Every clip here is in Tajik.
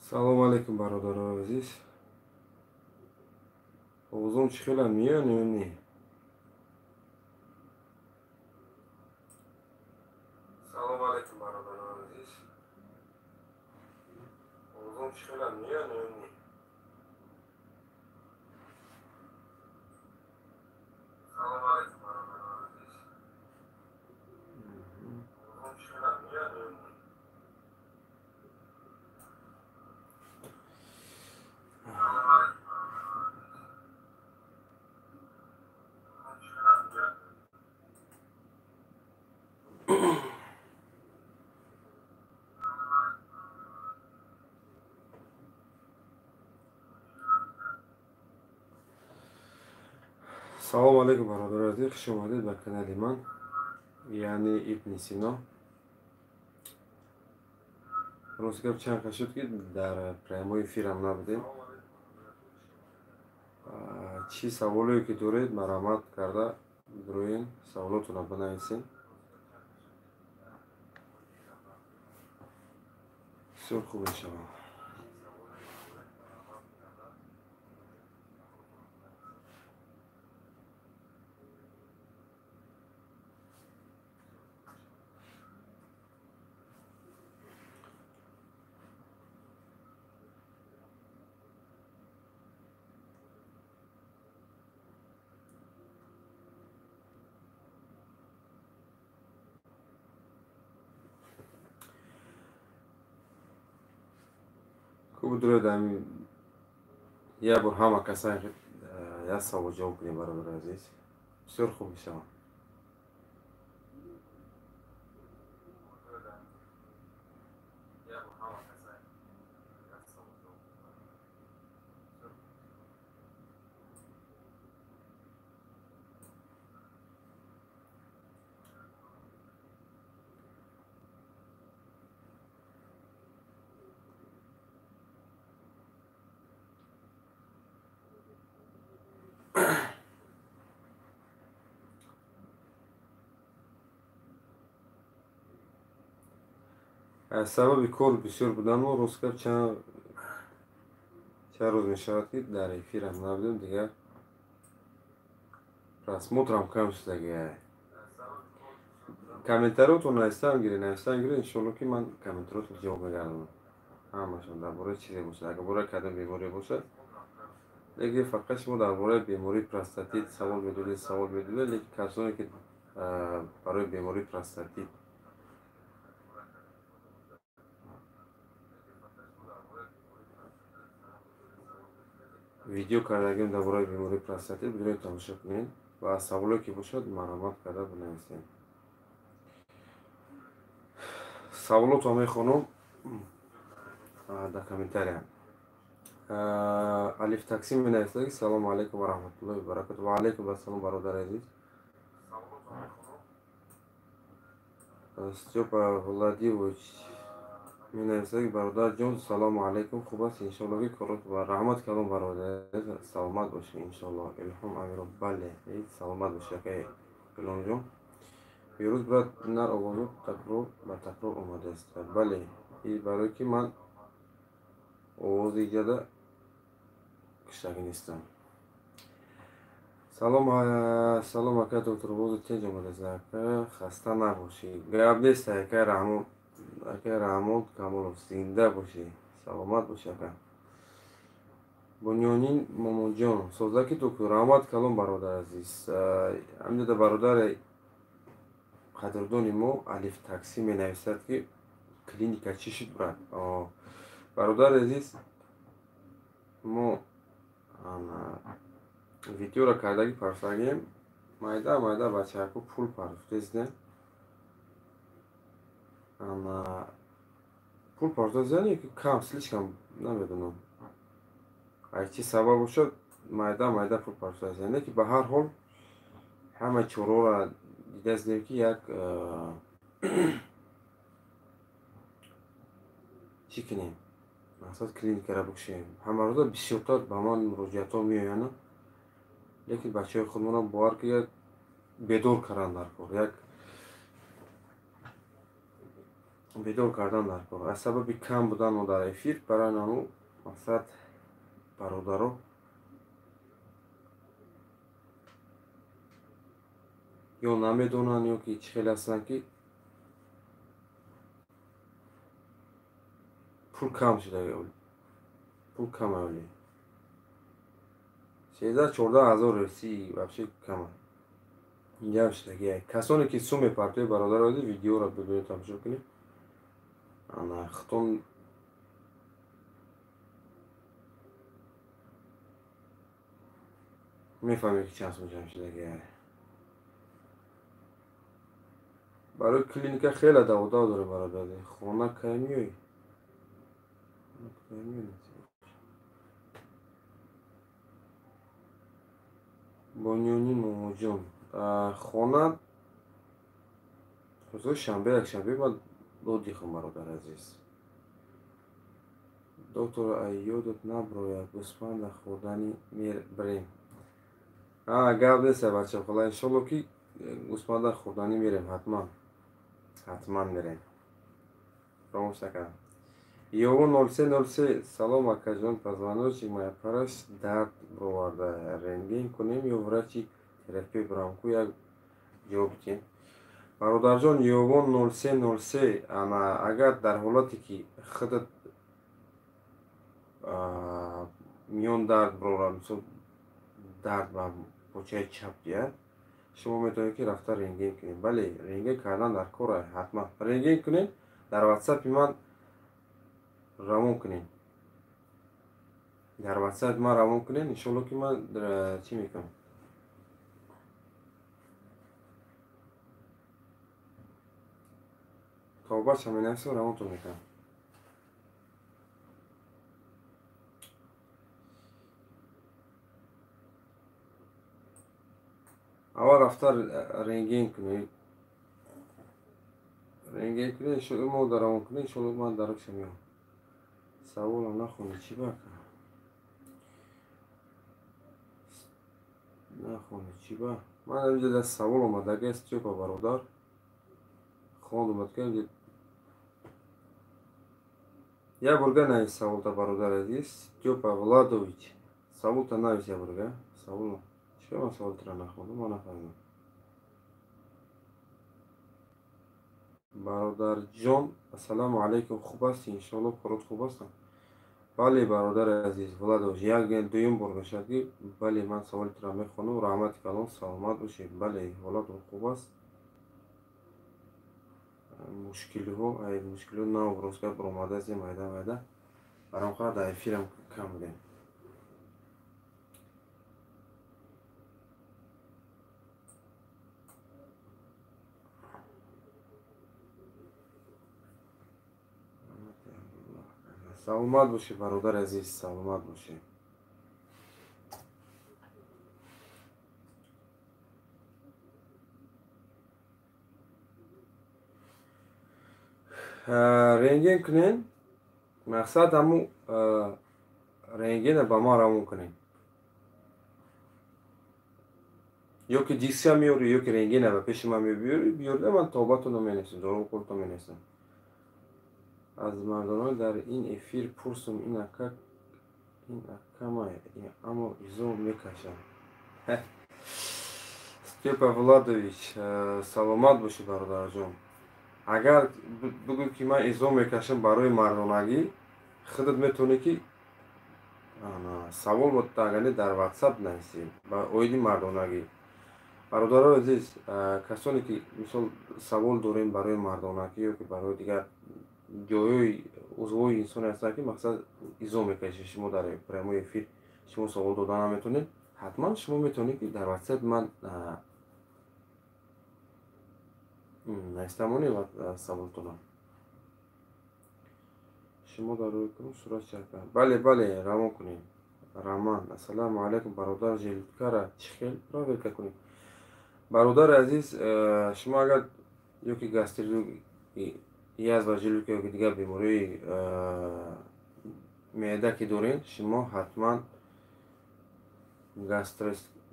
Салом алейкум, бародарони азиз. Овозом чӣ хела меян ё не? Салом алейкум, бародарони азиз. Овозом чӣ хела меян ё не? Салом алейкум, бародарони азиз. Овозом чӣ хела меян ё не? Салом алейкум, бародари азиз, хуш омадед ба канали ман, яъне Ибни Сино. Рост гап, чанд қад шуд, ки дар прямой эфирам набудем. Чӣ саволое ки доред, марҳамат карда бироен, саволотонро бинависед. Бисёр хуб мешавад. Хуб, дуроед, як бор ҳама каса як савол ҷавоб кунем, бародари азиз. Бисёр хуб мешавад. Аз сабаби кор бисёр буданмо, рост гап, чанд рӯз мешавад, ки дар эфирам набудем, дигар просмотрам кам шудаги. Комментариётон навистам гиред, навистам гиред, иншоалло, ки ман комментариётон ҷавоб мегардонам ҳамашон, дар бораи чизе бошад, агар бораи кадом беморие бошад. Лекин фақат шумо дар бораи бемории простатит савол медодед, савол медодед, лекин касоне ки барои бемории простатит видео кардагим, дар бораи бемории простатит бидонед, тамошо кунед ва саволое ки бошад, марҳамат карда бинависед. Саволотро мехонам дар комментария. Алиф Таксим менависад: «Салому алайкум ва раҳматуллоҳи ва баракату». Ва алайкум ассалом, бародари азиз. Стёпа Владимирович менависад: «Бародарҷон, салому алайкум, хуб аст, иншоалло, ки корот ва раҳмат калом, бародар, саломат бошӣ, иншоалло». Илҳом Амиров, бале, саломат бошӣ, акай Илҳомҷон. «Бирӯз, брат, нар овозот такрор ба такрор омадааст». Бале, барое ки ман овози иҷада киштагӣ нестам. Салом, салом, ака доктор, овози тинҷ омадааст, ака, хаста набошӣ. Гап нест, акай Раҳмон, акай Раҳмон Камолов, зинда бошӣ, саломат бошӣ, ака. Бунёнин Момонҷон: «Созаки, доктор». Раҳмат калом, бародар азиз. Ҳамҷода бародари қадрдони мо Алиф Таксӣ менависад, ки «Клиника чӣ шуд, брат?» Бародари азиз, мо видеоро кардаги парсагем, майда майда бачаҳаку пул партофтесдем. Пул партофтан ки кам, слишком, намедонам. Ай чӣ сабаб бошад, майда майда пул партофтан. Не ки ба ҳар ҳол ҳама чораро дидаистем, ки як чӣ кунем, мақсад клиникаро бикушем. Ҳамарӯза бисёртар ба ман муроҷиатҳо меоянд, лекин бачаҳои худмонам бовар ки як бедор кардан дар кор, як бедор кардан дар кор. Аз сабаби кам будан мо дар эфир, барои намо мақсад бародаро ё намедонанд, ё ки чӣ хел ҳастанд, ки пул кам шуда, пул кам авли 13-14 ҳазор русӣ вообще кам ҷамъ шудаги. Касоне ки сум мепартоед, бародаро, видеоро бибинед, тамошо кунед. Ана худтон мефаҳмед, ки чанд сум ҷамъ шудаги. Барои клиника хеле даводав дорем, бародар. Хона кай меоӣ? Бонёни Момоҷон, хона рӯзҳои шанбе, якшанбе ман додихам, бародар азиз. Доктор, ай ёдат наброяд, гӯсфанда хӯрдани мерем. Гап нест, бачахола, иншолло ки гӯсфанда хӯрданӣ мерем, ҳатман, ҳатман мерем, фаромӯш накардам. Ёвон 0303, салом, акаҷон, позвоночник моя параш дард бироварда, рентген кунем ё врачи терапевт бирам, ку як ҷавоб диҳем. Бародарҷон, Ёвон 0303, ана агар дар ҳолате ки худат миён дард бирора, мисол дард ба почаи чап диҳад, шумо метавонед ки рафта рентген кунед. Бале, рентген кардан дар кор, ҳатман рентген кунед, дар ватсапи ман равон кунед, дар ватсапи ман равон кунед, иншолло ки ман чӣ мекунам. Тобаша менависам, равонтон мекунам. Аввал рафта рентген кунед, рентген кунед, иншолло мо равон кунед, иншолло ман дарокша меоям. Саволам нахонед, чӣ ба? Нахонед, чӣ ба? Ман инҷа дар савол омадагиаст, Стёпа бародар. Хонд омад ки як борга навис саволта, бародар азиз. Стёпа Владович, саволта навис як борга. Савол чӣ, ман саволтро нахондам, ман нафаҳмидам. Бародарҷон, ассалому алайкум, хуб ҳастӣ? Иншоалло корот хуб ҳастам. Бале, бародари азиз Владович, як дуюм бор мешавад ки бале, ман саволи туро мехонам. Раҳмати калон, саломат бошед. Бале, ҳолатон хуб аст. Мушкилиҳо, ай мушкилиҳо нав рӯзгар баромадаастем, майда майда. Баром қадр дар эфирам кам будем. Саломат бошед, бародари азиз, саломат бошед. Рентген кунед, мақсад ҳамун рентгена ба ман равон кунед. Ё ки дискша меёрӣ, ё ки рентгена ба пеши ман мебиёрӣ, биёрда ман тобатонро менависам, дору хӯртон менависам. Аз мардонон дар ин эфир пурсум, ин ака, ин акама, аммо изо мекашам. Степа Владович, саломат бошӣ, бародарҷон. Агар бигӯ ки ман изо мекашам барои мардонагӣ, худат метавонӣ ки савол агане дар ватсап нависӣ ба оиди мардонагӣ. Бародарои азиз, касоне ки мисол савол дорем барои мардонагӣ ё ки барои дигар ҷойҳои узвҳои инсоне ҳастанд, ки мақсад изо мекашед, шумо дар прямой эфир шумо савол дода наметавонед, ҳатман шумо метавонед ки дар ватсапи ман нависта монед саволтонро. Шумо дар рӯи кунем сурат шакар. Бале, бале, равон кунем. Роман, ассалому алайкум, бародар, желудкара чӣ хел проверка кунем? Бародари азиз, шумо агар ёки гастрит, язва желудка ёки дигар бемории меъда ки доред, шумо ҳатман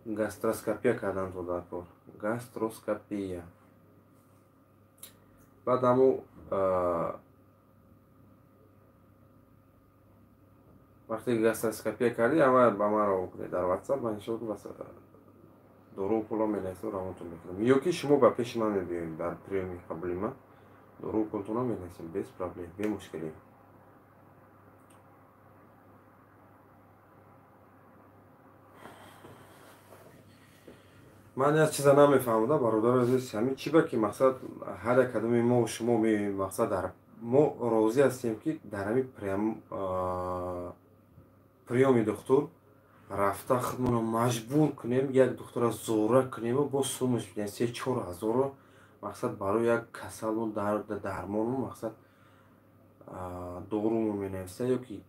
гастроскопия карданто дар кор. Гастроскопия. Баъд ҳамун вақте гастроскопия кардӣ, ама ба ман равон кунед дар WhatsApp, ман иншоалло дору пуло менависам, равонтон мекунам. Ё ки шумо ба пеши ман мебиёед дар приёми қабули ман, дору пултонро менависам без проблем, бемушкилӣ. Ман як чиза намефаҳмам, бародари азиз, ҳамин чӣ ба ки мақсад ҳар як кадоми мо шумо меоем, мақсад дар мо розӣ ҳастем, ки дар ҳамин приёми духтур рафта худмонро маҷбур кунем, як духтура зора кунему бо сумаш бидем 3-4 ҳазорро, мақсад барои як касалу дармону мақсад дорумо менависа ё ки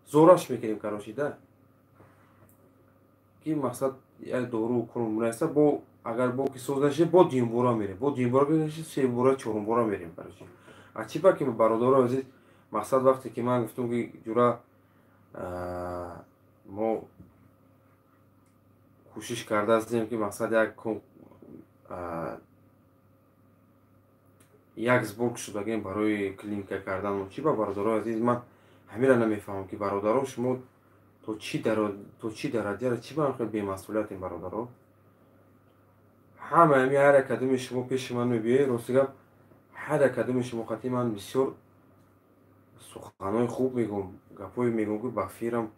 зораш мекунем, короче, да, ки мақсад як дору кунум менависа, бо агар бо ки соз нашид, бо дуюмбора мерем, бо дуюмбора нашид, сеюмбора, чорумбора мерем, короче. А чӣ ба ки бародаро азиз, мақсад вақте ки ман гуфтам, ки ҷура мо кӯшиш кардаастем, ки мақсад як сборг шудагем барои клиника кардан. Чӣ ба бародаро азиз, ман ҳамира намефаҳмам, ки бародаро шумо то чӣ дараҷара чӣ ба хел бемасъулиятем, бародаро? Ҳама ҳами ҳар як кадоми шумо пеши ман мебиёед, рости гап, ҳар як кадоми шумо қатъи ман бисёр суханҳои хуб мегӯм, гапҳое мегӯм, ки ба фирам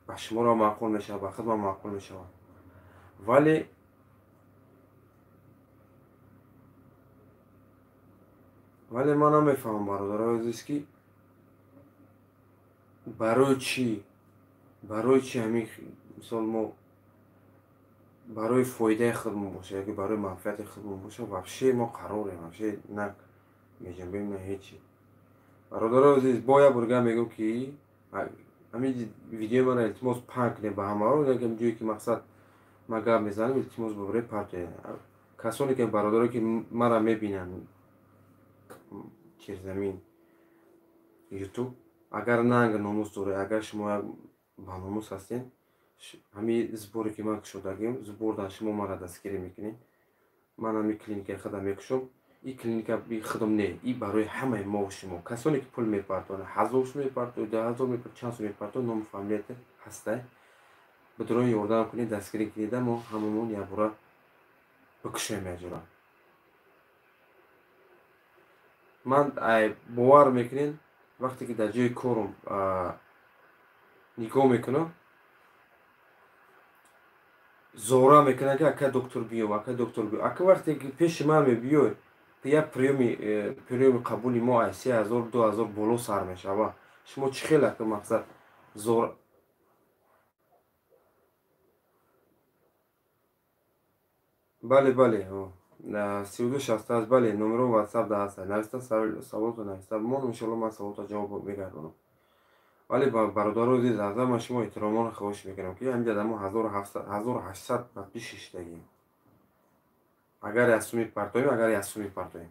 ба шуморо маъқул мешавад, ба худман маъқул мешавад. Вале ман намефаҳмам, бародарои азиз, ки барои чӣ ҳамин мисол мо барои фоидаи худмон боша ёки барои манфиати худмон боша, вообще мо қарорем, вообще на меҷанбем, на ҳечи. Бародарои азиз, бо як бор гап мегӯм, ки ҳамин видеои маро илтимос паҳн кунед ба ҳамаро, ҷое ки мақсад ман гап мезанам, илтимос бибаред паҳн кунед. Касоне ки бародарое ки маро мебинанд через ҳамин YouTube, агар нанг номус доред, агар шумо як ба номус ҳастед, ҳамин сборе ки ман кушодагим, сбордан шумо маро дастгирӣ мекунед. Ман ҳамин клиникаи худам мекушам. Ин клиника худам не, ин барои ҳамаи мо шумо. Касоне ки пул мепартонанд, 1000 мепартонанд, 2000 мепартонанд, чанд сум мепартонанд, ному фамилията ҳастай. Бидурон ёрдам кунед, дастгирӣ кунед, мо ҳамамон якбора бикушоем якҷора. Ман бовар мекунед, вақте ки дар ҷои корам нигоҳ мекунам, зора мекунам, ки ака доктор биё, ака доктор биё. Ака вақте ки пеши ман мебиёй, як приёми қабули мо аз 3000, 2000 боло сар мешава. Шумо чӣ хел ака мақсад зор Бале, бале, 3268, бале, номеро WhatsApp да ҳаст. Нависта саволто нависта. Мон иншоалло ман саволто ҷавоб мегардонам. Вале бародаро азиз, аз ман шумо эҳтиромона хоҳиш мекунам, ки ҳамин ҷода мо 1800 подписчик шудагем. Агар як суми партоем, агар як суми партоем,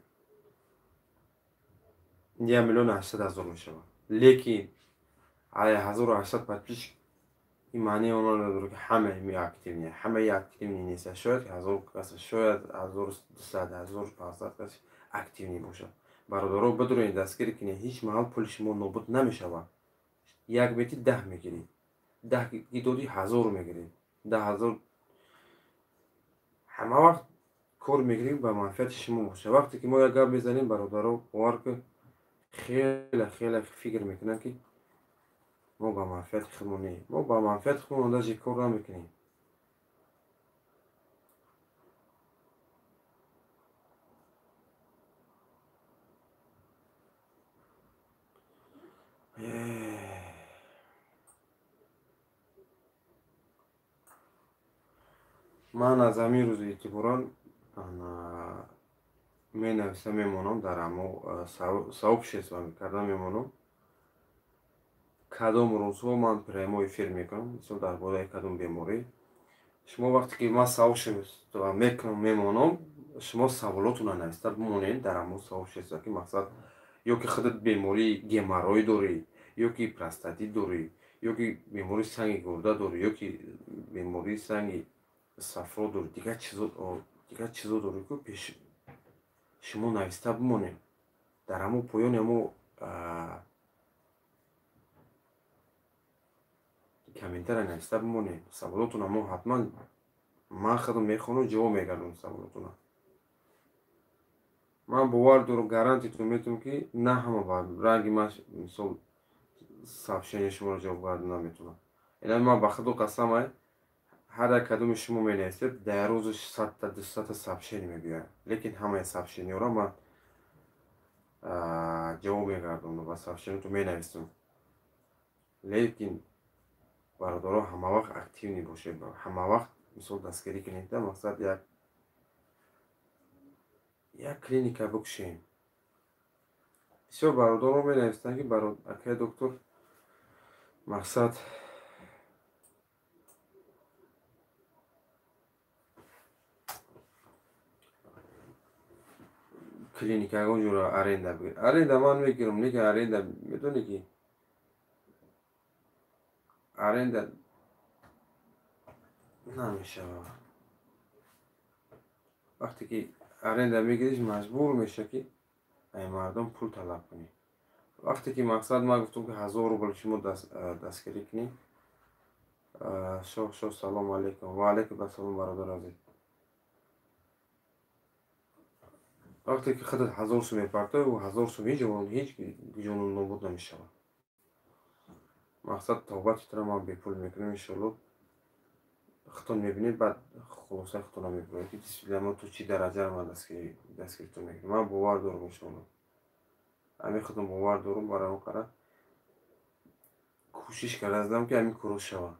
1 800 000 мешавад. Лекин ай 1800 подписчик ин маънии онро надорад, ки ҳамаи активни, ҳамаи активни нест. Шояд 1000 кас, шояд 1200, 1500 кас активни бошад. Бародаро, бидуред, дастгирӣ кунед, ҳеҷ маҳал пули шумо нобуд намешавад. Як бети 10 мегирӣ, 10 ки додӣ 1000 мегирӣ, 10000 ҳама вақт кор мекунем ба манфиати шумо бошад. Вақте ки мо як гап мезанем, бародаро, бовар кун, хеле хеле фикр мекунанд, ки мо ба манфиати худмон не, мо ба манфиати худмон даже кор намекунем. Ман аз ҳамин рӯз эътиборан менависа мемонам, дар ҳамо сообщество карда мемонам. Кадом рӯзҳо ман прямой эфир мекунам, мисол дар бораи кадом беморӣ. Шумо вақте ки ман саволшо мекунам, мемонам, шумо саволотонро нависта бимонед дар ҳамон саволшо, ки мақсад ё ки худат бемории геморрой дорӣ, ё ки простатит дорӣ, ё ки бемории санги гурда дорӣ, ё ки бемории санги сафро дорӣ, дигар чизо дорӣ, ку пеш шумо нависта бимонед. Дар ҳамон поёни ҳамон комментария нависта бимонед. Саволотонро мо ҳатман ман худам мехонам, ҷавоб мегардонам саволотонро. Ман бовар дорам, гарантиятон метавонам, ки на ҳама ба ранги ман мисол сообщение шуморо ҷавоб гардон наметавонам. Ина ман ба худо қасам, ҳар як кадоми шумо менависед, дар рӯзи 100-та 200-та сообщение мебиёяд. Лекин ҳамаи сообщениеро ман ҷавоб мегардонам ва сообщениятон менависам. Лекин бародаро, ҳама вақт активный бошед, ҳама вақт мисол дастгирӣ кунед, мақсад як клиника бикушем. Бисёр бародаро менависанд, ки акай доктор, мақсад клиника ягон ҷоро аренда бигир. Аренда ман мегирам, лекин аренда медонӣ ки аренда намешавад. Вақте ки аренда мегириш, маҷбур мешавӣ, ки ай мардум пул талаб кунӣ. Вақте ки мақсад ман гуфтам, ки 1000 рубл шумо дастгирӣ кунӣ. Шоҳ шоҳ, салому алайкум. Ва алайкум ассалом, бародар азиз. Вақте ки худат 1000 сум мепартоӣ, ӯ 1000 сум ҳеҷ ҷону нобуд намешавад. Мақсад тавбати туро ман бепул мекунам, иншоалло. Худтон мебинед, баъд хулосаи худтонро мебинед, ки дисциплина ман то чӣ дараҷаро ман дастгиритон мекунам. Ман бовар дорам, иншоалло. Ҳамин худам бовар дорам, барои он қадар кӯшиш кардаам, ки ҳамин курс шавад.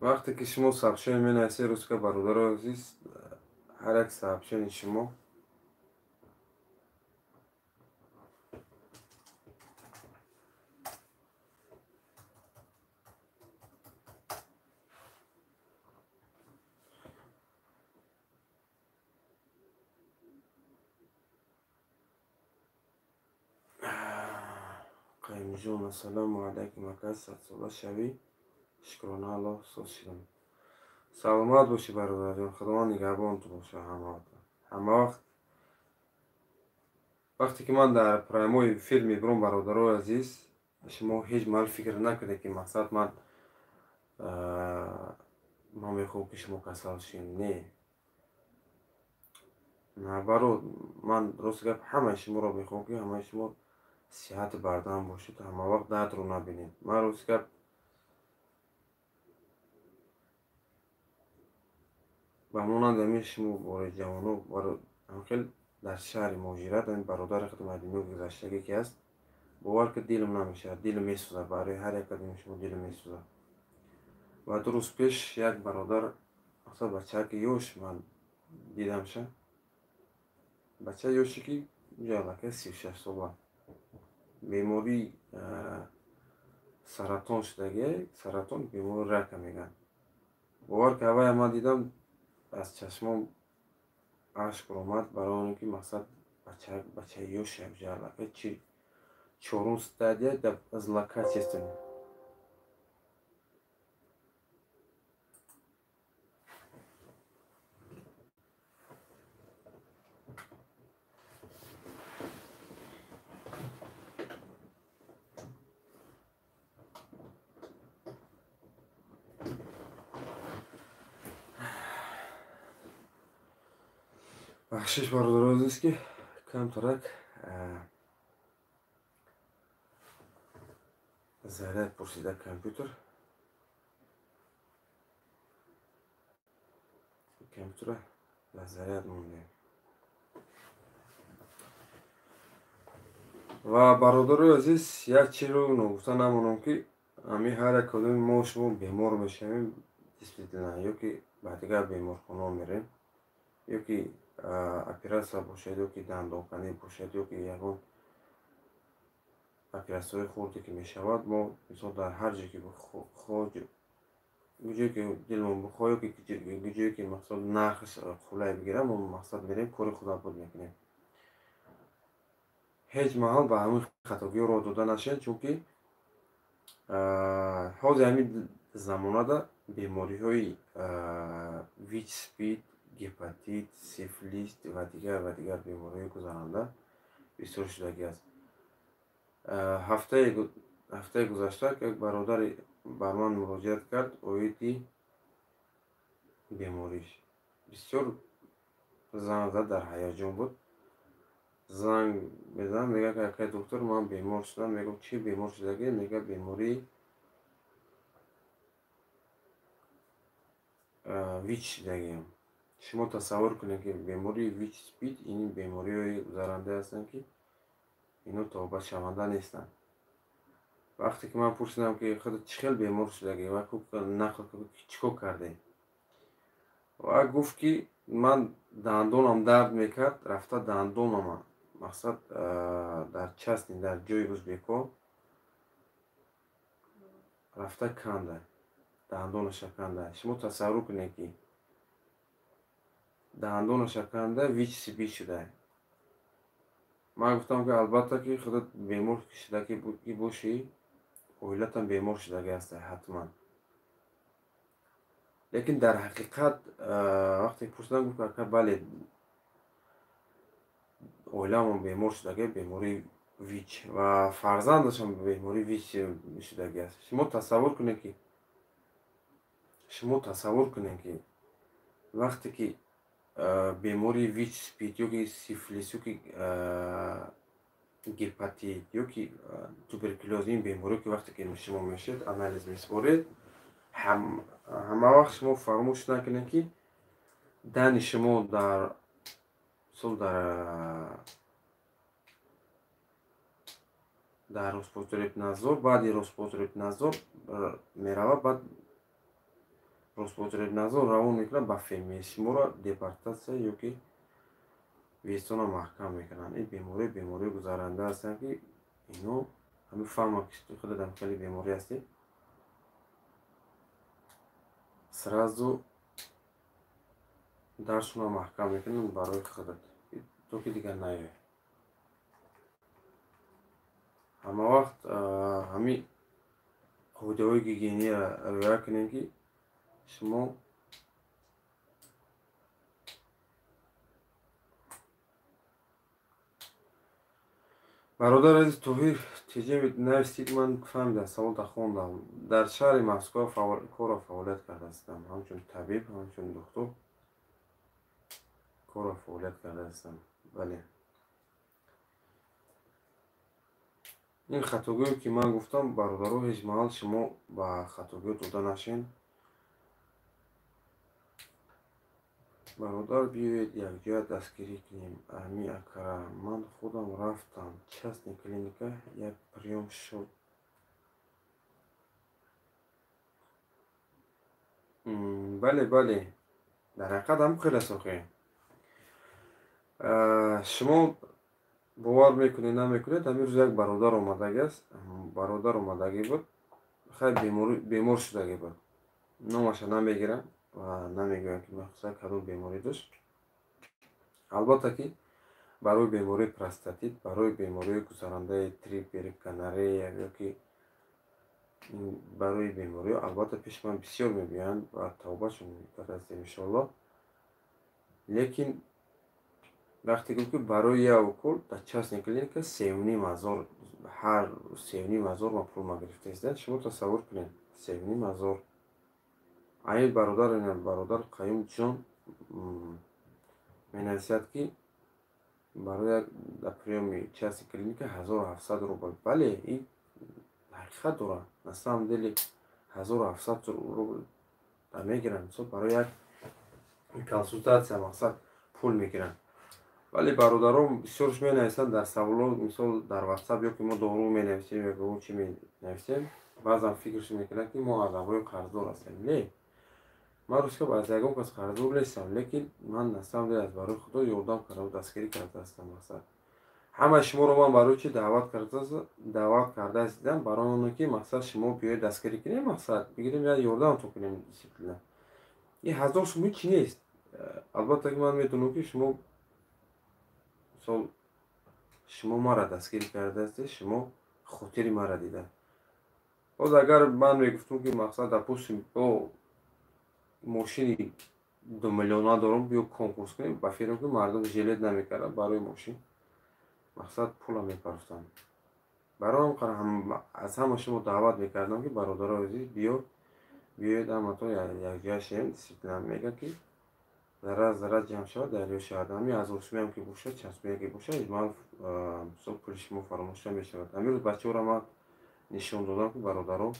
Вақте ки шумо сообщение менависед, русска бародарои азиз, ҳар як сообщение шумо Қаюмҷон, ассалому алайкум, ака, садсола шавӣ. Шукрона Аллоҳ, соз шудам. Саломат бошӣ, бародарҷон, Худованд нигаҳбонтон бошад ҳама вақт. Вақте ки ман дар прямой эфир мебурам, бародарои азиз, шумо ҳеҷ маҳал фикр накунед, ки мақсад ман мехоҳам, ки шумо касал шем. Не, наоборот, ман рост гап ҳамаи шуморо мехоҳам, ки ҳамаи шумо сиҳати бардам бошед, ҳама вақт дардро набинед. Ман рост гап ба монанди ҳамин шумо бораи ҷавоно, хел дар шаҳри муҳоҷират ҳамин бародари худам аз дунё гузаштагӣ ки аст, бовар ки дилам намешавад, дилам месӯзад, барои ҳар як кадоми шумо дилам месӯзад. Ва 2 рӯз пеш як бародар, мақсад бачаки ёш, ман дидамша, бача ёше ки аллакай 36 сола, бемории саратон шудагӣ, саратон бемории рака мегӯянд. Бовар ки аввал ман дидам, аз чашмом ашк омад, барои он ки мақсад бачаи ёш аллакай чорум стадия злокачественный. Бахшиш, бародарои азиз, ки камтарак заряд пурсида компютер. Компютера дар заряд монда. Ва бародарои азиз, як чизро ногуфта намонам, ки ҳамин ҳар як одами мо шумо бемор мешавем, действительно, ё ки ба дигар беморхонаҳо мерем, ё ки оператсия бошад, ё ки дандонканӣ бошад, ё ки ягон оператсияҳои хурде ки мешавад, мо мисол дар ҳар ҷое ки ҷое ки дилмон бихоҳ, ё ки ҷое ки мақсад нархаш қулай бигирад, мо мақсад мерем, кори худро буд мекунем. Ҳеҷ маҳал ба ҳамин хатогиҳо роҳ дода нашавед, чунки ҳозир ҳамин замонада бемориҳои ВИЧ, СПИД, гепатит, сифилис ва дигар ва дигар бемориҳои гузаранда бисёр шудагӣ аст. Ҳафтаи гузашта як бародаре бар ман муроҷиат кард оиди бемориш. Бисёр занг зад, дар ҳаяҷон буд. Занг мезанад, мегӯяд, ки акай доктор, ман бемор шудам. Мегӯям, чӣ бемор шудагӣ? Мегӯяд, бемории ВИЧ шудагиам. Шумо тасаввур кунед, ки бемории ВИЧ, СПИД ин бемориҳои гузаранда ҳастанд, ки ино тобатшаванда нестанд. Вақте ки ман пурсидам, ки худат чӣ хел бемор шудагӣ, ва нақл ки чӣ кор кардӣ, ва гуфт, ки ман дандонам дард мекард, рафта дандонама мақсад дар частный, дар ҷои узбеко рафта канда, дандонаша канда. Шумо тасаввур кунед, ки дандонаша канда, ВИЧ, СПИД шуда. Ман гуфтам, ки албатта, ки худат бемор шудагӣ бошӣ, оилатам бемор шудагӣ аст ҳатман. Лекин дар ҳақиқат вақте пурсидам, гуфт, ака, бале, оиламон бемор шудагӣ, бемории ВИЧ, ва фарзандашам бемории ВИЧ шудагӣ аст. Шумо тасаввур кунед, ки вақте ки бемории ВИЧ, СПИД ё ки сифилис, ё ки гепатит, ё ки туберкулёз, ин бемориҳо ки вақте ки шумо мешавед, анализ месупоред, ҳама вақт шумо фаромӯш накунед, ки дани шумо дар мисол дар Роспотребнадзор, баъди Роспотребнадзор меравад, баъд Роспотребнадзор равон мекунад ба ФМС, шуморо депортатсия ё ки въездтонро маҳкам мекунанд. Ин беморӣ бемории гузаранда ҳастанд, ки ино ҳамин фаҳманд, ки худатам хеле беморӣ ҳастӣ, сразу даршонро маҳкам мекунанд барои худат, то ки дигар наёй. Ҳама вақт ҳамин қоидаҳои гигиениро риоя кунем, ки шумо бародар азиз Тоҳир Теҷе нависед. Ман фаҳмидам, саволта хондам. Дар шаҳри Москва кору фаъолият кардаастам, ҳамчун табиб, ҳамчун духтур кору фаъолият кардаастам. Бале, ин хатогиҳое ки ман гуфтам, бародаро, ҳеҷ маҳал шумо ба хатогиҳо дода нашед. Бародар, биёед, якҷоя дастгирӣ кунем ами акара. Ман худам рафтам частный клиника, як приём шуд. Бале, дар ҳақиқат ҳам хеле сохе. Шумо бовар мекунед, намекунед, ҳамин рӯз як бародар омадагӣ аст, бародар омадагӣ буд, хайр, бемор шудагӣ буд. Номаша намегирам ва намегӯям, ки махсусан кадом беморӣ дошт. Албатта, ки барои бемории простатит, барои бемории гузарандаи трипер, гонорея ё ки барои бемориҳо, албатта, пеши ман бисёр мебиёянд ва тавбашон кардастем, иншоалло. Лекин вақте гуфт, ки барои як укол дар частный клиника 3500, ҳар 3500 ман пул ма гирифта. Шумо тасаввур кунед, 3500. Айн бародар, бародар Қаюмҷон менависад, ки барои як дар приёми частный клиника 1700 рубл. Бале, ин ҳақиқат дорад, на самом деле 1700 рубл мегиранд, мисол, барои як консултатсия мақсад пул мегиранд. Вале бародарон бисёрш менависанд дар саволо, мисол дар WhatsApp ё ки мо дору менависем ё ки чӣ менависем, баъзан фикраш мекунанд, ки мо аз ҳавои қарздор ҳастем. Не, ман рӯзка аз ягон кас қарздор нестам, лекин ман на самом деле аз барои Худо ёрдам кардам, дастгирӣ карда ҳастам. Мақсад ҳамаи шуморо ман барои чӣ даъват карда ҳастидам? Барои оне ки мақсад шумо биёед дастгирӣ кунем, мақсад бигирем як ёрдамтон кунем дисциплина. Ин 1000 сум ҳеҷ нест. Албатта ки ман медонам, ки шумо мисол шумо маро дастгирӣ кардаастед, шумо хотири маро дида. Боз агар ман мегуфтам, ки мақсад допустим бо мошини 2 миллиона дорам, биё конкурс кунем, ба фикрам ки мардум жилет намекарданд барои мошин, мақсад пула мепарафтанд. Барои он аз ҳама шумо даъват мекардам, ки бародарои азиз, биёед ҳаматон якҷоя шавем. Дисциплина мегӯяд, ки зарра зарра ҷамъ шавад, дарё шавад. Ҳамин 1000 сумиам ки бошад, чанд сумие ки бошад, ман мисол пули шумо фаромӯш намешавад. Ҳамин рӯз бачаҳоро ман нишон додам, ки бародаро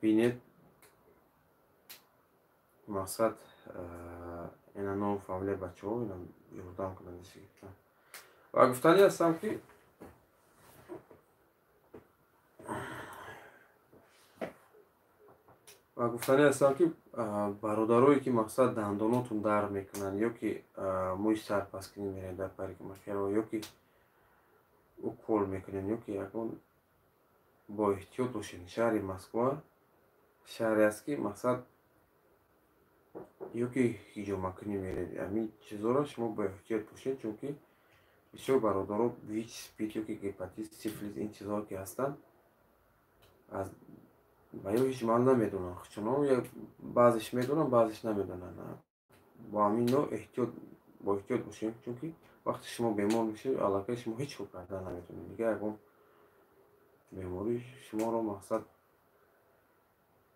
бинед, мақсад ина ном фамилияи бачаҳо ина ёрдам кунанд. Ва гуфтанӣ ҳастам, ки бародарое ки мақсад дандонотон дард мекунанд, ё ки мӯи сар паскунӣ меравед дар парикмахерҳо, ё ки укол мекунед, ё ки ягон, бо эҳтиёт бошед. Шаҳри Москва шаҳре аст, ки мақсад ё ки ҳиҷомакунӣ меравед, ҳамин чизҳоро шумо бо эҳтиёт бошед, чунки бисёр бародаро ВИЧ, СПИД ё ки гепатит, сифилис, ин чизҳое ки ҳастанд, аз ва ё ҳеҷ ман намедонам, чунон баъзеш медонам, баъзеш намедонам. Бо ҳамин эҳтиёт, бо эҳтиёт бошем, чунки вақте шумо бемор мешавед, аллакай шумо ҳеҷ кор карда наметавонед. Дигар ягон беморӣ шуморо мақсад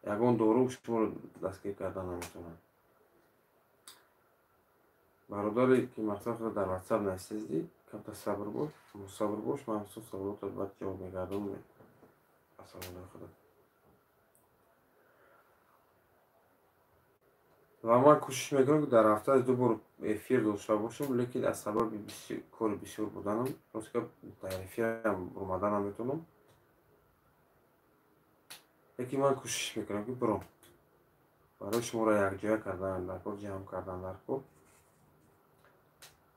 ягон дору шуморо дастгир карда наметавонад. Бародаре ки мақсад худро дар WhatsApp нависездӣ, камтар сабр бош, мусабр бош, ман ҳамсо саволотро баъд ҷавоб мегардонам. Ассалому алайкум. Ва ман кӯшиш мекунам, ки дар ҳафта 2 бор эфир дошта бошам, лекин аз сабаби кори бисёр буданам, рост гап, дар эфирам омада наметавонам. Лекин ман кӯшиш мекунам, ки биром. Барои шуморо якҷоя кардан дар кор, ҷамъ кардан дар кор.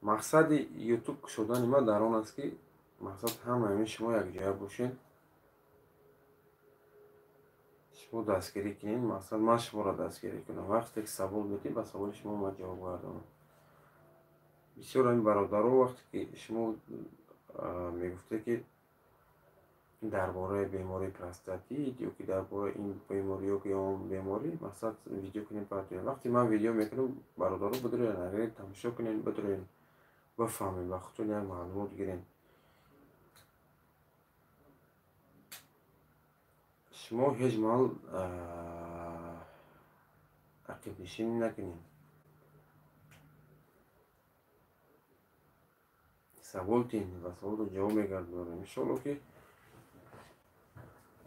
Мақсади YouTube кушодани ман дар он аст, ки мақсад ҳамаи ҳамин шумо якҷоя бошед, шумо дастгирӣ кунед, мақсад ман шуморо дастгирӣ кунам. Вақте ки савол медиҳед, ба саволи шумо ман ҷавоб гардонам. Бисёр ҳамин бародаро вақте ки шумо мегуфтед, ки дар бораи бемории простатит ё ки дар бораи ин беморӣ ё ки он беморӣ, мақсад видео кунед, партоед. Вақте ман видео мекунам, бародаро бидуред, агар тамошо кунед, бидуред, бифаҳмед, ба худтон як маълумот гиред. Шумо ҳеҷ маҳал ақибнишинӣ накунед. Савол диҳед ва саволро ҷавоб мегардонем. Иншоалло ки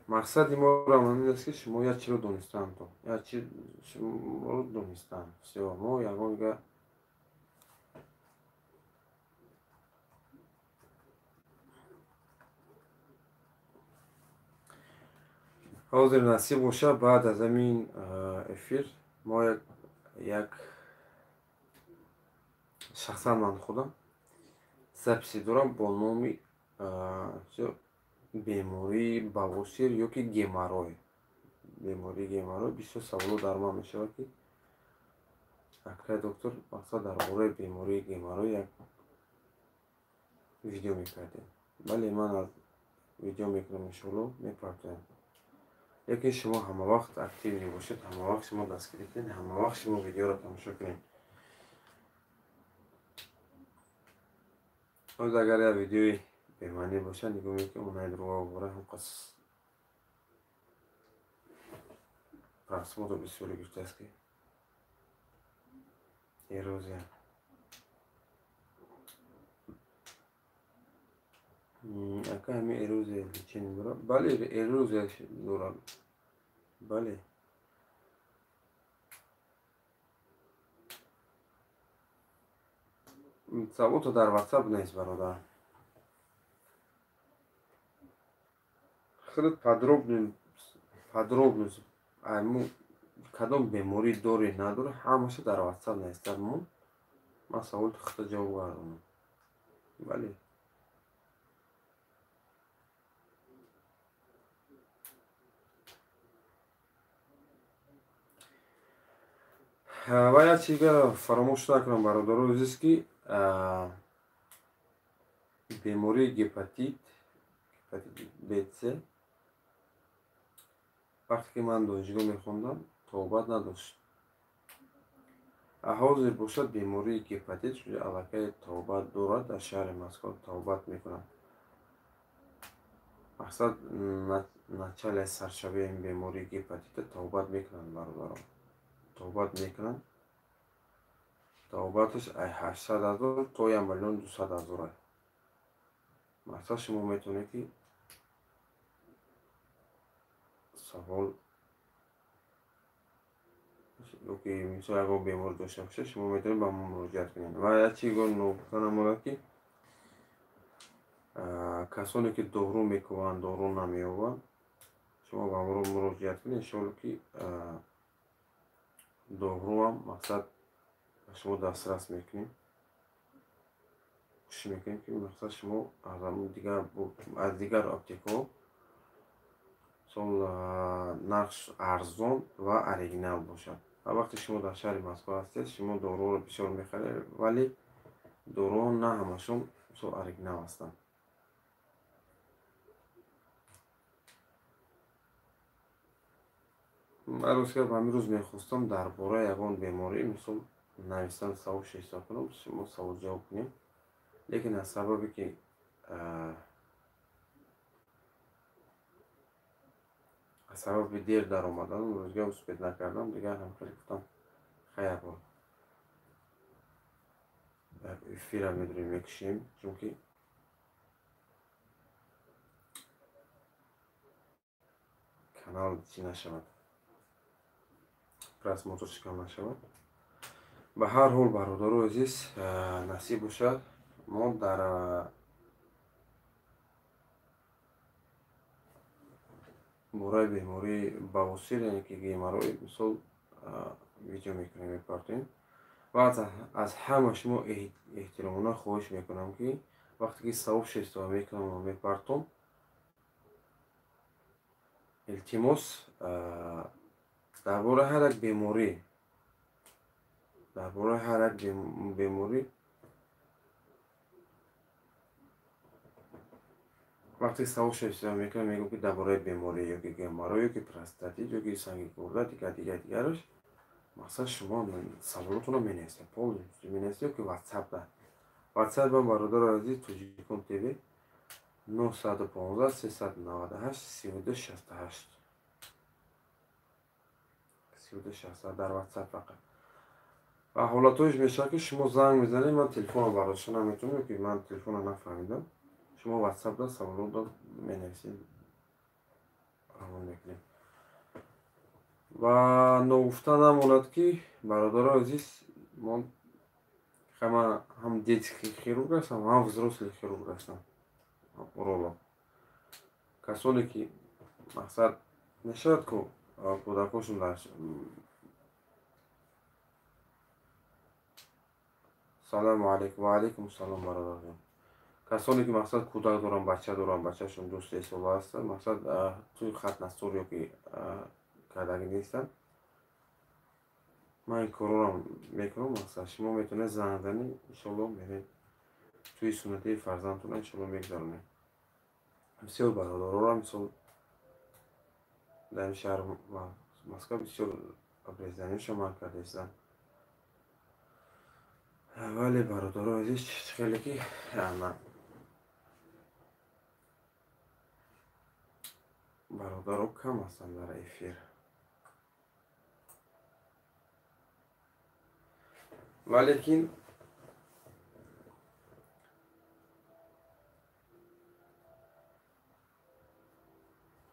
мақсади моро ҳамин аст, ки шумо як чиро донистаанд, як чи шуморо донистаанд. Всё, мо ягон га ҳозир насиб бошад, баъд аз ҳамин эфир мо як шахсан ман худам записи дорам бо номи бемории бавосир ё ки геморрой. Бемории геморрой бисёр саволо дар ман мешавад, ки акай доктор, мақсад дар бораи бемории геморрой як видео мекардем. Бале, ман аз видео мекунам, иншоалло мепартоям. Лекин шумо ҳама вақт активӣ бошед, ҳама вақт шумо дастгирӣ кунед, ҳама вақт шумо видеоро тамошо кунед. Боз агар як видеои бемаънӣ бошад, нигоҳ мекунем, онаи другого бора ҳам қас просмотр бисёре гирифтааст, ки эрозия. Ака, ҳамин эрозия лечение дорад? Бале, эрозия дорад. Бале. Саволто дар WhatsApp нест, бародар. Худат подробно кадом беморӣ дорӣ надорӣ, ҳамаша дар WhatsApp нестад. Ман саволто худта ҷавоб гардонам. Бале. Ва як чизга фаромӯш накунам, бародарои азиз, ки бемории гепатит Б, С вақте ки ман донишгоҳ мехондам, тобат надошт. Ҳозир бошад, бемории гепатит аллакай тобат дорад, дар шаҳри Москва тобат мекунад. Мақсад начале саршавии ин бемории гепатита тобат мекунанд, бародарон. Тобат мекунанд. Тобаташ 800 000 то 1 200 000. Мақсад шумо метавонед ки савол ёки мисол ягон беморӣ дошта бошед, шумо метавонед ба мо муроҷиат кунед. Ва як чиз ногуфта намонад, ки касоне ки дору мекӯбанд, дору намеёбанд, шумо ба мо муроҷиат кунед, иншоалло ки доруам мақсад ба шумо дастрас мекунем. Кӯшиш мекунем, ки мақсад шумо аз дигар аптекаҳо мисол нархш арзон ва оригинал бошад. Ва вақте шумо дар шаҳри Москва ҳастед, шумо доруҳоро бисёр мехаред, вале доруҳо на ҳамашон мисол оригинал ҳастанд. Ман ростгап ҳамин рӯз мехостам дар бораи ягон беморӣ мисол нависам, савол ҳисоб кунам, шумо савол ҷавоб кунем, лекин аз сабабе ки аз сабаби дер даромадан рӯзга успеть накардам, дигар ҳам хеле гуфтам хайр, бо эфира медурем, мекушем, чунки канал чӣ нашавад, просмотрш кам нашавад. Ба ҳар ҳол, бародарои азиз, насиб бошад, мо дар бораи бемории бавосир, яъне ки геморрой, мисол видео мекунем, мепартоем. Ва аз ҳама шумо эҳтиромона хоҳиш мекунам, ки вақте ки савоб шестова мекунам ва мепартом, илтимос, дар бораи ҳар як беморӣ, дар бораи ҳар як беморӣ вақте савол шестова мекунам, мегӯям ки дар бораи беморӣ ёки геморрой, ёки простатит, ёки санги гурда, дигар дигар дигараш, мақсад шумо саволотонро менависед, полностью менависед, ёки ватсапда. Ватсап ман, бародари азиз, Тоҷикон ТВ, 915 398 32 68 32 68 дар ватсап фақат. Ва ҳолатҳоеш мешавад, ки шумо занг мезанед, ман телефонро бардошта наметавонам, ёки ман телефонро нафаҳмидам, шумо ватсапда саволотро менависед, равон мекунем. Ва ногуфта намонад, ки бародарои азиз, мо ҳам детский хирург ҳастам, ҳам взрослый хирург ҳастам, уролог. Касоне ки мақсад мешавад ку кӯдакошон дар Салому алайкум. Ва алайкум салом, бародарҷон. Касоне ки мақсад кӯдак доранд, бача доранд, бачашон 2-3 сола ҳастанд, мақсад тӯи хатнастур ёки кардагӣ нестанд, ман ин корҳоро мекунам. Мақсад шумо метавонед занг занед, иншоалло меред тӯи суннатии фарзандтонро иншоалло мегузаронем. Бисёр бародаронам мисол дар ин шаҳр Москва бисёр обрезаниашо ман кардастам. Вале, бародарои азиз, хеле ки бародаро кам ҳастанд дар эфир. Валекин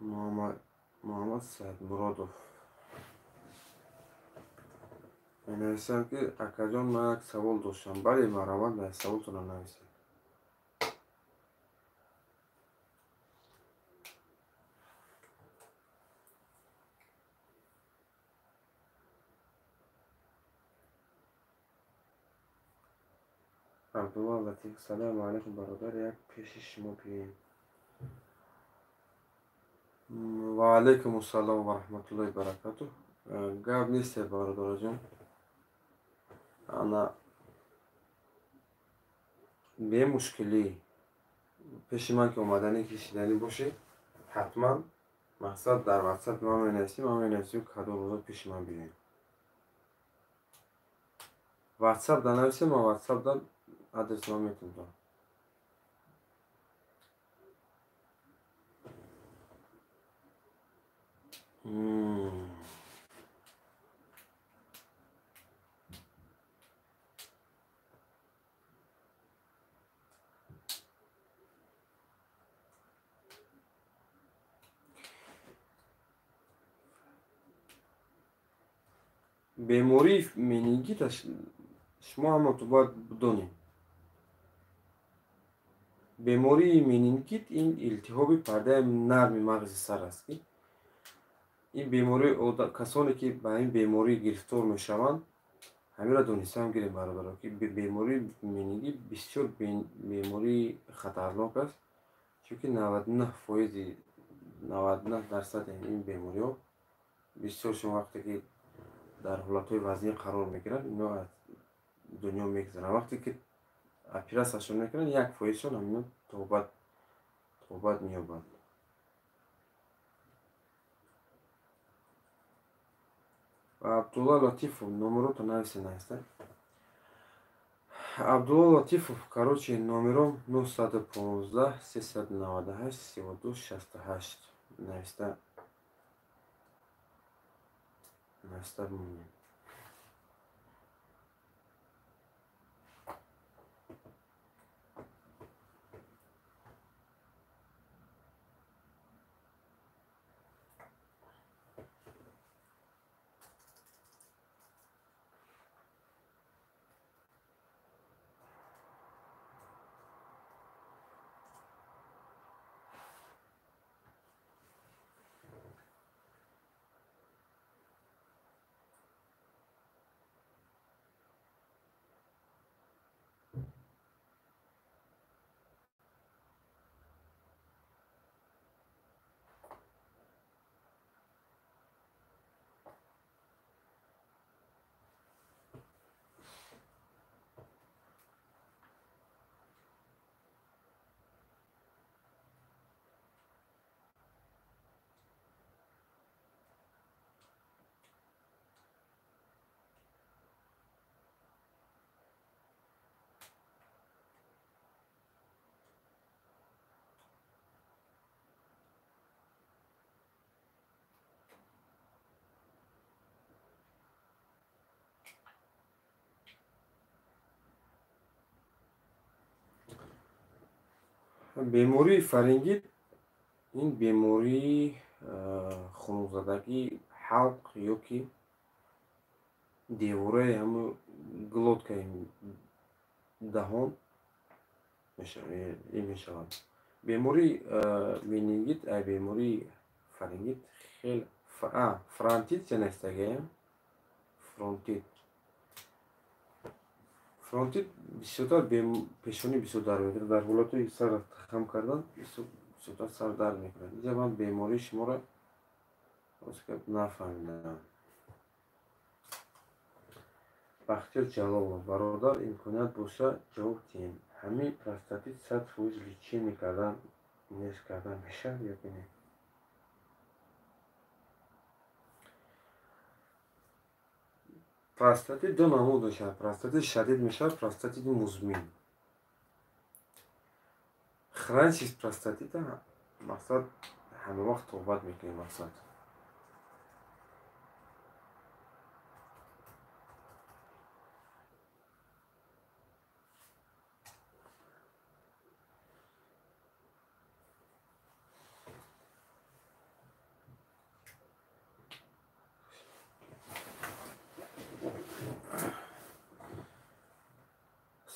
Муҳаммад Саидмуродов Менависам, ки акаҷон, ман як савол доштам. Бале, марҳамат, саволтонро нависед. Абдулла Латиф: салому алайкум, бародар, як пеши шумо биёем. Ва алайкум ассалом ва раҳматуллоҳи баракатуҳ. Гап нест, бародараҷон, ана бемушкилӣ пеши ман ки омаданӣ кишиданӣ бошед, ҳатман мақсад дар ватсап ман менависем, ман менависем, кадом рӯзо пеши ман биёем. Ватсап да нависем, ман ватсап да адрес ман метавонам. Бемории менингита шумо ҳамато бояд бидонед. Бемории менингит ин илтиҳоби пардаи нарми мағзи сар аст, ки ин беморӣ касоне ки ба ин беморӣ гирифтор мешаванд, ҳаминро донистаам гирем, бародаро, ки бемории менингит бисёр бемории хатарнок аст, чунки 99%, 99% ин бемориҳо бисёр шумо вақте ки дар ҳолатҳои вазнин қарор мегиранд, ино аз дунё мегузаранд. Вақте ки оператсияшон мекунанд, 1%-шон ҳамино тобат меёбанд. Абдулла Латифов, номерото нависе, нависта. Абдулла Латифов, короче, номером 915 398 32 68 нависта, нависта бимонед. Бемории фарингит ин бемории хунукзадагии ҳалқ ё ки девораи ҳамун глоткаи даҳон мешавад. Бемории менингит, бемории фарингит хел фронтит ченастагиам, фронтит. Фронтит бисёртар пешонӣ бисёр дард мекунад. Дар ҳолатҳои сар хам кардан бисёртар сар дард мекунад. Инҷа ман бемории шуморо нафаҳмидам. Бахтиёр Ҷалолов: бародар, имконият боша ҷавоб диҳем. Ҳамин простатит 100% лечение кардан нест кардан мешавад ё ки не? Простатит ду намуд мешавад. Простатит шадид мешавад, простатити музмин. Хронический простатита мақсад ҳама вақт тобат мекунем мақсад.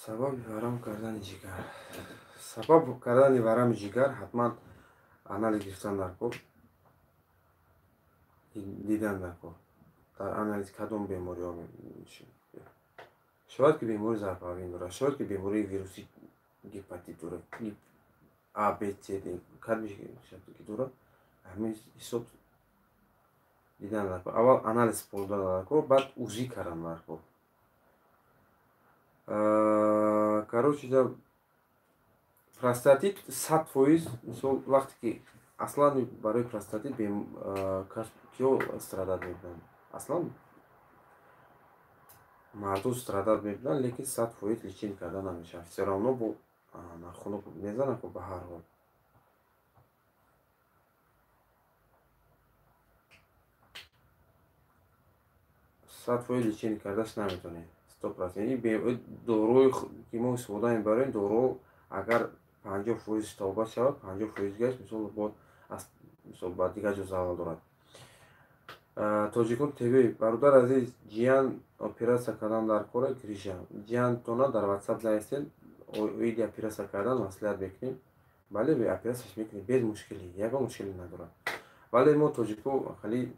Сабаби варам кардани ҷигар. Сабаб кардани варами ҷигар ҳатман анализ гирифтан дар кор, дидан дар кор. Дар анализ кадом бемориҳо шояд ки бемории зарбавин дорад, шояд ки бемории вируси гепатит дорад, А, Б, С, Д кадомеш ки дорад, ҳамин ҳисоб дидан дар кор. Аввал анализ супоридан дар кор, баъд УЗИ кардан дар кор. Короче, простатит 100%, мисол, вақте ки аслан барои простатит киё страдать мекунанд? Аслан мардум страдать мекунанд, лекин 100% лечение карда намешавад. Всё равно бо нахунук мезанад ба ҳар ҳол. 100% лечение кардаш наметавонед. 100%. Ин дорӯи ки мо истифода мебарем, дору агар 50% табобат шавад, 50% гашт, мисол, мисол, ба дигар ҷо залал дорад. Тоҷикон ТВ, бародар азиз, ҷиян оператсия кардан дар кора грижа. Ҷиянтона дар WhatsApp нависед, оиди оператсия кардан маслиҳат мекунем. Бале, оператсияш мекунем, без мушкилӣ, ягон мушкилӣ надорад. Вале мо тоҷико хеле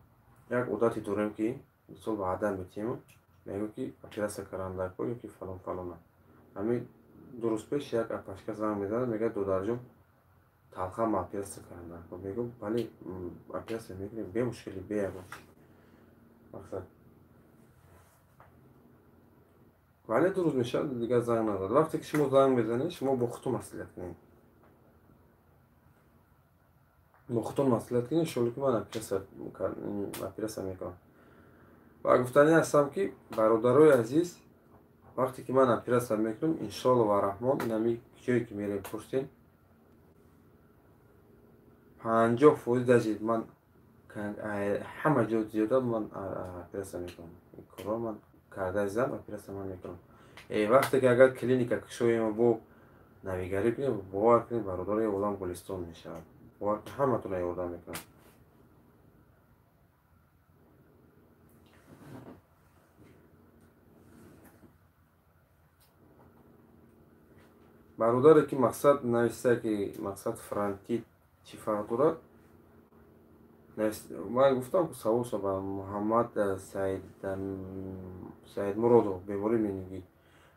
як одате дорем, ки мисол ваъда метиҳем, мегӯем, ки оператсия кардан дар кор ёки фалон фалона. Ҳамин 2 рӯз пеш як апашка занг мезанад, мегӯяд: «Додарҷон, талхама оператсия кардан дар кор». Мегӯям: «Бале, оператсия мекунем, бемушкилӣ, бе ягон чи мақсад». Вале 2 рӯз мешавад, дигар занг назад. Вақте ки шумо занг мезанед, шумо бо худтон маслиҳат кунед, бо худтон маслиҳат кунед, иншоалло ки ман оператсия мекунам. Ва гуфтанӣ ҳастам, ки бародарои азиз, вақте ки ман оператсия мекунам, иншоалло ва раҳмон, инами ҷое ки мерем, пурсем, 50% даже ман ҳама ҷо зиёда ман оператсия мекунам. Корро ман карда зам, оператсия ман мекунам. Вақте ки агар клиника кушоем, бо навигарӣ кунем, бовар кунед, бародарои, олам гулистон мешавад. Бовар кунед, ҳаматонро ёрдам мекунам. Бародаре ки мақсад нависта, ки мақсад фронтит чӣ фарқ дорад, ман гуфтам, саволша ба Муҳаммад Саидмуродов. Бемории менингит.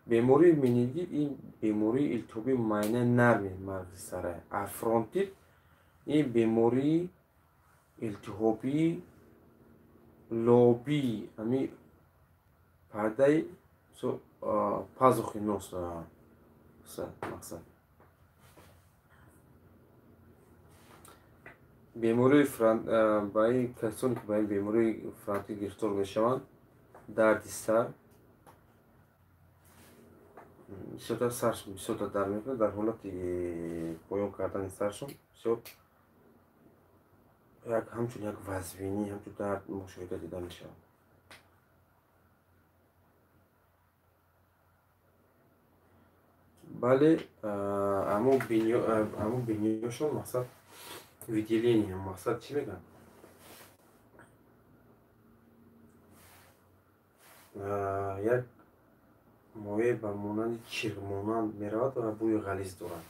Бемории менингит ин бемории илтиҳоби майнаи нарми мағзи сара, а фронтит ин бемории илтиҳобии лобии ҳамин пардаи пазухи нос. Мақсад, бемории ба ин касоне ки ба ин бемории фронтит гирифтор мешаванд, дарди сар бисёртар, саршон бисёртар дард мекунад. Дар ҳолати поён кардани саршон бисёр як ҳамчун як вазвинӣ, ҳамчун дард мушоҳида дида мешавад. Бале, аммо бинёшон, мақсад, выделение, мақсад, чӣ мегӯянд, як моеъ ба монанди чирмонанд меравад ва бӯи ғализ дорад.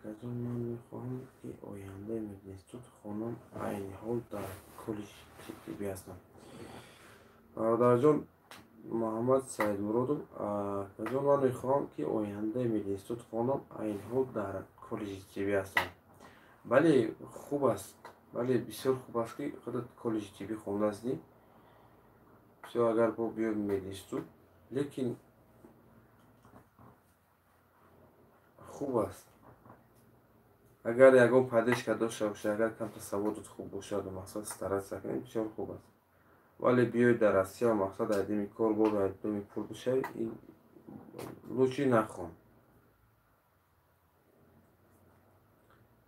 Акаҷон, ман мехоҳам, ки ояндаи мединститут хонам, айни ҳол дар коллеҷи тиббӣ ҳастам. Бародарҷон Муҳаммад Саидмуродов, акаҷон, ман мехоҳам, ки ояндаи мединститут хонам, айни ҳол дар коллеҷи тиббӣ ҳастам. Бале, хуб аст, бале, бисёр хуб аст, ки худат коллеҷи тиббӣ хондаастӣ. Бисёр агар бо биёй мединститут, лекин хуб аст, агар ягон поддержка дошта бошад, агар камтар саводот хуб бошаду мақсад стараться кунед, бисёр хуб аст. Вале биёй дар Россия, мақсад, айдими кор бор, айдими пул бишавӣ, лучше нахон.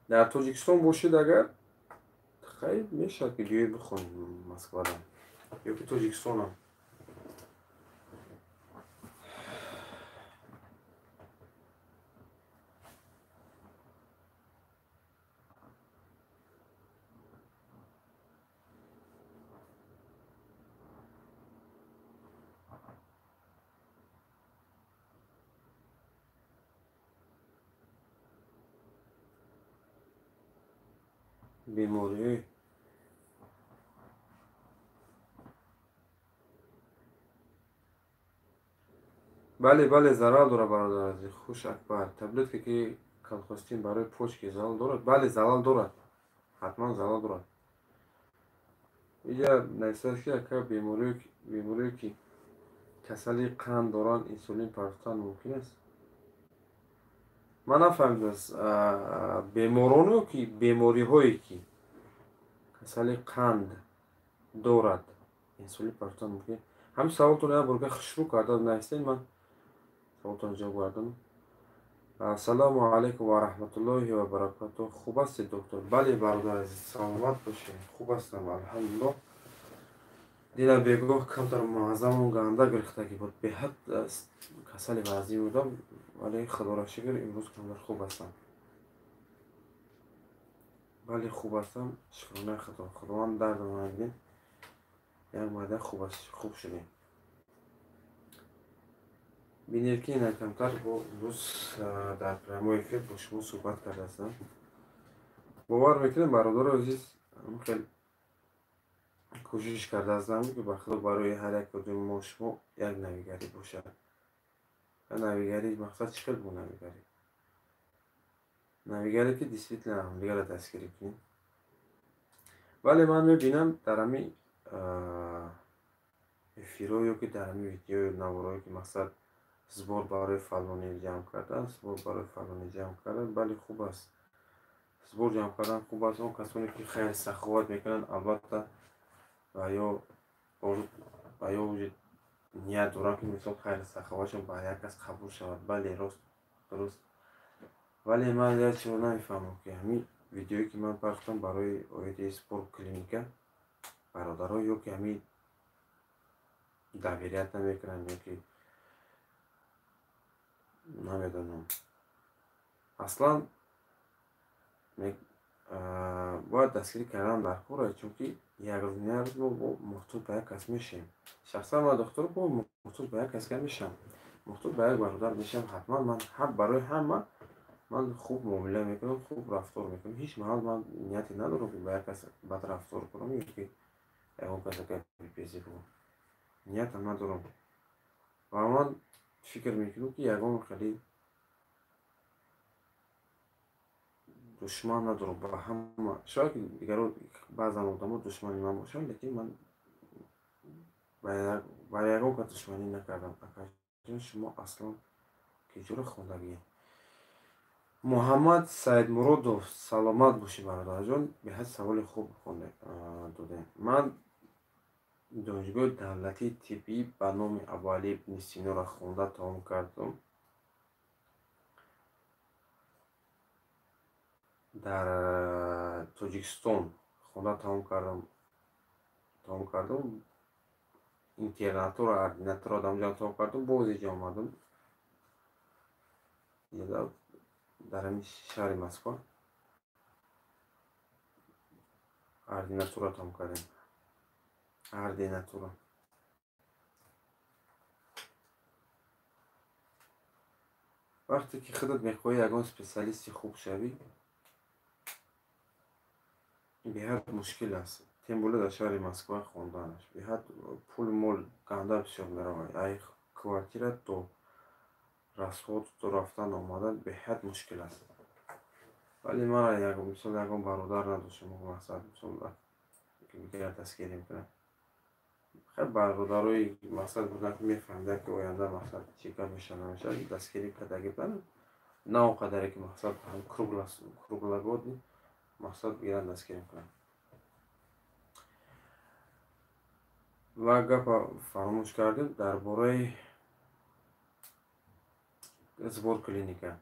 Дар Тоҷикистон бошед агар, хайр, мешавад, ки биёй бихонӣ Москвада ёки Тоҷикистонам. Бемориҳои бале, бале, зарар дорад, бародар азиз. Хуш Акбар. Таблетка ки колхостин барои почки залал дорад? Бале, залал дорад. Ҳатман залал дорад. Инҷа нависад ки ака бемориё ки касали қанд доранд, инсулин партофтан мумкин аст? Ман нафаҳмидам, бемороно ки бемориҳое ки касали қанд дорад, инсулин партофтан мумкин? Ҳамин саволтон як бор хушрӯ карда нависед, ман саволтон ҷавоб гардонам. Ассалому алайкум ва раҳматуллоҳи ва баракатуҳ. Хуб ҳастед, доктор? Бале, бародар азиз, саломат бошед. Хуб ҳастам, алҳамдулиллоҳ. Дилам бегоҳ камтар муаззамон ганда гирифтагӣ буд. Беҳад касали вазъӣ будам, вале худоро шукр, имрӯз камтар хуб ҳастам. Бале, хуб ҳастам, шукронаи Худо. Худованд дардам надидем. Як майда хуб аст, хуб шудем. Бинед ки ина камтар бо имрӯз дар прямой эфир бо шумо суҳбат кардаастам. Бовар мекунем, бародари азиз, хел кӯшиш кардаастам ки ба Худо барои ҳар як одами мо шумо як навигарӣ бошад. Навигарӣ мақсад чӣ хел бу навигарӣ? Навигарӣ ки действительно ҳамдигарро дастгирӣ кунем. Вале ман мебинам дар ҳамин эфирҳо ё ки дар ҳамин видеои наворҳое ки мақсад сбор барои фалонӣ ҷамъ кардан, сбор барои фалонӣ ҷамъ кардан, бале, хуб аст. Сбор ҷамъ кардан хуб аст. Он касоне ки хайр саховат мекунанд, албатта ва ё ният доранд ки мисол хайр саховатшон ба як кас қабул шавад. Бале, рост, дуруст. Вале ман як чизро намефаҳмам ки ҳамин видеое ки ман партофтам барои оиди сбор клиника, бародаро ё ки ҳамин доверият намекунанд, ё ки намедонам. Аслан бояд дастгирӣ кардан дар кор аст, чунки як рӯз на як рӯз мо муҳтоҷ ба як кас мешавем. Шахсан ман доктор бо муҳтоҷ ба як кас мешавам, муҳтоҷ ба як бародар мешавам. Ҳатман ман барои ҳама ман хуб муомила мекунам, хуб рафтор мекунам. Ҳеҷ маҳал ман нияте надорам ки ба як кас бад рафтор кунам ё ки ягон каса бепези кунам. Ниятам надорам. Ва ман фикр мекунам ки ягон хеле душман надорам ба ҳама. Шояд ки дигаро баъзан одамо душмани ман бошанд, лекин ман ба ягон кас душманӣ накардам. Акаҷон, шумо аслан киҷоро хондагиед? Муҳаммад Саидмуродов, саломат бошӣ, бародарҷон. Беҳад саволи хуб додем. Ман донишгоҳи давлатии тиббӣ ба номи Абуалӣ ибни Синоро хонда тамом кардам. Дар Тоҷикистон хонда тамом кардам. Интернатура, ординатура дар онҷо тамом кардам. Боз инҷо омадам. Дар ҳамин шаҳри Москва ординатура тамом кардем. Ординатура. Вақте ки худат мехоҳӣ ягон специалисти хуб шавӣ, беҳад мушкил аст. Тем более дар шаҳри Москва хонданаш. Беҳад пул мол ганда бисёр меравад. Ай квартира то расход то рафтан омадан беҳад мушкил аст. Вале мара мисол ягон бародар надоштам, мақсад мисол дигар дастгирӣ мекунам. Хеле бародарои мақсад буданд ки мефаҳмиданд ки оянда мақсад чӣ кор мешавад, намешавад, дастгирӣ кардагӣ буданд. На он қадаре ки мақсад круглогодный мақсад бигиранд дастгирӣ мекунанд. Ва гапа фаромӯш кардем дар бораи сбор клиника.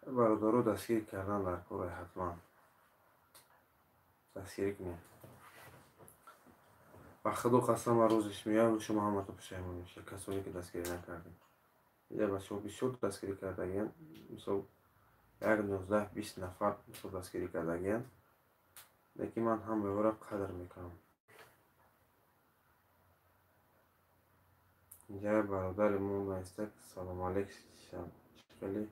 Бародаро дастгирӣ кардан дар кор ҳатман. Дастгирӣ кунед. Ба Худо қасам, ва рӯзиш меоям, шумо ҳамато пушаймон мешавед, касоне ки дастгирӣ накардед. Инҷа бачаҳо бисёр дастгирӣ кардагиянд. Мисол як 19-20 нафар мисол дастгирӣ кардагиянд. Лекин ман ҳамаро қадр мекунам. Инҷа бародари мо нависта: салому алейкум, хеле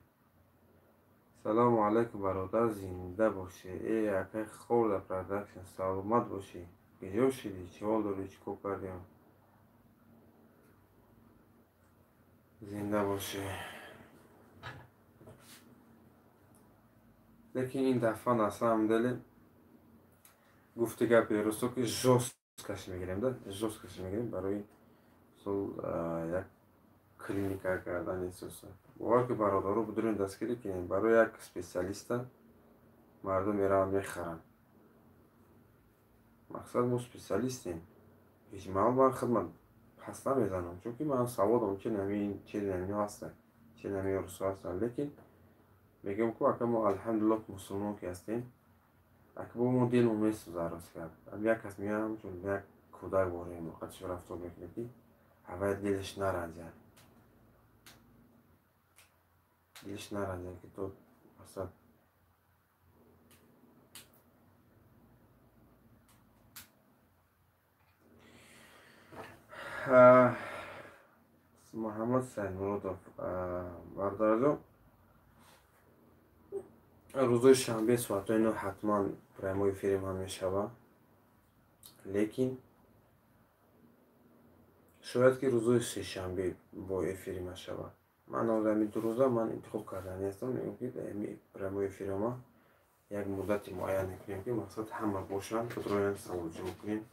Салому алайкум, бародар, зинда бошӣ. Э, акай Хорда Продакшн, саломат бошӣ. Куҷо шидӣ? Чӣ ҳол дорӣ? Чӣ кор кардем? Зинда бошӣ. Лекин ин дафъа на самом деле гуфти гапи русо ки жёсткаш мегирем да, жёсткаш мегирем барои мисол як клиника кардан эҳсоса. Бовар ки бародаро бидурем дастгирӣ кунем, барои як специалиста мардум мераванд мехаранд. Мақсад мо специалистем. Ҳеҷ маҳал ман хидмат пас намезанам, чунки ман саводам чи нами чи намино ҳастам, чи нами русо ҳастам, лекин мегӯям ку ака мо алҳамдулиллоҳ мусулмон ки ҳастем, ака бо мо дилмо месӯзад рост гап. Як кас меоям чун як кӯдак борем, вақташо рафтор мекунем ки ҳавай дилаш наранҷад. Дилаш наранҷад ки то мақсад Муҳаммад Сайдмуродов бародарҷон, рӯзои шанбе соатҳои 9 ҳатман прямой эфири ман мешавад, лекин шояд ки рӯзои сешанбе бо эфири ман шавад. Ман ҳозир ду рӯза ман интихоб кардани ҳастам, мегӯям ки прямой эфири ма як муддати муайян мекунем ки мақсад ҳама бошанд, худроян саволҷавоб кунем.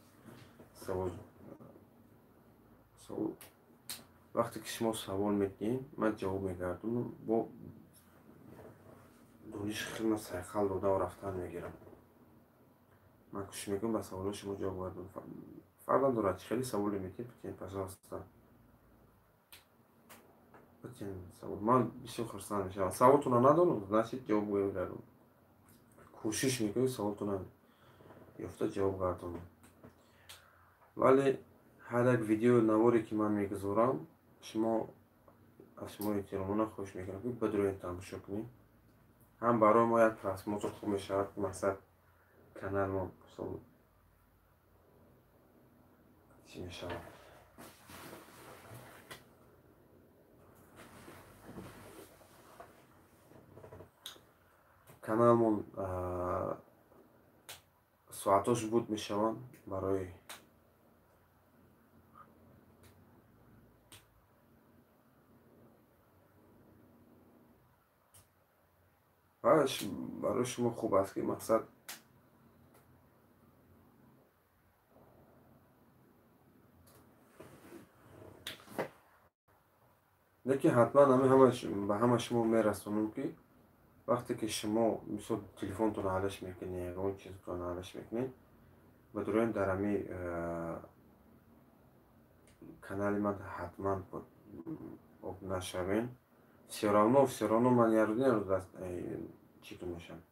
Савол вақте ки шумо савол медиҳед, ман ҷавоб мегардонам, бо дониши хидмат сайқал дода рафтан мегирам. Ман кӯшиш мекунам ба саволҳои шумо ҷавоб гардонам. Фарқ надорад чӣ хеле саволе медиҳед, битен, пожалуйста. Битен савол. Ман бисёр хурсанд мешавам. Саволтонро надонам, значит ҷавоб мегардонам. Кӯшиш мекунем саволтонро ёфта ҷавоб гардонам. Вале ҳар як видео наворе ки ман мегузорам, шумо аз шумо эҳтиромона хоҳиш мекунам ки бидуред тамошо кунед. Ҳам барои мо як просмотр хуб мешавад, мақсад канал мо мисол чӣ мешавад. Каналмон соатош буд мешаванд барои барои шумо хуб аст ки мақсад лекин ҳатман ба ҳама шумо мерасонам ки вақте ки шумо мисол телефонтонро алиш мекунед, ягон чизтонро алиш мекунед, бидурем дар ҳами канали ман ҳатман обуна шавем. Всё равно ман як рӯз як рӯз читон мешавам.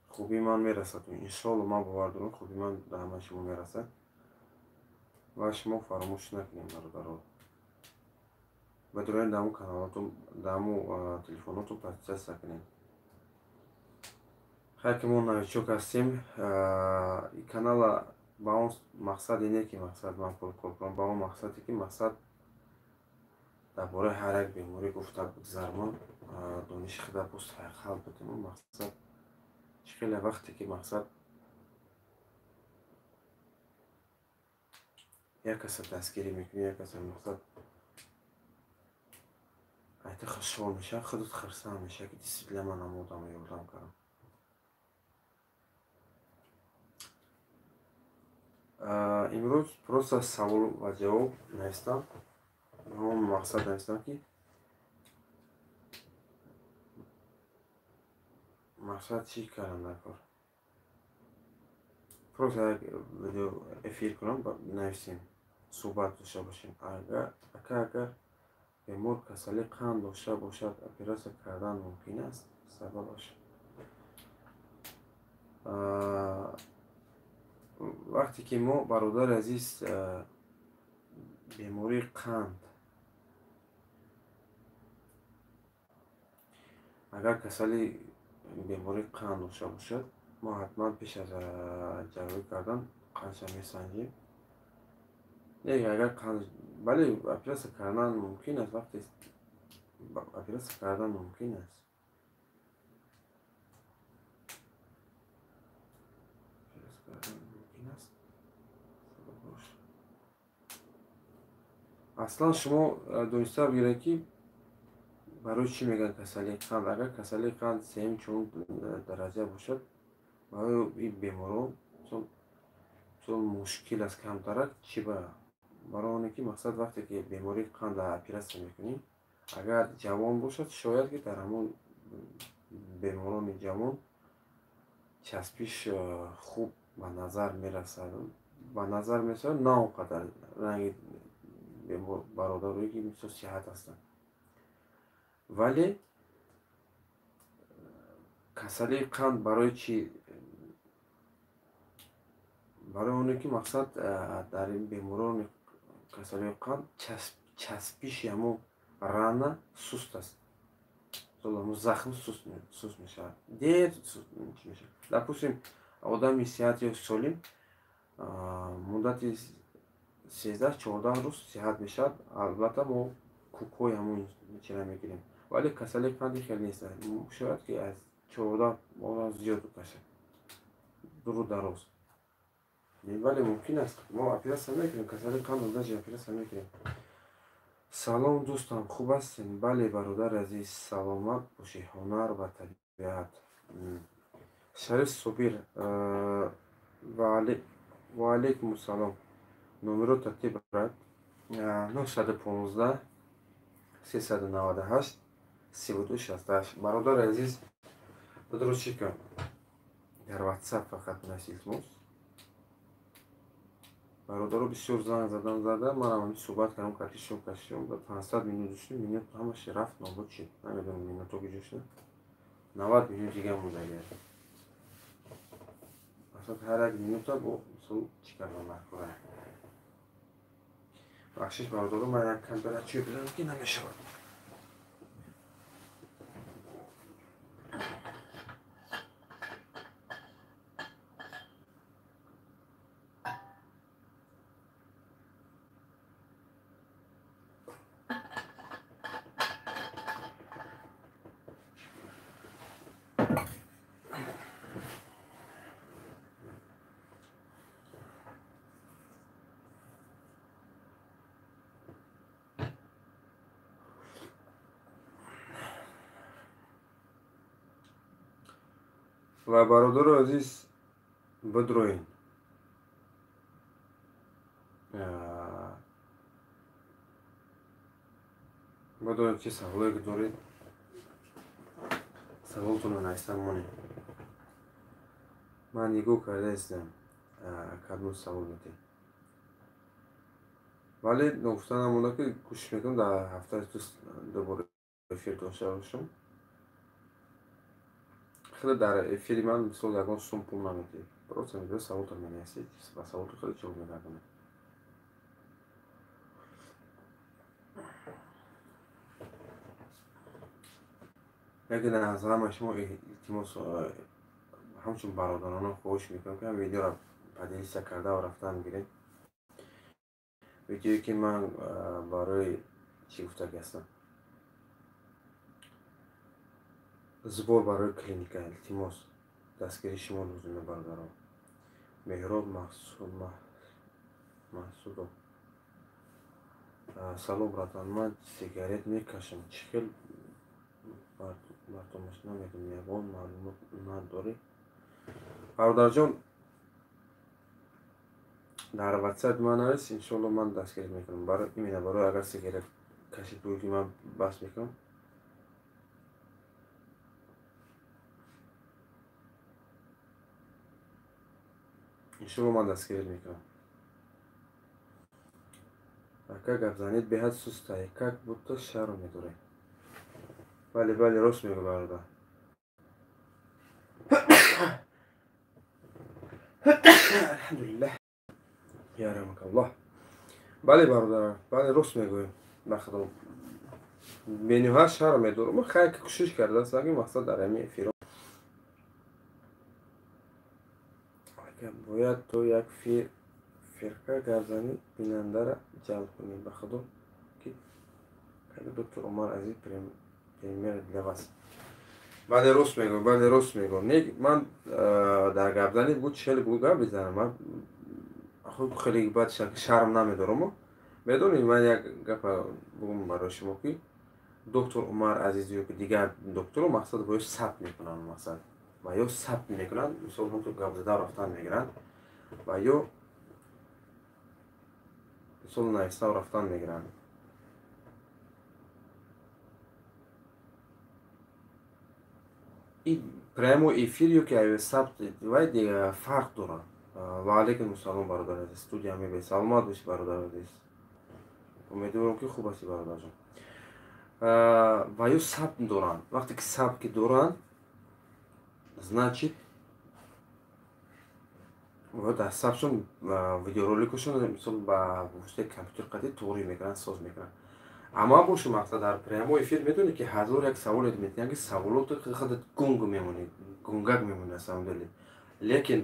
Хубии ман мерасад. Иншоалло ман бовар дорам, хубии ман ба ҳамаи шумо мерасад. Ва шумо фаромӯш накунед, бародаро. Бидурем дар ҳамун каналотон, дар ҳамун телефонотон подписаться кунед. Хайр ки мо новичок ҳастем, ин канала ба он мақсаде не ки мақсад ман пул кор кунам, ба он мақсаде ки мақсад дар бораи ҳар як беморӣ гуфта бигзармон, дониши худа боз сайқал бидем. Мақсад чӣ хеле вақте ки мақсад як каса дастгирӣ мекунӣ, як каса мақсад айта хушҳол мешавад, худат хурсанд мешавад ки действительно ман ҳамон одамро ёрдам кардам. Имрӯз просто савол ва ҷавоб навистам. Ҳамон мақсад навистам ки мақсад чӣ кардам дар кор. Просто як видео эфир кунам, нависем, суҳбат дошта бошем. Ака агар бемор касалии қанд дошта бошад, оператсия кардан мумкин аст? Сабабаш вақте ки мо, бародари азиз, бемории қанд, агар касали бемории қанд дошта бошад, мо ҳатман пеш аз ҷарроҳӣ кардан қандша месанҷем. Не, агар қанд, бале, оператсия кардан мумкин аст, вақте Оператсия кардан мумкин аст. Мумкин аст. Аслан шумо дониста бигиред, ки барои чӣ мегӯянд касалии қанд. Агар касалии қанд сеюм чорум дараҷа бошад, барои ин беморон мушкил аст камтарак. Чӣ барои оне ки мақсад вақте ки бемории қанд оператсия мекунӣ, агар ҷавон бошад, шояд ки дар ҳамон беморони ҷавон часпиш хуб ба назар мерасад, ба назар мерасад, на он қадар ранги бародарое ки мисол сиҳат ҳастанд. Вале касалии қанд барои чӣ? Барои оне ки мақсад дар ин беморони касалии қанд часпиши ҳамон рана суст аст. Ҳамон захм суст мешавад, дер мешавад. Допустим, одами сиҳат ё солим муддати 13-14 рӯз сиҳат мешавад. Албатта мо кӯкҳои ҳамон чира мегирем, вале касалии қанди хеле нест. Шояд ки аз 14 одам зиёд кашад, дуру дароз. Вале мумкин аст, мо оператсия мекунем, касалии қанд даже оператсия мекунем. Салом дӯстам, хуб ҳастем? Бале, бародари азиз, саломат бошӣ. Ҳунар ва табиат. Шариф Собир, ва алайкум ассалом. Номеро тартиб брат: 915 398 32 68. Бародари азиз, бадро чӣ кун? Дар WhatsApp фақат нас, илтимос. Бародаро бисёр занг задан зада, манам ҳамин суҳбат кардам, катишон кашишон, 500 минут шуд, минут ҳамаш рафт, нобуд шуд. Намедонам минуто куҷо шуд. 90 минут дига монда. Асад ҳар як минута бо мисол чӣ кардан накора. Бахшиш бародаро, ман як камтара чӯй бизанам ки намешавад. Ва бародару азиз, бидроин. Бидроин, чӣ саволое ки доред, саволтонро нависта монед. Ман нигоҳ карда истам, кадом савол медиҳед. Вале ногуфта намонда ки кӯшиш мекунам дар ҳафтаи ду бор эфир дошта бошам. Хеле дар эфири ман мисол ягон сум пул намедиҳед. Просто мебиёд, саволтон менависед, ба саволтон хеле ҷавоб мегардонед. Лекин аз ҳама шумо илтимос, ҳамчун бародарона хоҳиш мекунам, ки ҳам видеоро поделиться карда ва рафтан бигиред. Видеое ки ман барои чӣ гуфтагӣ ҳастам, сбор барои клиника, илтимос, дастгирии шумо лозиме, бародарон. Меҳроб Маҳсудов: салом, братан, ман сигарет мекашам, чӣ хел бартомаш намедонам, ягон маълумот надорӣ? Бародарҷон, дар WhatsApp ман навис, иншоалло ман дастгирӣ мекунам. Именно барои агар сигарет кашид буд ки ман бас мекунам. Иншоалло ман дастгирӣ мекунам. Ака, гап занед беҳад сустае, как будто шарм медоред. Бале, бале, рост мегӯ, бародар. Алҳамдулиллаҳ, ярҳамакаллоҳ. Бале, бародар, бале, рост мегӯем. Ба худо бениҳоят шарм медорам. Хайр, кӯшиш кардааст, ки мақсад дар ҳамин эфиро бояд то як фирқа гап занӣ, бинандара ҷалб кунӣ. Ба худо ки Доктор Умар Азиз пример для вас. Бале, рост мегӯ, бале, рост мегӯ. Не, ман дар гапзанӣ буд, хеле бу гап мезанам. Ман хуб хеле бад шарм намедорам. Медонед, ман як гапа бугум барои шумо, ки доктор Умар Азиз ё ки дигар докторо мақсад бояд сабт мекунанд, мақсад ва ё сабт мекунанд, мисол ҳамтур гап зада рафтан мегиранд ва ё мисол нависта рафтан мегиранд. И прямой эфир ё ки сабт вай дига фарқ дорад. Ва алайкум ассалом, бародар азиз, студия мебе, саломат бошӣ, бародар азиз, умедворам ки хуб ҳастӣ, бародарҷон. Ва ё сабт доранд. Вақте ки сабт ки доранд, значит ва дар сабтшон видеороликашон мисол ба воситаи компютер қатъи туғрӣ мекунанд, соз мекунанд. Аммо бошу мақсад дар прямой эфир медонед, ки ҳазор як саволе метиҳанд, ки саволото худат гунг мемонӣ, гунгак мемонӣ на самом деле. Лекин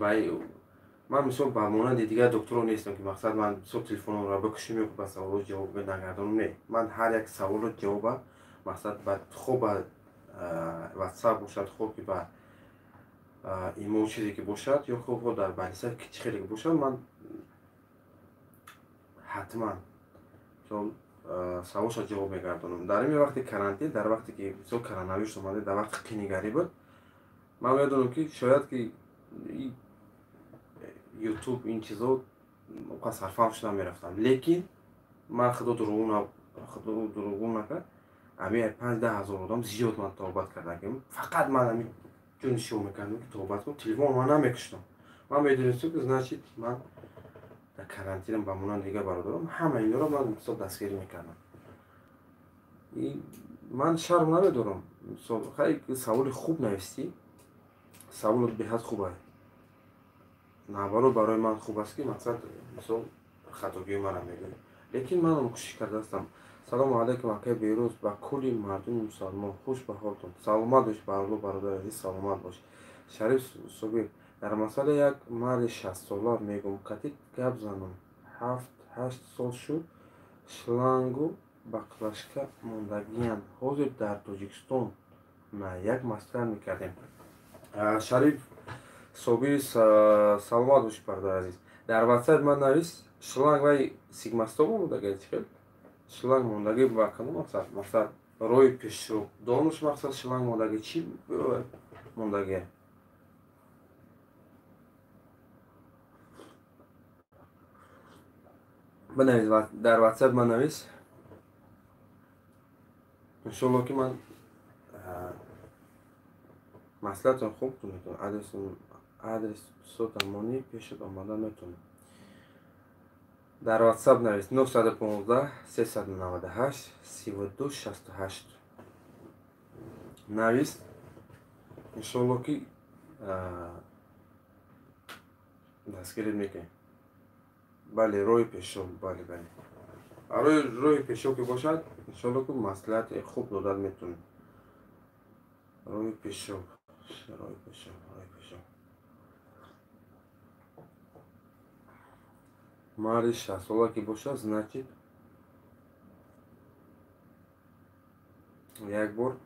ман мисол ба монанди дигар докторо нестам, ки мақсад ман мисол телефонро бикушем ё ба саволот ҷавоб нагардонам. Не, ман ҳар як саволот ҷавоба мақсад ба хоб ба ватсап бошад, хоб ки ба имо чизе ки бошад, ё хоб дар балиса ки чӣ хеле ки бошад, ман ҳатман мисол саволша ҷавоб мегардонам. Дар ин вақти карантин, дар вақте ки мисол коронавирус омада, дар вақти қинигарӣ буд, ман медонам, ки шояд ки ютуб ин чизо оқа сарфаҳм шуда мерафтам, лекин ман худо дурӯғу накард, ами 5-10 ҳазор одам зиёд ман тобат кардам. Фақат ман ами ҷони шумо мекардам, ки тобат кун, телефон ман намекуштам. Ман медонистам, ки значит ман дар карантинам ба монанди дигар бародарам, ҳама инро ман мисол дастгирӣ мекардам. Ман шарм намедорам. Мисол хай саволи хуб навистӣ, саволот беҳад хуб аст. Наоборот, барои ман хуб аст, ки мақсад мисол хатогии мара мегӯӣ. Лекин манам кӯшиш кардаастам. Салому алайкум, акай Берӯз, ба кулли мардуми мусалмон, хуш ба ҳолтон. Саломат бош, бародар, бародари азиз, саломат бош. Шариф Собир, дар масъала як марди 60-сола мегӯм, катит гап занам. 7-8 сол шуд, шлангу баклашка мондагиянд. Ҳозир дар Тоҷикистон на як маслиҳат мекардем. Шариф Собир, саломат бошӣ, бародари азиз. Дар ватсап ман навис, шланг вай сигмастоб мондагӣ чӣ хел? Шланг мондагӣ ба кадом мақсад? Мақсад роҳи пешробдонуш, мақсад шланг мондагӣ чӣ мондагӣ? Бинавис дар ватсап ман навис. Иншолло ки ман маслиҳатон хуб метавонам. Адрес сотамонӣ пешат омада метавонам. Дар ватсап навис 915 398 32 68 навис. Иншолло ки дастгирӣ мекунем. Бале, роҳи пешоб, бале, бале. Роҳи пешоб ки бошад, иншолло ки маслиҳати хуб дода метавонем. Роҳи пешоб, роҳи пешоб, роҳи пешоб. Марди 60-сола ки бошад, значит як бор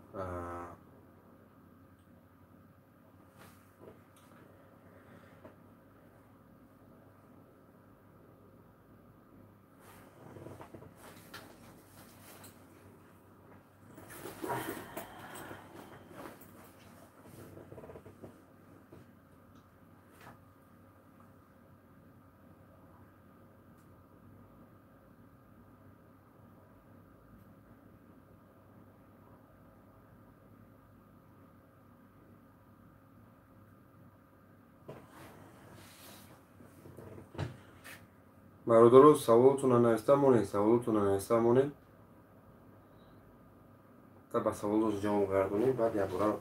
бародаро, саволотонро нависта монед, саволотонро нависта монед, та ба саволот ҷавоб гардонем, баъд якбора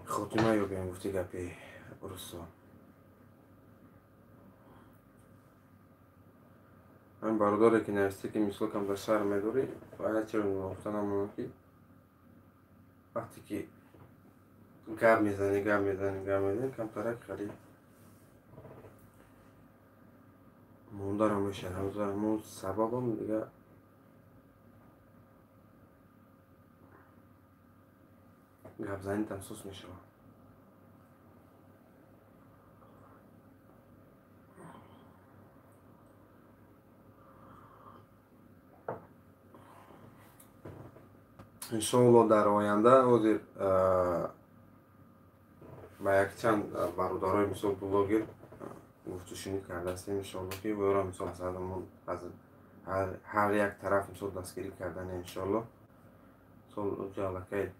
хотима ёбем, гуфти гапи русо. Ҳамин бародаре ки нависте, ки мисол камтар шарм медорӣ, бояд чиро гуфта намонам, ки вақте ки гап мезанӣ, гап мезанӣ, гап мезанӣ, камтарак хеле мондаро мешавад. Ҳамон сабабам дига гапзанитам сус мешавад. Иншоалло дар оянда ҳозир ба якчанд бародарои мисол блогер гуфтушунид кардаастем, иншоалло ки боёра мисол аз ҳар як тараф мисол дастгирӣ кардане, иншоалло. Мисол уҷа аллакай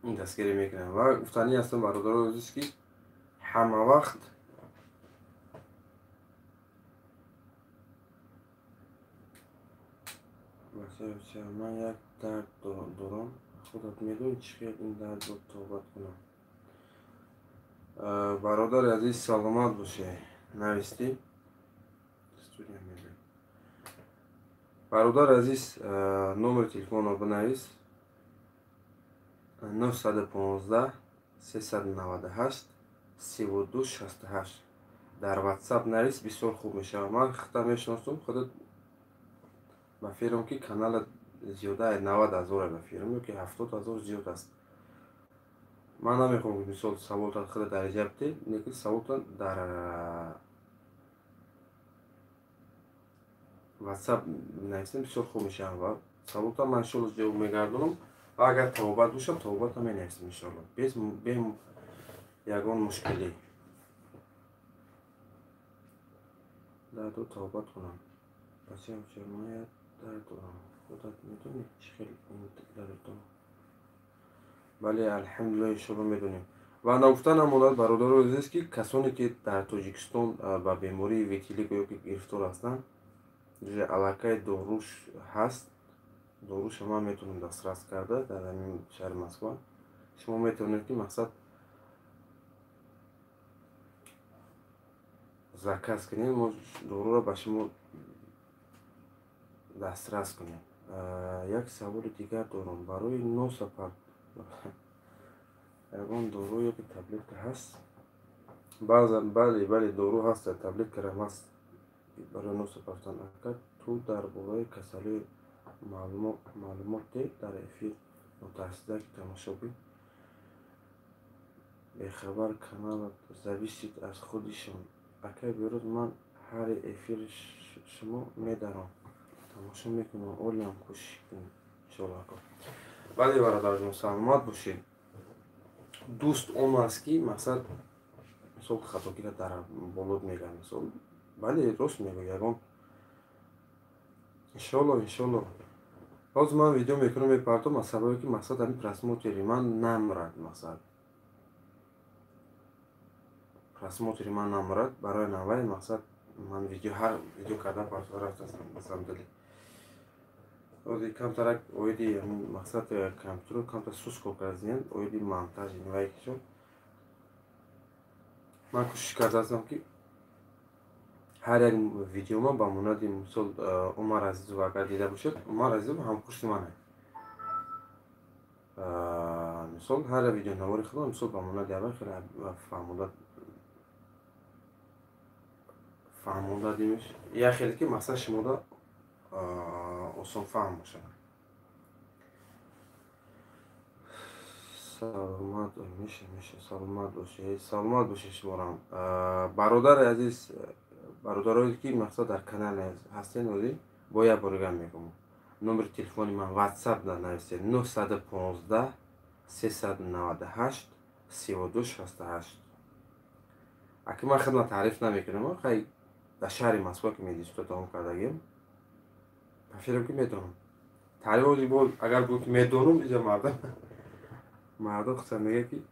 дастгирӣ мекунам ва гуфтанӣ ҳастам бародарои азиз, ки ҳама вақт ман як дард дорам, худат медонӣ чӣ хел ин дардро тобат кунам. Бародари азиз, саломат бошед. Навистӣ студия мебинам. Бародари азиз, номери телефонро бинавис: 915 398 32 68. Дар WhatsApp навис, бисёр хуб мешавад. Ман худам мешиносам, худат ба фирм ки канала зиёда 90 ҳазор ба фирм ё ки 70 ҳазор зиёд аст. Ман намехоҳам ки мисол саволтан худа дараҷа бите, лекин саволтан дар WhatsApp нависем, бисёр хуб мешавад ва саволтан ман иншоалло ҷавоб мегардонам ва агар тавобат бошад, тавобатам менависем иншоалло, бе ягон мушкилӣ. Дардо тавобат кунам. Бачаам, ман як дард дорам, худат медонӣ чӣ хел ин дардо. Бале, алҳамдулилла, иншоалло медонем. Ва нагуфта намонад, бародарои азиз, ки касоне ки дар Тоҷикистон ба бемории витилиго ё ки гирифтор ҳастанд, аллакай доруш ҳаст. Доруша ман метавонам дастрас карда дар ҳамин шаҳри Москва. Шумо метавонед ки мақсад заказ кунед, мо доруро ба шумо дастрас кунем. Як саволи дигар дорам. Барои носапар ягон дору ё ки таблетка ҳаст? Баъзан бале, бале, дору ҳаст, таблеткарам ҳаст барои носапартан. Агар ту дар бораи касалӣ маълумот де дар эфир, мутаассифона ки тамошобин бехабар, каналат зависит аз худишон. Акай Бероз, ман ҳар эфири шумо медарам, тамошо мекунам, олиам кӯшиш кунем иншоалло ако. Бале, бародарҷон, саломат бошед. Дӯст он аст ки мақсад мисол хатогира дар болот мегӯяд, мисол бале, рост мегӯяд ягон. Иншоалло, иншоалло. Ҳозир ман видео мекунам, мепартом, аз сабабе ки мақсад ҳамин просмотри ман намрад, мақсад просмотри ман намрад, барои навай мақсад ман видео ҳар видео кардан партофта рафтастам ба самом деле. Ози камтарак оиди мақсад компютеро камтар сус кор кардем, оиди монтаж инвай кишо. Ман кӯшиш кардаастам ки ҳар як видеома ба монанди мисол Умар Азизов агар дида бошед, Умар Азизов ҳамкурси ман аст. Мисол ҳар як видеонавори худо мисол ба монанди аввал хеле фаҳмонда димеш, як хеле ки мақсад шумода осонфаҳм бошад. Саломат меша, меша, саломат бошед, саломат бошед шуморам. Бародари азиз, бародарое ки мақсад дар канал ҳастен, ҳозир бо як бор дигар мегӯям. Номери телефони ман WhatsApp да нависед: 915 398 32 68. Аки ман хидмат таъриф намекунам, хай дар шаҳри Москва ки мединститута тамом кардагим, ба фикрам ки медонам. Таъриф ҳозир бо агар гӯям ки медонам, иҷа мардум хусусан мегӯяд ки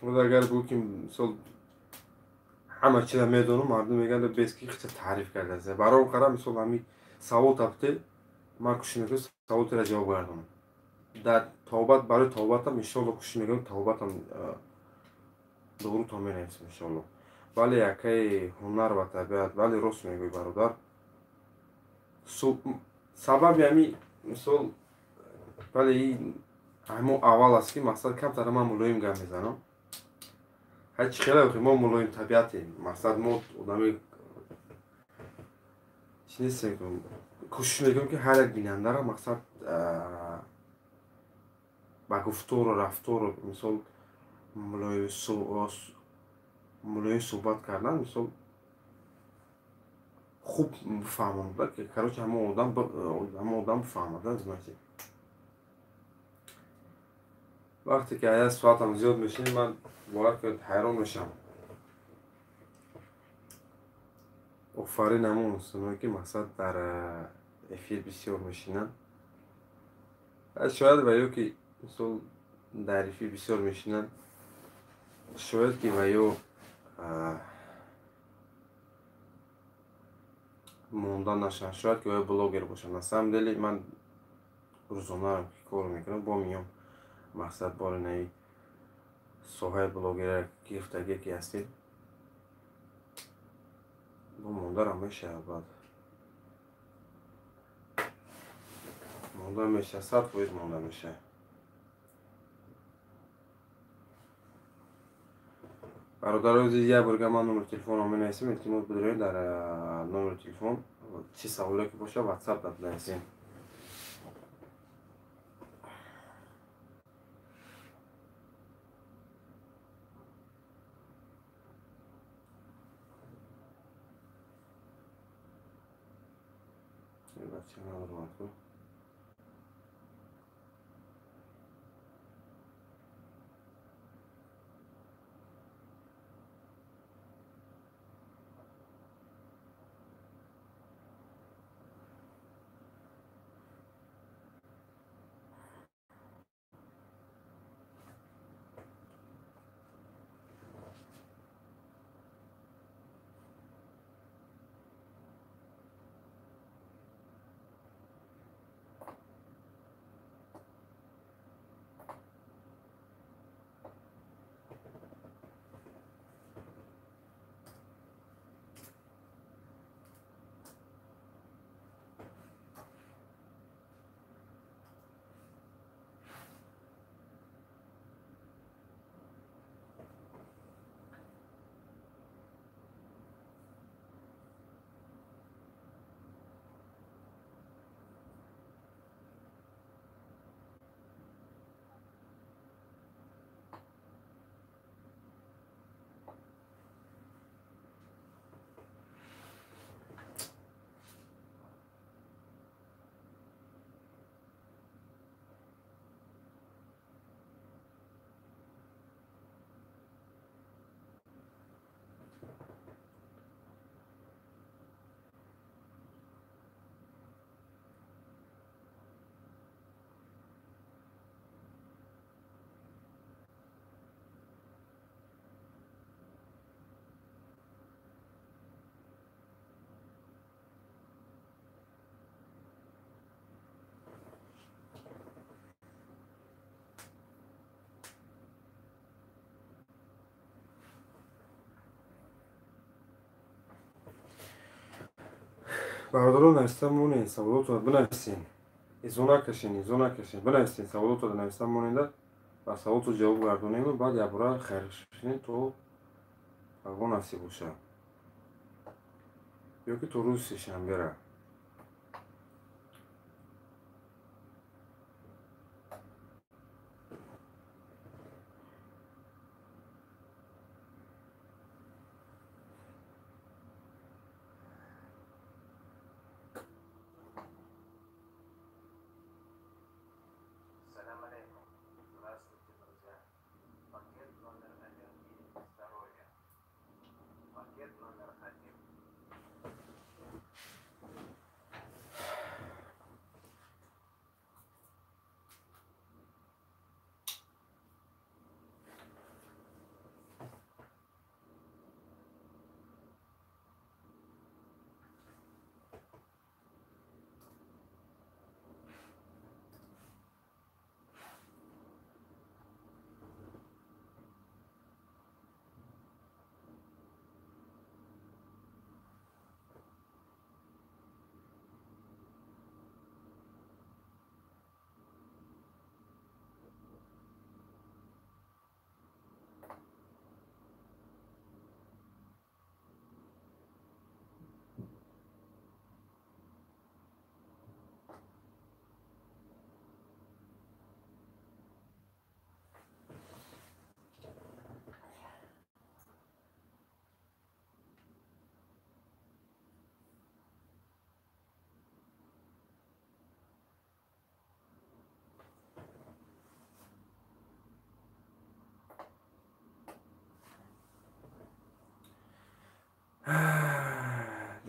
агар гӯ ки мисол ҳама чиза медонам, мардум мегӯянд бес ки хича таъриф кардааст. Барои он қара мисол ҳамин савол табте, ман кӯшиш мекунам саволтро ҷавоб гардонам. Дар тавбат, барои тавбатам иншоалло кӯшиш мекунам, тавбатам дору то менависам иншоалло. Бале, акаи ҳунар ва табиат, бале, рост мегӯӣ бародар. Сабаби ҳами мисол бале ҳамо аввал аст ки мақсад камтар ман мулоим гап мезанам. Ҳарчи хеле мо мулоим табиатем, мақсад мо одами чӣ нестем, кӯшиш мекунем ки ҳар як бинандаро мақсад ба гуфтору рафтору мисол мулоим суҳбат кардан мисол хуб бифаҳмонда, короче ҳамон одам бифаҳмада. Значит вақте ки як соатам зиёд мешинем, ман бовар кунед ҳайрон мешавам. Офарин ҳамон инсоное ки мақсад дар эфир бисёр мешинанд. Шояд ва ё ки мисол дар эфир бисёр мешинанд, шояд ки ва ё монда нашаванд, шояд ки ва ё блогер бошанд. На самом деле ман рӯзонаам ки кор мекунам, бо миём мақсад бори нави соҳаи блогера гирифтагие ки ҳастем, бо мондарам мешавад, баъд монда мешавад, 100% монда мешавад. Бародарои азиз, як борга ман номери телефонро менависем, илтимос бидоред дар номери телефон чӣ саволе ки бошад ватсап дар бинависем. Бародарон, нависта монед, саволотро бинависен. Изо накашен, изо накашен, бинависен, саволотро нависта монеда, ба саволотро ҷавоб гардонем, баъд якбора хайршинем то пагоҳ насиб бошад. Ё ки то рӯзи сешанбера.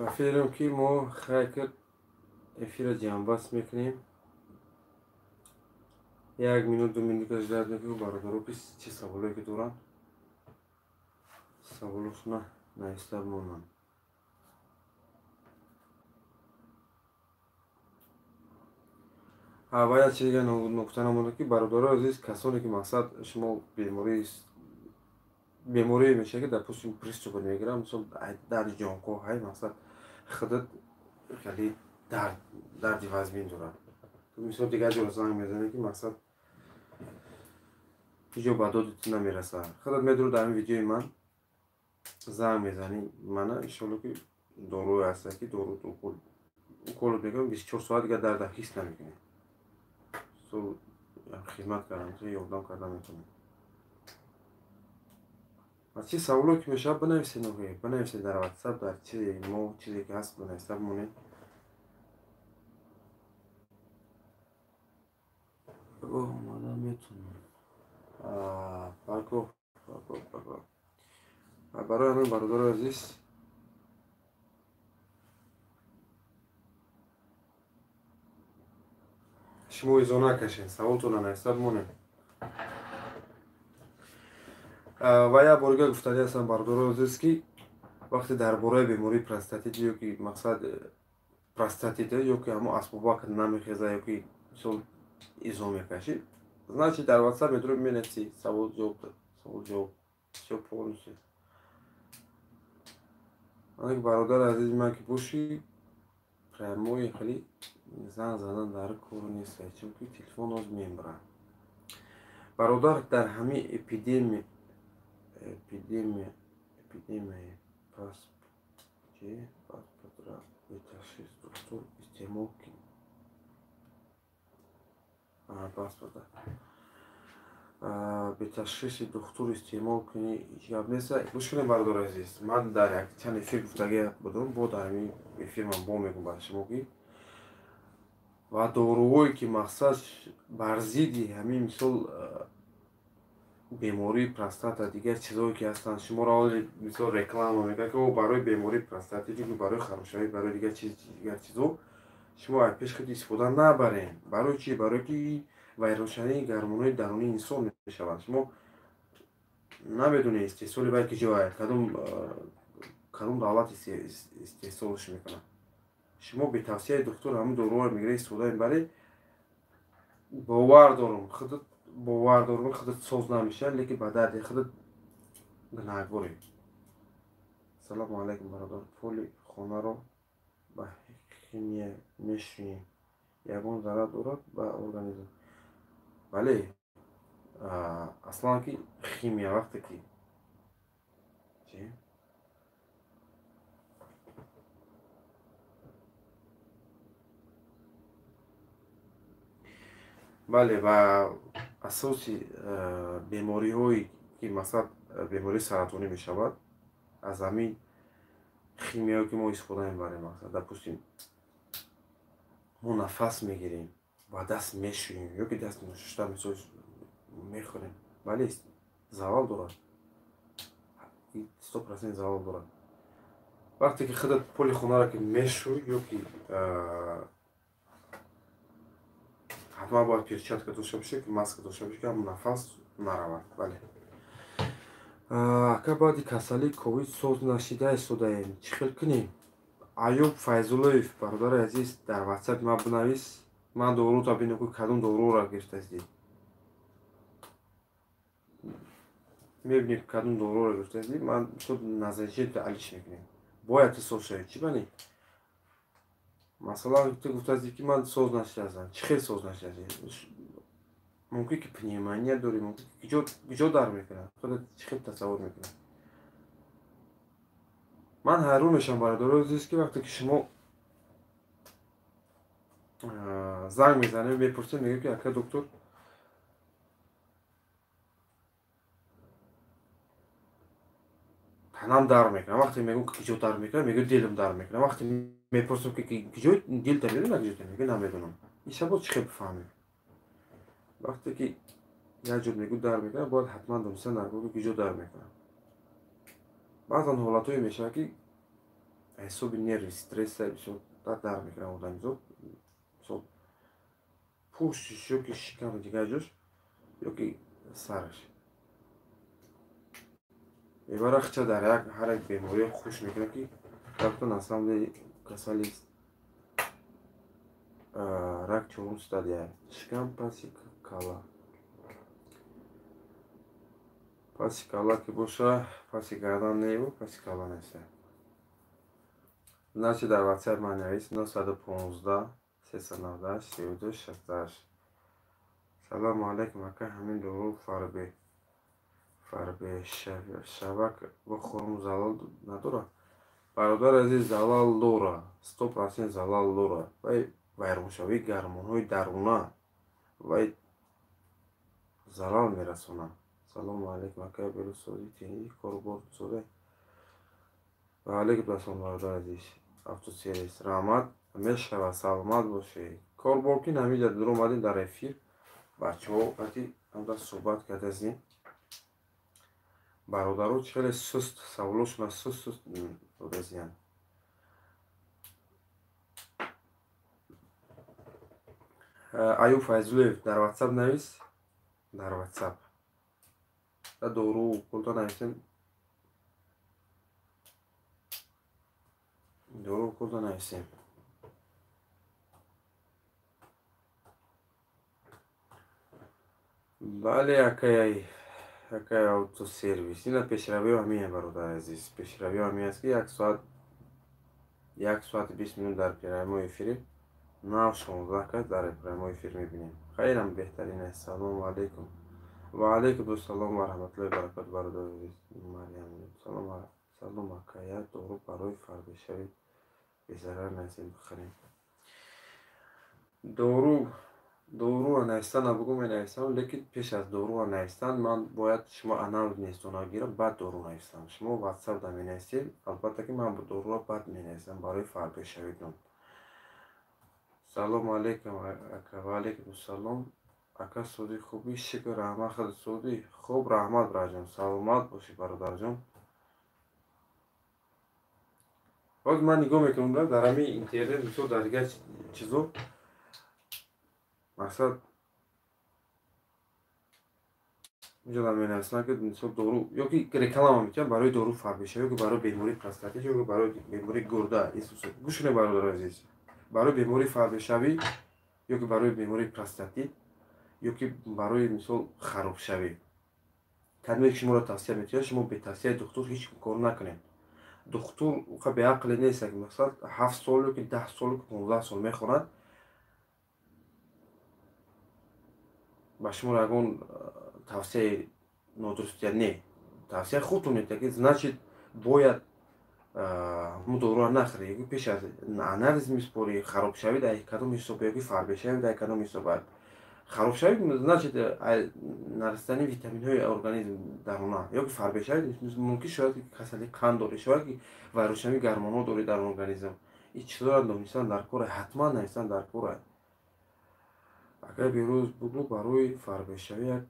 Ба фикрам, ки мо хайр, эфира ҷамъбаст мекунем. Як минут, 2 минут ждать мекунем, бародаро, ки чӣ саволое ки доранд, саволошона нависта монанд. Ва як чизи дига нукта намонда, ки бародарои азиз, касоне ки, мақсад, шумо беморие мешавад, ки, допустим, приступ мегирад, мисол, дарди ҷонкоҳ, ҳай, мақсад, худат хеле дарди вазмин дорад, мисол, дигар ҷоро занг мезанед, ки, мақсад, ҳеҷ ҷо ба доди ту намерасад. Худат медурӣ, дар ин видеои ман занг мезанӣ мана, иншолло, ки доруе ҳаста, ки дору уколот мекунам, 24 соат дигар дарда ҳис намекунӣ. Хизмат кардам, ёрдам карда метавонем. Ва чӣ саволо ки мешавад, бинависед, охи, бинависед дар Ватсап, дар чизе мо, чизе ки ҳаст, бинависа бимонед. Омада метавонам пагоҳ, пагоҳ, пагоҳ. Барои ҳамин, бародарои азиз, шумо изо накашед, саволтонро нависа бимонед. Ва як борига гуфтанӣ ҳастам, бародарои азиз, ки вақте дар бораи бемории простатит ё ки, мақсад, простатит ё ки ҳамо асбобак намехеза, ё ки, мисол, изо мекашӣ, значит, дар Ватсап метавонӣ менависӣ, савол ҷавоб, савол ҷавоб, всё полностью. Бародари азизи ман ки бошӣ, прямой хеле занг задан дар кор нест, чунки телефон ҳоз мембарад. Бародар, дар ҳамин эпидемия паспортра беташхис духтур истеъмол паспорта беташхиси духтур истеъмол кунӣ, ҳеҷ гап нест. Гӯш кунед, бародари азиз, ман дар як чанд эфир гуфтагӣ будам, бо дар ҳамин эфир ман бо мегӯям ба шумо, ки ва доруҳое ки, мақсад, бар зидди ҳамин, мисол, бемории простата, дигар чизҳое ки ҳастанд, шуморо ҳоли, мисол, реклама мекунад, ки барои бемории простатит, барои харошавӣ, барои дигар чиз, дигар чизҳо, шумо аз пеш худ истифода набарем. Барои чӣ? Барое ки вайроншавии гормонҳои дарунии инсон мешавад. Шумо намедонед истеҳсоли вай ки ҷояд, кадом давлат истеҳсолш мекунад. Шумо бетавсияи духтур ҳамин доруҳоро мегиред, истифода мебаред, бовар дорам, худат бовар дорам, худат соз намешавад, лекин ба дарди худат гунаҳгорӣ. Салому алайкум, бародар. Поли хонаро ба химия мешӯем, ягон зарар дорад ба организм? Бале, аслан ки химия вақте ки чи. Бале, ва асоси бемориҳое ки, масалан, бемории саратонӣ мешавад, аз ҳамин химияое ки мо истифода мебарем. Масалан, допустим, мо нафас мегирем, ба даст мешӯем ё ки даст ношушта, мисол, мехӯрем. Бале, завал дорад, 100% завал дорад. Вақте ки худат поли хонаро ки мешӯй, ё ки ҳатман бояд перчатка дошта бошед, ки маска дошта бошед, ки ҳамон нафас наравад. Бале, ака, баъди касалии ковид соз нашида истодаем, чӣ хел кунем? Аюб Файзуллоев, бародари азиз, дар Ватсапи ман бинавис, ман дорута бинам, ки кадом доруро гирифтастӣ. Мебинем, кадом доруро гирифтастӣ, ман назарчита алиш мекунем. Бояд ту соз шавӣ. Чӣ бани? Масалан, ту гуфтастӣ, ки ман соз нашидаастам. Чӣ хел соз нашидаастӣ? Мумкин ки пневмония дорӣ, мумкин куҷо дард мекунад, худат чӣ хел тасаввур мекунад? Ман ҳайрон мешавам, бародарои азиз, ки вақте ки шумо занг мезанем, мепурсем, мегӯем, ки ака доктор, танам дард мекунад. Вақте мегӯм, ки куҷо дард мекунад, мегӯ, дилам дард мекунад. Вақте мепурсам, ки куҷо дилта медонӣ, куҷота, мегӯ, намедонам. Иша боз чӣ хел бифаҳмем? Вақте ки як ҷо мегӯ дард мекунад, бояд ҳатман дониста накун, ки куҷо дард мекунад. Баъзан ҳолатҳое мешавад, ки Ҳисоби нерви стресса бисёр дард мекунад одамизод. Мисол пуштиш ёки шиками дигар ҷош ёки сараш. Мебара хича дар як ҳар як беморие хуш мекунад, ки рафта на самом деле касали рак чорум стадия, шикам паси кала. Паси кала ки боша, паси гардан нею, паси кала неста. Значит, дар WhatsApp ман навис 915 398 32 68. Салому алайкум, ака, ҳамин дору фарбе шавак бихӯрам залал надорад? Бародари азиз, залал дорад, 100% залал дорад. Вай вайроншавии гармонҳои даруна вай залал мерасонад. Салому алайкум, ака, берӯз сози тинҷӣ, корубор созе. Ва алайкум ассалом, бародари азиз, автосервис, раҳмат, мешавад, саломат бошед. Корбор ки ҳамиҷа дуромадем дар эфир, бачаҳо қати ҳамда суҳбат кардастем. Бародаро хеле суст саволошона суст суст додастиянд. Аюб Файзуллоев, дар WhatsApp навис, дар WhatsApp. Дору култа нависем. Дору култа нависем. Бале, акай акай автосервис. Ина пешравиҳо ҳамин, бародари азиз. Пешравиҳо ҳамин аст, ки як соат 1 соати 20 минут дар прямой эфири нав 16 кас дар прямой эфир мебинем. Хайрам беҳтарин аст. Салому алайкум. Ва алайкум ассалом ва раҳматуллоҳи ва баракатуҳ, бародари азиз Марьям. Салом, салом, ака, як дору барои фарбешавӣ безарар нависем бихӯрем. Доруро навистан набугӯ менависам, лекин пеш аз доруро навистан ман бояд шумо анализ нестона гирам, баъд дору нависам. Шумо WhatsApp да менависед, албатта ки ман доруро баъд менависам барои фарбешавитон. Салому алайкум, ака, ва алайкум ассалом. Ака, сози хубӣ, шукр, раҳмат, худ сози хуб, раҳмат, бародарҷон, саломат бошӣ, бародарҷон. Боз ман нигоҳ мекунам дар ҳамин интернет, мисол дар дигар чизо, мақсад инҷо менависанд, ки мисол дору ёки реклама метиҳанд барои дору фарбешавӣ, ёки барои бемории простатит, ёки барои бемории гурда. Гӯш кунед, бародари азиз, барои бемории фарбешавӣ ёки барои бемории простатит ёки барои мисол харобшавӣ кадоме ки шуморо тавсия метиҳад, шумо бе тавсияи духтур ҳеҷ кор накунед. Духтур уқа беақле нест, ки мақсад 7 сол ёки 10 сол ёки 15 сол мехонад, ба шумо ягон тавсияи нодуруст диҳад. Не, тавсияи худтон метиҳад, ки значит бояд ҳамун доруро нахӯред, ёки пеш аз анализ месупорӣ, харобшавӣ дар кадом ҳисоб ёки фарбешавӣ дар кадом ҳисоб. Харобшавӣ значит нарасидани витаминҳои организм даруна, ёки фарбешавӣ мумкин шояд ки касалии қанд дорӣ, шояд ки вайроншавии гармонҳо дорӣ дар организм. Ин чизҳоро донистан дар кора, ҳатман навистан дар кора. Акай Берӯз, бугӯ, барои фарбешавӣ як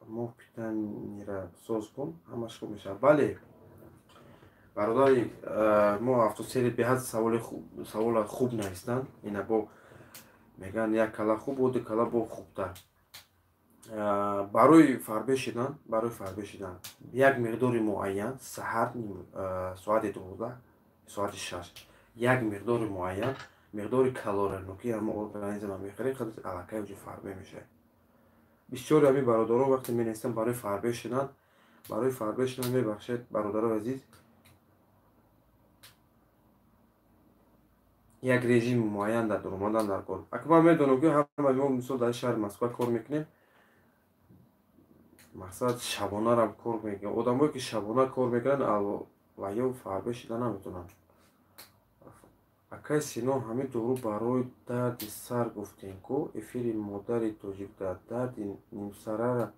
моҳ питанира соз кун, ҳамаш хуб мешавад. Бале, бародари мо автосери беҳад савола хуб навистанд. Ина бо мегӯянд як кала хуб, ду кала бо хубтар. Барои фарбе шидан, барои фарбе шидан як миқдори муайян саҳар соати 12, соати 6 як миқдори муайян, миқдори калорияноки ҳама организма мехӯред, худаш аллакай уҷо фарбе мешавад. Бисёри ҳамин бародарон вақте менависанд барои фарбе шидан, барои фарбе шидан, мебахшед, бародарои азиз, як режими муайян дар дуромадан дар кор. Ака, ман медонам, ки ҳама мо мисол дар шаҳри Москва кор мекунем, мақсад шабонарам кор мекунем. Одамое ки шабона кор мекунанд ва ё фарбе шида наметавонанд. Акай Сино, ҳамин дору барои дарди сар гуфтем ку эфири модари тоҷик дар дарди нимсарара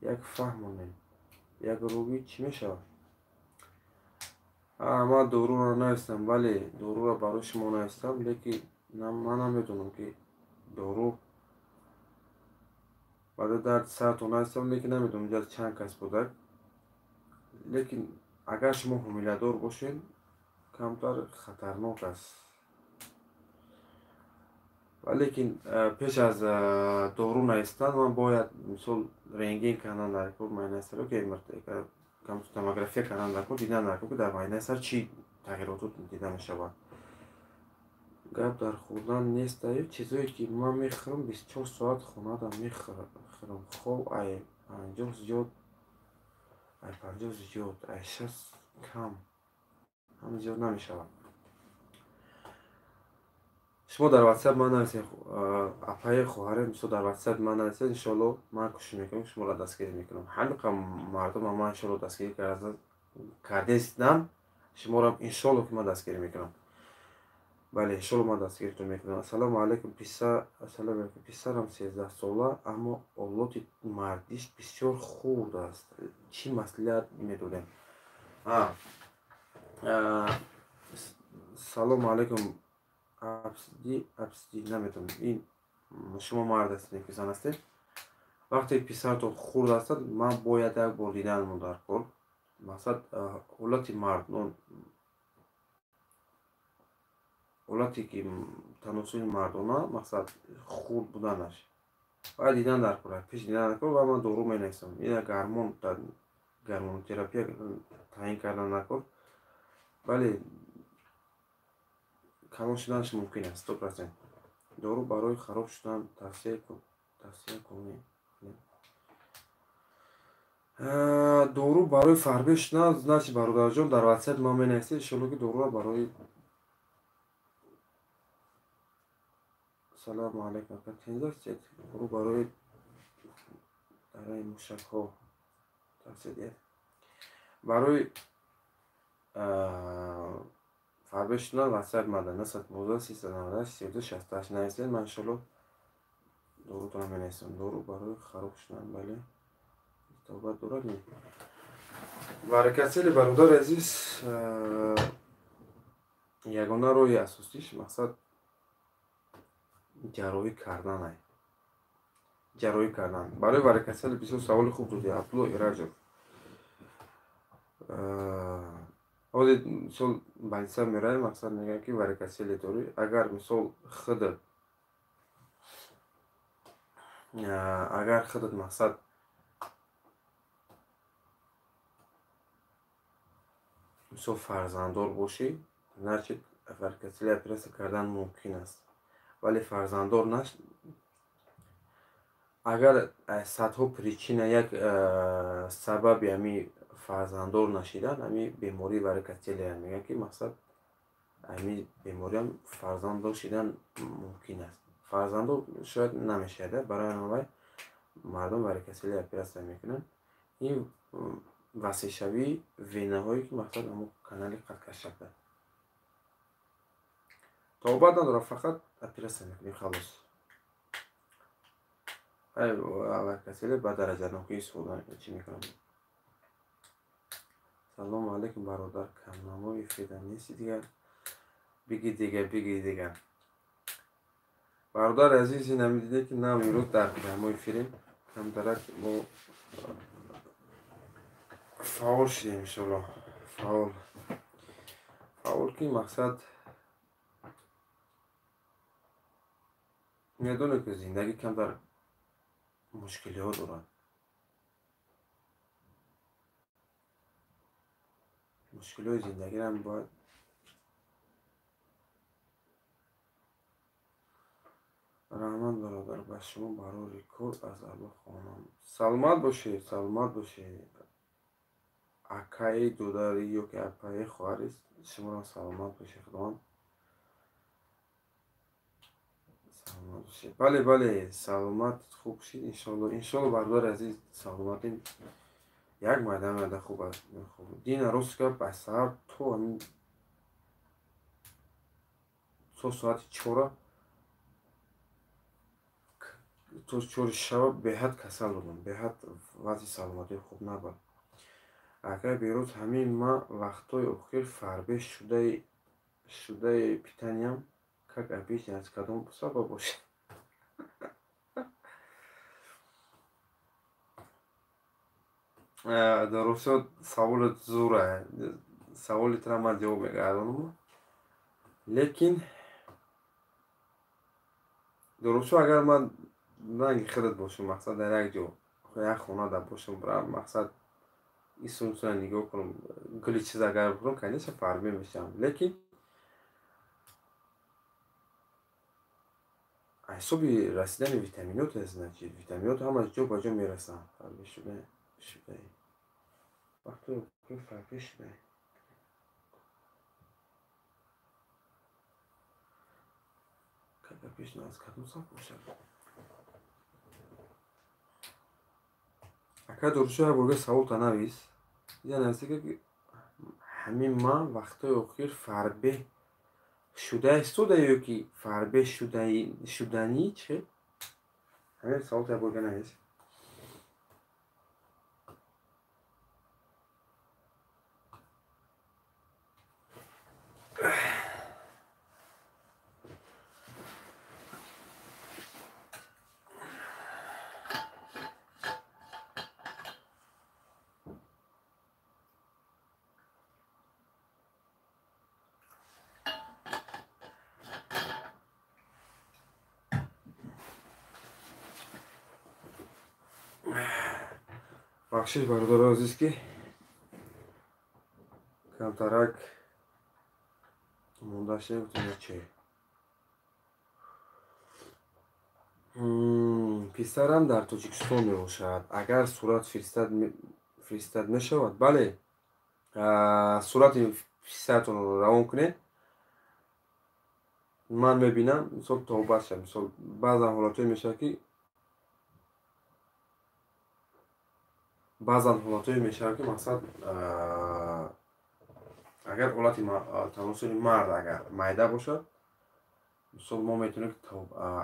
як фаҳмонем, як рӯгӣ чӣ мешавад? Ман доруро навистам, бале, доруро барои шумо навистам, лекин ман намедонам, ки дору барои дарди сартон навистам, лекин намедонам инҷа чанд кас будак. Лекин агар шумо ҳомиладор бошед, Камтар хатарнок аст. Валекин пеш аз дору навистан ман бояд мисол рентген кардан дар кор, майнаи сар ки томография кардан дар кор, дидан дар кор, ки дар майнаи сар чӣ тағйиротот дида мешавад. Гап дар хӯрдан нест, чизое ки ман мехӯрам 24 соат хонада мехӯрам. Хоб ай 50 зиёд, ай 50 зиёд, ай 60 кам ҳам зиёд намешавад. Шумо дар WhatsApp ман нависед, апаи хоҳаре, мисол дар WhatsApp ман нависед, иншоалло ман кӯшиш мекунам, шуморо дастгирӣ мекунам. Ҳамиқа мардум ман иншоалло дастгирӣ кардестам, шуморо иншоалло ки ман дастгирӣ мекунам. Бале, иншоалло ман дастгиритон мекунам. Ассалому алайкум, ассалому алайкум. Писарам 13 сола, аммо олоти мардиш бисёр хурд аст. Чӣ маслиҳат медодем? Салому алайкум. Абсди наметонам. Ин шумо мард ҳастед ки зан ҳастед? Вақте писаратон хурд ҳастад, ман бояд як бор диданмон дар кор. Мақсад ҳолати мардон, ҳолате ки таносули мардона, мақсад хурд буданаш. Бояд дидан дар кор, пеш дидан дар кор ва ман дору менависам. Ина гармон, гармонотерапия таъин кардан дар кор. Бале, калон шуданаш мумкин аст, 100%. Дору барои хароб шудан тавсия кунед. Дору барои фарбе шудан, значит, бародарҷон, дар WhatsApp ман менависед, иншоалло ки доруро барои. Салому алайкум, ака тинҷ ҳастед? Дору барои дараи мушакҳо тавсия диҳед. Барои фарбе шудан WhatsApp мада 919 398 32 68 нависед, ман иншоалло дорутонро менависам. Дору барои хароб шудан, бале, тавбат дорад не? Баракатсели бародари азиз, ягона роҳи асосиш мақсад ҷарроҳӣ кардан ай. Ҷарроҳӣ кардан. Барои баракатсели бисёр саволи хуб додӣ, Абдулло Ираҷов. Ҳозир мисол больница меравем, мақсад мегӯянд ки варикоцеле дорӣ. Агар мисол худат, агар худат мақсад мисол фарзанддор бошӣ, значит варикоцеле оператсия кардан мумкин аст. Вале фарзанддор наш, агар садҳо причина як сабаби ҳами фарзанддор нашидан, ҳами бемории варикоцеле мегӯянд ки мақсад ҳами бемориам фарзанддор шидан мумкин аст. Фарзанддор шояд намешавад, барои ҳамин мардум варикоцеле оператсия мекунанд. Ин васеъшавии венаҳое ки мақсад ҳамон канали қадкашак аст. Тавбат надорад, фақат оператсия мекунем, халос. Варикоцеле ба дараҷанокӣ истифода чӣ мекунам. Салому алайкум, бародар, камнамои феда нести дигар? Биги дигар, биги дигар. Бародари азиз, ин ҳамин диде ки нам имрӯз дар прямой эфирем, камтарак мо фаъол шудем, иншоалло. Фаъол. Фаъол ки мақсад медонед ки зиндагӣ камтар мушкилиҳо дорад. Мушкилиҳои зиндагиам бояд раҳмат бародар, ба шумо барори кор аз Аллоҳ хонам. Саломат бошед, саломат бошед. Акаи додари ё ки апаи хоҳари шуморо саломат бошед, Худованд. Саломат бошед. Бале, бале, саломат хуб шид иншоалло. Иншоалло бародари азиз, саломатӣ як майда майда хуб аст. Дина рост гап, ба саҳар то ҳамин то соати 4 то 4 шаба беҳад касал будам, беҳад вазъи саломатӣ хуб набуд. Акай Бероз, ҳамин ман вақтҳои охир фарбе шудаи питаниям, как обычно, аз кадом сабаб бошад? Дорусо саволат зура. Саволи тра ман ҷавоб мегардонам. Лекин дурустшо агар ман ранги худат бошам, мақсад дар як ҷо, як хонада бошам, мақсад исумсуна нигоҳ кунам, гули чиз агар бихӯрам, конечно фарбе мешавам. Лекин ҳисоби расидани витаминот аст, значит витаминот ҳама ҷо ба ҷо мерасанд. Фарбе шуда вақте фарбе шуда. Пеш аз кадом саф бошад? Ака Дурушо, як борга саволта навис. Я нависта ки ҳамин ман вақтҳои охир фарбе шуда истода ё ки фарбе шуданӣ че? Ҳамин саволта як борга навис. Бахшиш бародарои азиз ки камтарак монда шуда гуфтем че. Писарам дар Тоҷикистон мебошад. Агар сурат фиристад мешавад? Бале, сурати писаратонро равон кунед. Ман мебинам, мисол тавба шавад. Мисол баъзан ҳолатҳое мешавад ки мақсад агар ҳолати таносули мард агар майда бошад, мисол мо метавонем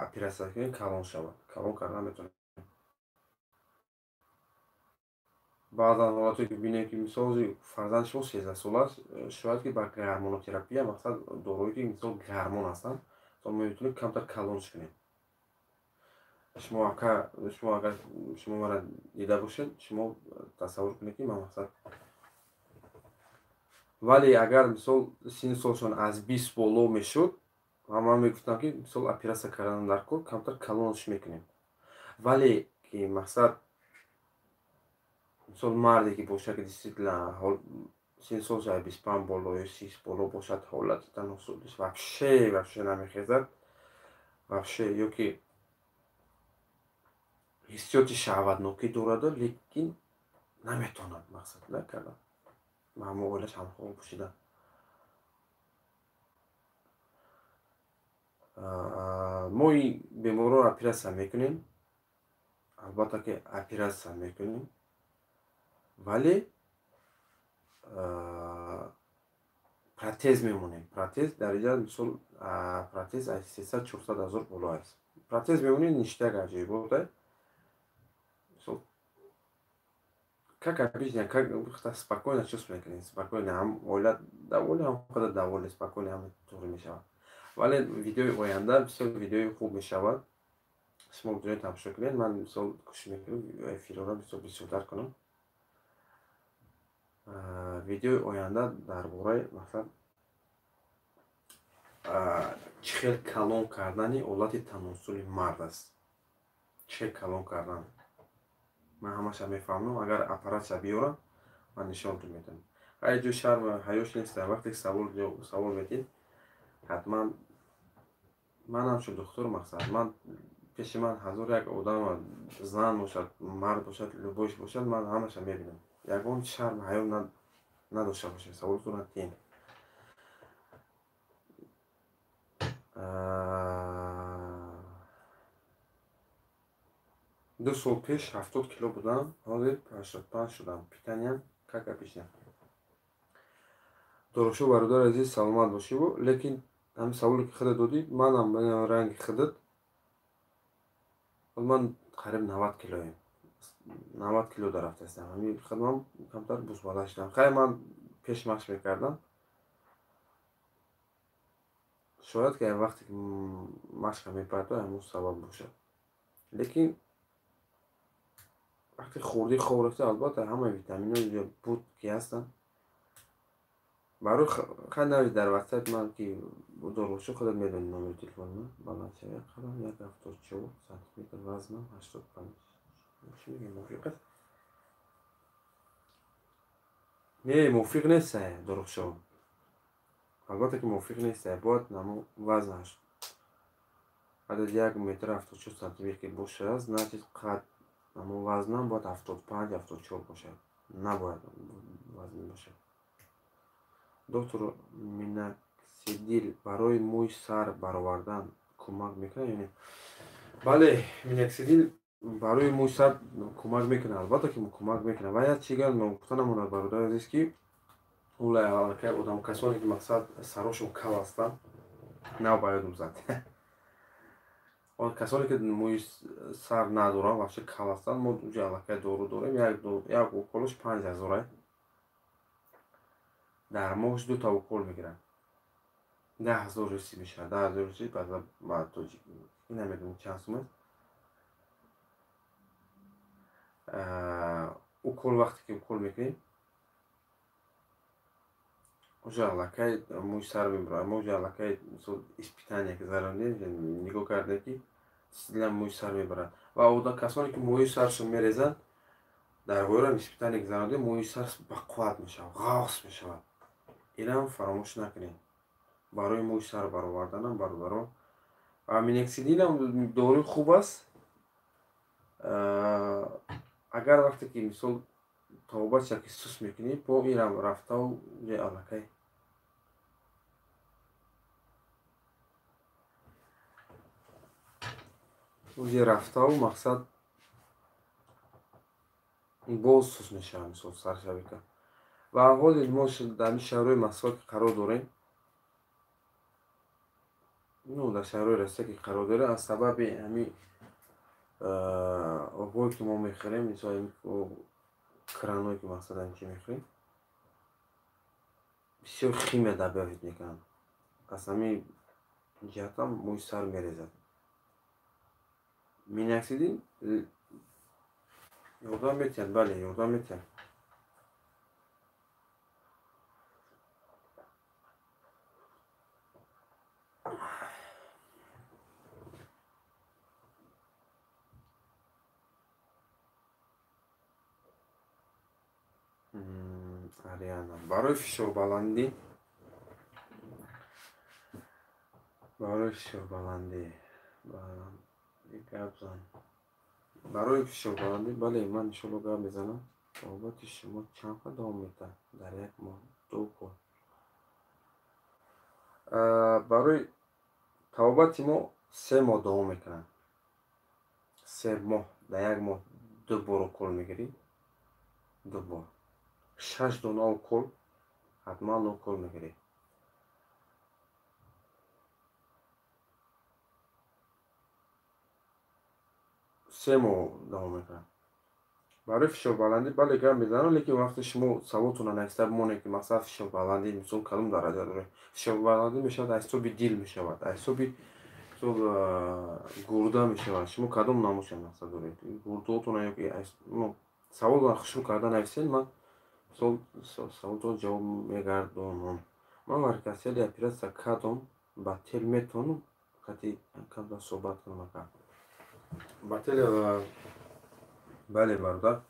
оператсия кунем, калон шавад. Калон кардан метавонем. Баъзан ҳолатҳое ки бинем ки мисол фарзанди шумо 13 сола аст, шояд ки ба гармонотерапия, мақсад дорои ки мисол гармон ҳастанд, мо метавонем камтар калонш кунем. Шумо агар шумо мара дида бошед, шумо тасаввур кунед ки ман мақсад. Вале агар мисол синни солшон аз 20 боло мешуд, ман мегуфтам ки мисол оператсия кардан дар кор камтар калонш мекунем. Вале ки мақсад мисол марде ки бошад ки действительно синни солш аз 25 боло ё 30 боло бошад, ҳолати таносулиш вообще намехезад, вообще ё ки ҳиссиёти шаҳватнокӣ дораду, лекин наметавонад мақсад накардан. Ҳама оилаш ҳамхоб пӯшидан. Мо ин беморро оператсия мекунем, албатта ки оператсия мекунем, вале протез мемонем. Протез дар инҷа мисол протез аз 300-400 ҳазор боло аст. Протез мемонем, ништяк аҷоибот. Как обычно, как спокойно чувствуем, спокойно, ҳам оила довольны, ҳам худат довольны, спокойно ҳам туғри мешавад. Вале видеои оянда бисёр видеои хуб мешавад. Шумо метавонед тамошо кунед. Ман мисол кӯшиш мекунам эфирҳоро бисёр бисёртар кунам. Видеои оянда дар бораи масалан чӣ хел калон кардани олати таносули мард аст. Чӣ хел калон кардан. Ман ҳамаша мефаҳмам. Агар аппаратша биёрам, ман нишонтон медиҳам. Ҳай ҷо шарм ҳаёш нест. Вақте ки савол медиҳед, ҳатман ман ҳамчун духтур мақсад, ман пеши ман ҳазор як одам, зан бошад, мард бошад, любойш бошад, ман ҳамаша мебинам. Ягон шарм ҳаё надошта бошед. Саволтонро диҳед. Ду сол пеш 70 кило будам, ҳозир 85 шудам. Питаниям как обычно. Дорушо бародари азиз, саломат бошиву, лекин ҳамин саволе ки худат додӣ, манам ранги худат, ман қариб 90 килоем. 90 кило дарафтастам. Ҳамин худам камтар бузбала шудам. Хай ман пеш машқ мекардам. Шояд ки вақте ки машқа мепартоям, ҳамон сабаб бошад. Лекин вақте хӯрдӣ хоб рафта, албатта ҳамаи витаминҳо буд ки ҳастанд. Барои хай навис дар ватсап ман ки дорушо худат медонӣ номери телефони ман. Баландшавӣ қадам 1,74 сантиметр, вазнам 85. Чӣ мегӯям, мувофиқ аст? Не, мувофиқ нест дорухшо. Албатта ки мувофиқ нест, бояд намо вазнаш адад 1 метр 74 сантиметр ки бошад, значит қад намо вазнам бояд 75 74 бошад. Набояд вазн бошад. Доктор, миноксидил барои мӯи сар баровардан кӯмак мекунад ё не? Бале, миноксидил барои мӯи сар кӯмак мекунад, албатта ки кӯмак мекунад. Ва як чиз ногуфта намонад, бародари азиз, ки одам касоне ки мақсад сарошон кал ҳастанд, нав ба ёдам зад. Он касоне ки мӯи сар надоранд, вообще кал ҳастанд, мо уҷа аллакай дору дорем, як уколаш 5000. Дар моҳш дута укол мегиранд. 10 000 русӣ мешавад. 10 000 русӣ ба тоҷик намедонам чанд сум аст. Укол вақте ки укол мекунем, уже аллакай мӯи сар мебурад. Мо уже аллакай мисол испитание ки зарондем, нигоҳ кардем ки действительно мӯи сар мебарад. Ва одам касоне ки мӯи саршон мерезанд, дар воёрам испитание гузарондем, мӯи сар бақувват мешавад, ғафс мешавад. Инам фаромӯш накунед. Барои мӯи сар бароварданам бародарон. Ва миноксидилам доруи хуб аст. Агар вақте ки мисол тобача ки сус мекунӣ, по инам рафтау ҷои аллакай уҷе рафтау мақсад боз сус мешавад, мисол саршавика. Ва ҳоли мо дар ин шаҳрҳои Москва ки қарор дорем, ну дар шаҳрҳои Россия ки қарор дорем, аз сабаби ҳамин обҳое ки мо мехӯрем, мисол краное ки мақсадан чи мехӯрем, бисёр химия добавить мекунанд. Аз ҳамин ҷиҳатам мӯи сар мерезад. Миноксидил ёрдам метиҳад, бале, ёрдам метиҳад. Ариана, барои фишорбаландӣ, барои фишорбаландӣ гап зан. Барои фишорбаландӣ, бале, ман иншоалло гап мезанам. Тобати шумо чанд қадр давом метаҳад? Дар як моҳ ду укол. Барои табобати мо 3 моҳ давом мекунад. 3 моҳ, дар як моҳ 2 бор укол мегирӣ, 2 бор. 6 дона укол ҳатман укол мегирӣ. 3 моҳ давом мекунад. Барои фишорбаландӣ, бале, гап мезанам, лекин вақте шумо саволтонро нависта бимонед ки мақсад фишорбаландӣ мисол кадом дараҷа дорад. Фишорбаландӣ мешавад аз ҳисоби дил мешавад, аз ҳисоби мисол гурда мешавад. Шумо кадом намуша мақсад доред? Гурдоотонро ё ки саволро хушрӯ карда нависед, ман мисол саволтонро ҷавоб мегардонам. Ман варикасели оператсия кардам, ба тел метавонам қати камтар суҳбат кунам ака. Ба тел, бале, бародар.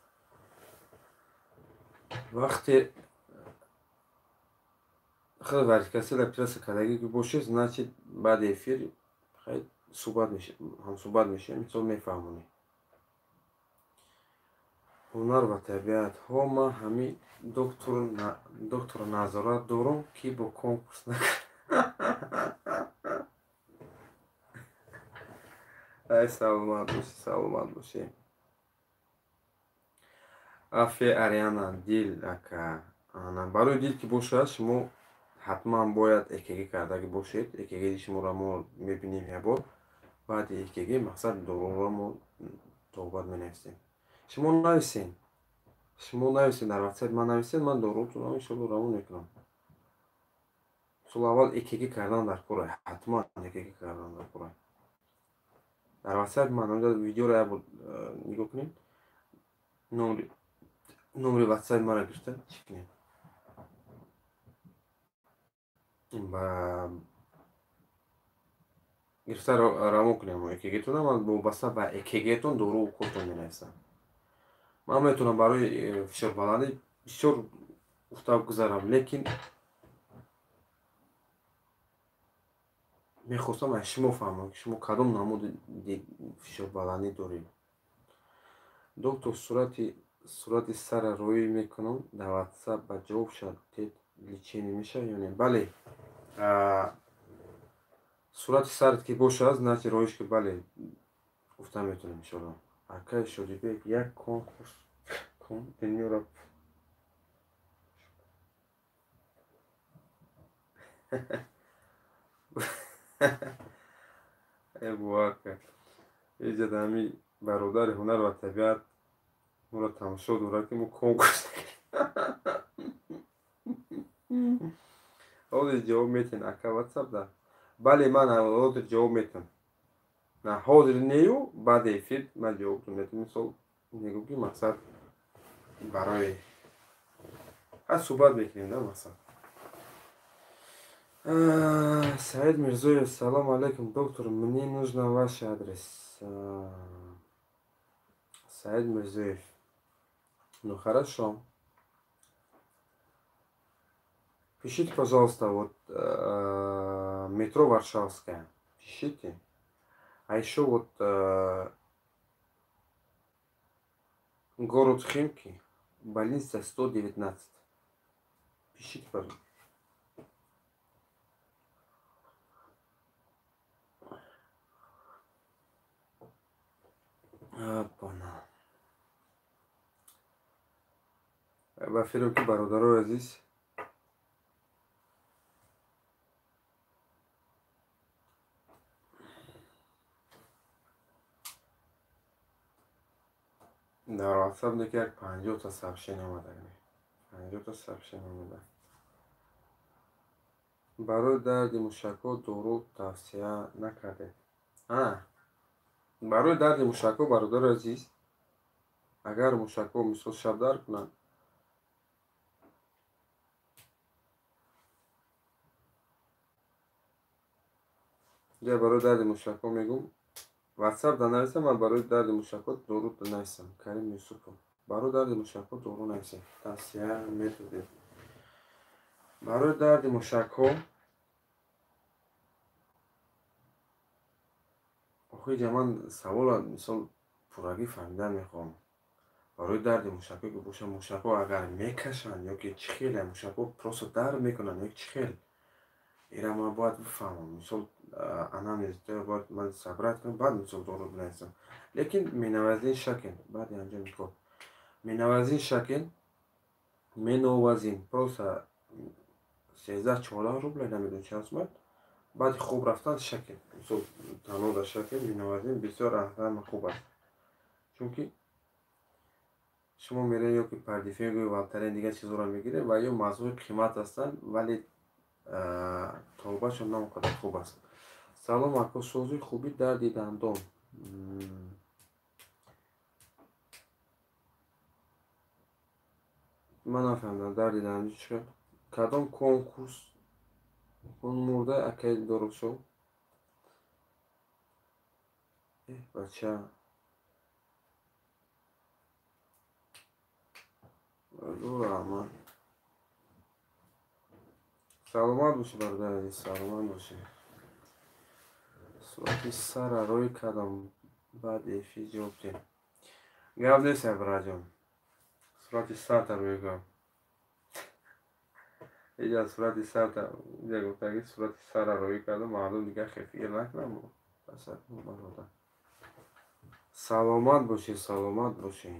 Вақте худ варикасели оператсия кардагӣ ки бошед, значит баъди эфир хай суҳбат мешавем, ҳамсуҳбат мешавем, мисол мефаҳмонем. Ҳунар ва табиат. Ҳо, ман ҳамин доктор назорат дорам, ки бо конкурс накард. Ай, саломат бошӣ, саломат бошӣ. Афе Ариана, дил ака. Ана, барои дил ки бошад, шумо ҳатман бояд ЭКГ кардагӣ бошед. ЭКГ шуморо мо мебинем як бор. Баъди ЭКГ мақсад доруро мо тобат менависем. Шумо нависен. Шумо нависен дар ватсап ман нависен, ман дорутонро иншоалло равон мекунам. Мисол аввал ЭКГ кардан дар кора, ҳатман ЭКГ кардан дар кора. Дар ватсап ман онҷо видеоро як бор нигоҳ кунед. Номери ватсапи маро гирифта чӣ кунед? Ба гирифта равон кунем ЭКГ-тона, ман вобаста ба ЭКГ-тон дору уколтон менависам. Ман метавонам барои фишорбаландӣ бисёр гуфта гузарам, лекин мехостам аз шумо фаҳмам, ки шумо кадом намуди фишорбаландӣ доред. Доктор, сурати сара роӣ мекунам дар WhatsApp, ба ҷавоб шавад, тед лечение мешавад ё не? Бале, сурати сарат ки бошад, значит роиш ки бале гуфта метавонем иншоалло. Акай Шодибек, як конкурс кун, дунёро э бовар кард. Иҷад ҳами бародари ҳунар ва табиат моро тамошо дорад, ки мо конкурс ҳозир ҷавоб метиҳем, ака, WhatsApp да. Бале, ман ҳозир ҷавоб метиҳам. На ҳозир нею, баъди эфир ман ҷавобтон метиҳам. Мисол мегӯм, ки мақсад барои ҳар суҳбат мекунем да мақсад. Саид Мирзоев, салом алейкум, доктор, мне нужно ваш адрес. Саид Мирзоев. Ну хорошо. Пишите, пожалуйста, вот метро Варшавская. Пишите. А еще вот город Химки, больница 119. Пишите, пожалуйста. Опана. Ба фирм, ки бародарои азиз, дар WhatsApp неки як 50-та сообщение омада. 50-та сообщение омада. Барои дарди мушакҳо дору тавсия накардед. Барои дарди мушакҳо, бародари азиз, агар мушакҳо мисол шаб дард кунанд, ҷа барои дарди мушакҳо мегӯм, WhatsApp да нависам, ман барои дарди мушакҳо дору нависам. Карим Юсупов. Барои дарди мушакҳо дору нависем. Тавсия методед. Барои дарди мушакҳо охи ҷа ман савола мисол пуррагӣ фаҳмидан мехоҳам. Барои дарди мушакҳо ки боша, мушакҳо агар мекашанд ё ки чӣ хеле мушакҳо просто дард мекунанд ё чӣ хел, ира ман бояд бифаҳмам. Мисол анамнез бояд ман собрать кунам, баъд мисол дору бинависам. Лекин менавазин шакен, баъди анҷоми кор менавазин шакен, меновазин просто 13-14 рубля, намедонам чанд сумат. Баъди хоб рафтан шакен, мисол танода шакен, меновазин бисёр аҳзама хуб аст. Чунки шумо меравед ё ки пардифегу валтарен дигар чизҳоро мегиред ва ё мазҳои қимат ҳастанд, вале тобашон на он қадар хуб аст. Салом ако, сози хуби дарди дандон. Ман нафаҳмидам дарди дандон чӣ. Кадом конкурс он мурда акаи Дорушо? Бача. Раҳмат. Саломат бошӣ, бародари азиз, саломат бошӣ. Сурати сара рӯй кардам, баъд эфир ҷавоб диҳем. Гап нест, браҷон. Сурати сарта рӯй кардам. Иҷа сурати сарта, иҷа гуфтаги сурати сара рӯй кардам, мардум дигар хефир накунам. Ташаккур, бародар. Саломат бошӣ, саломат бошӣ.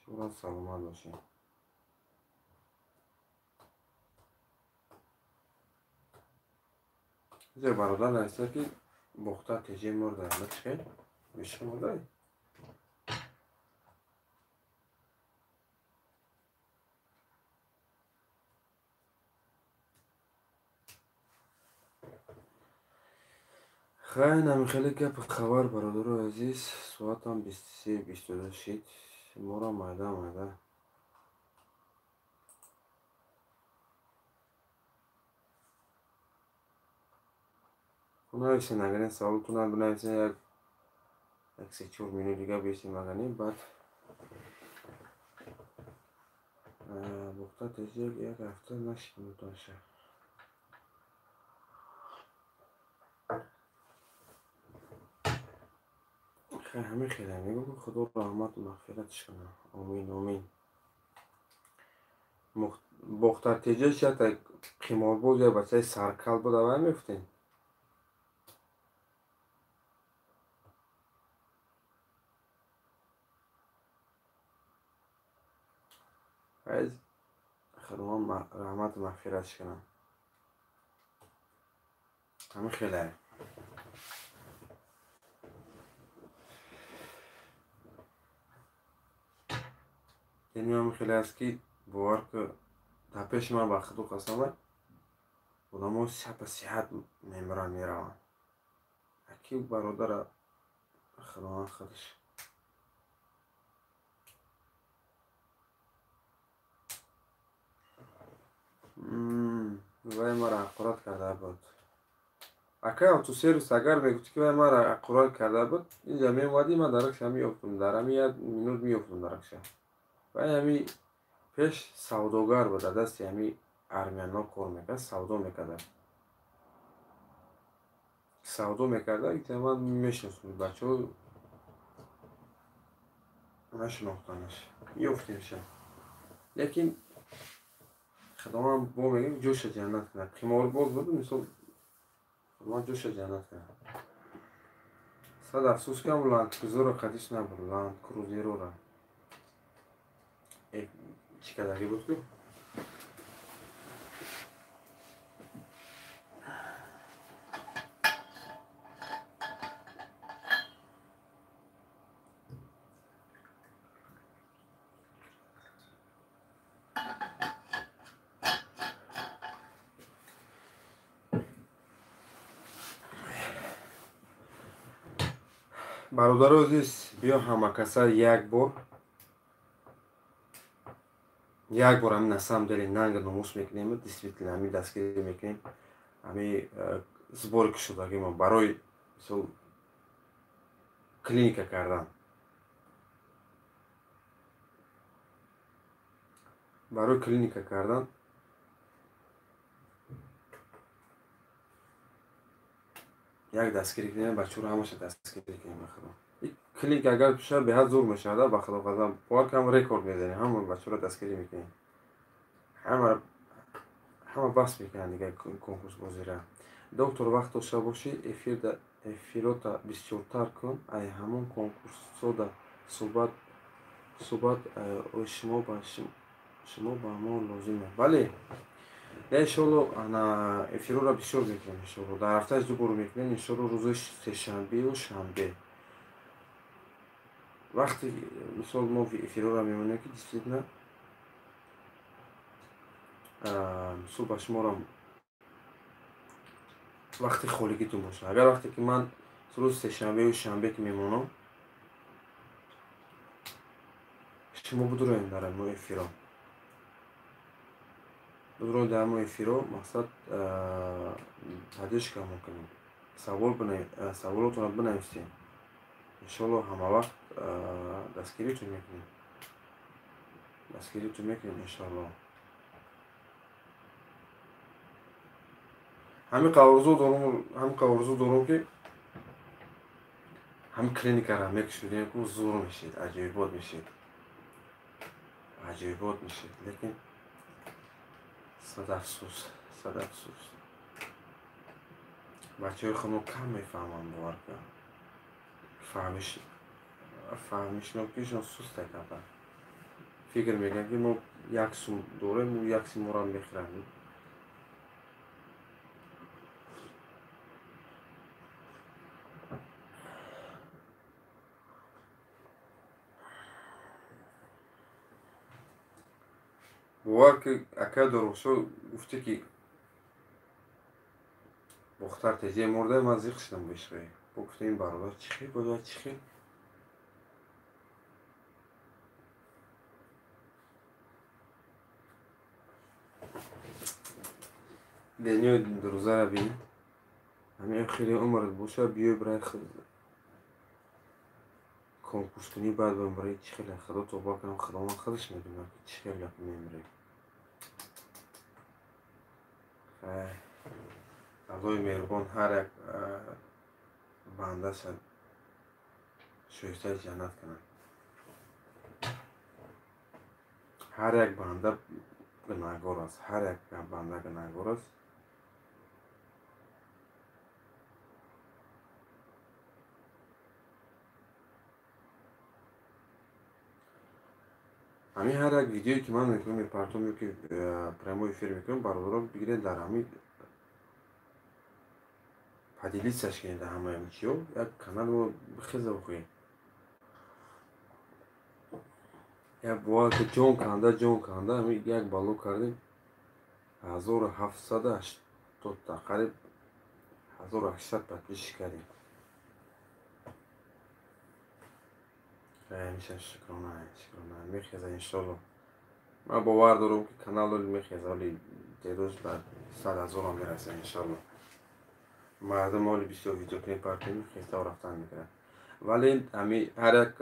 Шумоам саломат бошед. Иҷа бародар нависта, ки бохта теҷе мурда. Чӣ? Биши мурдай? Хай, намихеле гапи хабар, бародарои азиз. Соатам 23:22 шид. Моро майда майда. Нависен, агар ин саволтона бинависен, як 3-4 минут дига бисем, агар не, баъд Бухта тезек як ҳафта нашид муташа. Ҳамин хеле мегӯм, Худо раҳмату мағфиратш кунад. Омин, омин. Бохтар теҷа чата қиморбоз я бачаи саркал буд, авай мегуфтем. Файз, Худованд раҳмату мағфиратш кунад. Ҳамин хеле. Яъне ҳамин хеле аст, ки бовар ки дар пеши ман ба Худо қасам, одамо шаба сиҳат мемиранд, мераванд. Аки бародара Худованд худаш. Вай мара ҳақорат карда буд. Акай автосервис агар мегуфт, ки вай мара ҳақорат карда буд, инҷа меомадӣ, ман даракша меёфтум, дар ҳами як минут меёфтум даракша. Вай ҳами пеш савдогар буд, дар дасти ҳами армяно кор мекард, савдо мекарда. Савдо мекарда, ман мешиносам, бачаҳо нашинохтанаш. Меёфтемша. Лекин Худованд бо мегӯям ҷоша ҷаннат кунад. Қиморбоз буд, мисол Худованд ҷоша ҷаннат кунад. Сад афсӯс, ки ҳам Ланд Крузерро қадиш набуд, Ланд Крузерора. Чӣ кардагӣ буд ку? Бародаро азиз, биё ҳамакаса як бор ҳамин на самом деле нанга номус мекунем, действительно ҳамин дастгирӣ мекунем, ҳамин сбори кушодагимо барои мисол клиника кардан. Барои клиника кардан як дастгирӣ кунем, бачаҳоро ҳамаша дастгирӣ кунем ба Худо. Клиника агар шуд, беҳад зур мешавад, ба Худо қасам. Бовар кам рекорд мезанем, ҳама бачаҳоро дастгирӣ мекунем. Ҳама бас мекунанд дигар конкурсбозира. Доктор, вақт дошта бошӣ, эфирота бисёртар кун, ай ҳамон конкурсода суҳбат шумо ба мо лозим. Бале, иншоалло ана эфирора бисёр мекунем, иншоалло. Дар ҳафтааш ду бор мекунем, иншоалло, рӯзои сешанбеу шанбе. Вақте мисол мо эфирора мемонем, ки действительно мисол ба шуморо вақти холигитон бошад. Агар вақте ки ман рӯзи сешанбею шанбе ки мемонам, шумо бидуроем дар мо эфиро. Бидуроем дар мо эфиро, мақсад поддержка мо кунем. Саволотонро бинависем. Иншоалло ҳама вақт дастгиритон мекунем. Дастгиритон мекунем иншоалло. Ҳамин орзу дорум, ки ҳамин клиникаро мекушудем, ку зур мешид, аҷоибот мешид. Аҷоибот мешид, лекин сад афсӯс, сад афсӯс. Бачаҳои хумо кам мефаҳманд, бовар кун. Фаҳмишнокишон суста карда. Фикр мекунанд, ки мо як сум дорем, як сум моро мехӯранд. Бовар ки акай Дорухшо гуфте, ки Бохтар тезе мурда, ман зиқ шудам бешвай. Бо гуфта ин бародар чӣ хел буд ва чӣ хел? Дениёи дурӯзаро бин. Ҳамин охири умрат боша, биёй барои конкурс кунӣ, баъд бимирӣ. Чӣ хеле Худо тавба кунам, Худованд худаш медонад, ки чӣ хеле мемирӣ. Аллоҳи меҳрубон ҳар як бандаша шоистаи ҷаннат кунад. Ҳар як банда гунаҳгор аст, ҳар як банда гунаҳгор аст. Ҳамин ҳар як видеое ки ман мекунам, мепартом ё ки прямой эфир мекунам, бародарон бигиред, дар ҳамин поделиться кунед, дар ҳамаи чиё як каналро бихеза бихоҳед. Як бовар ки ҷон канда, ҷон канда, ҳамин як бало кардем, 1780 та, қариб 1800 подписчик кардем. Ҳамеша шукрона, шукрона. Мехеза, иншолло. Ман бовар дорам, ки канал оли мехеза, оли дерӯз ба 100 000-ам мераса, иншолло. Мардум оли бисёр видеоклип партем, хеста рафтан мекунад. Вале ҳами ҳар як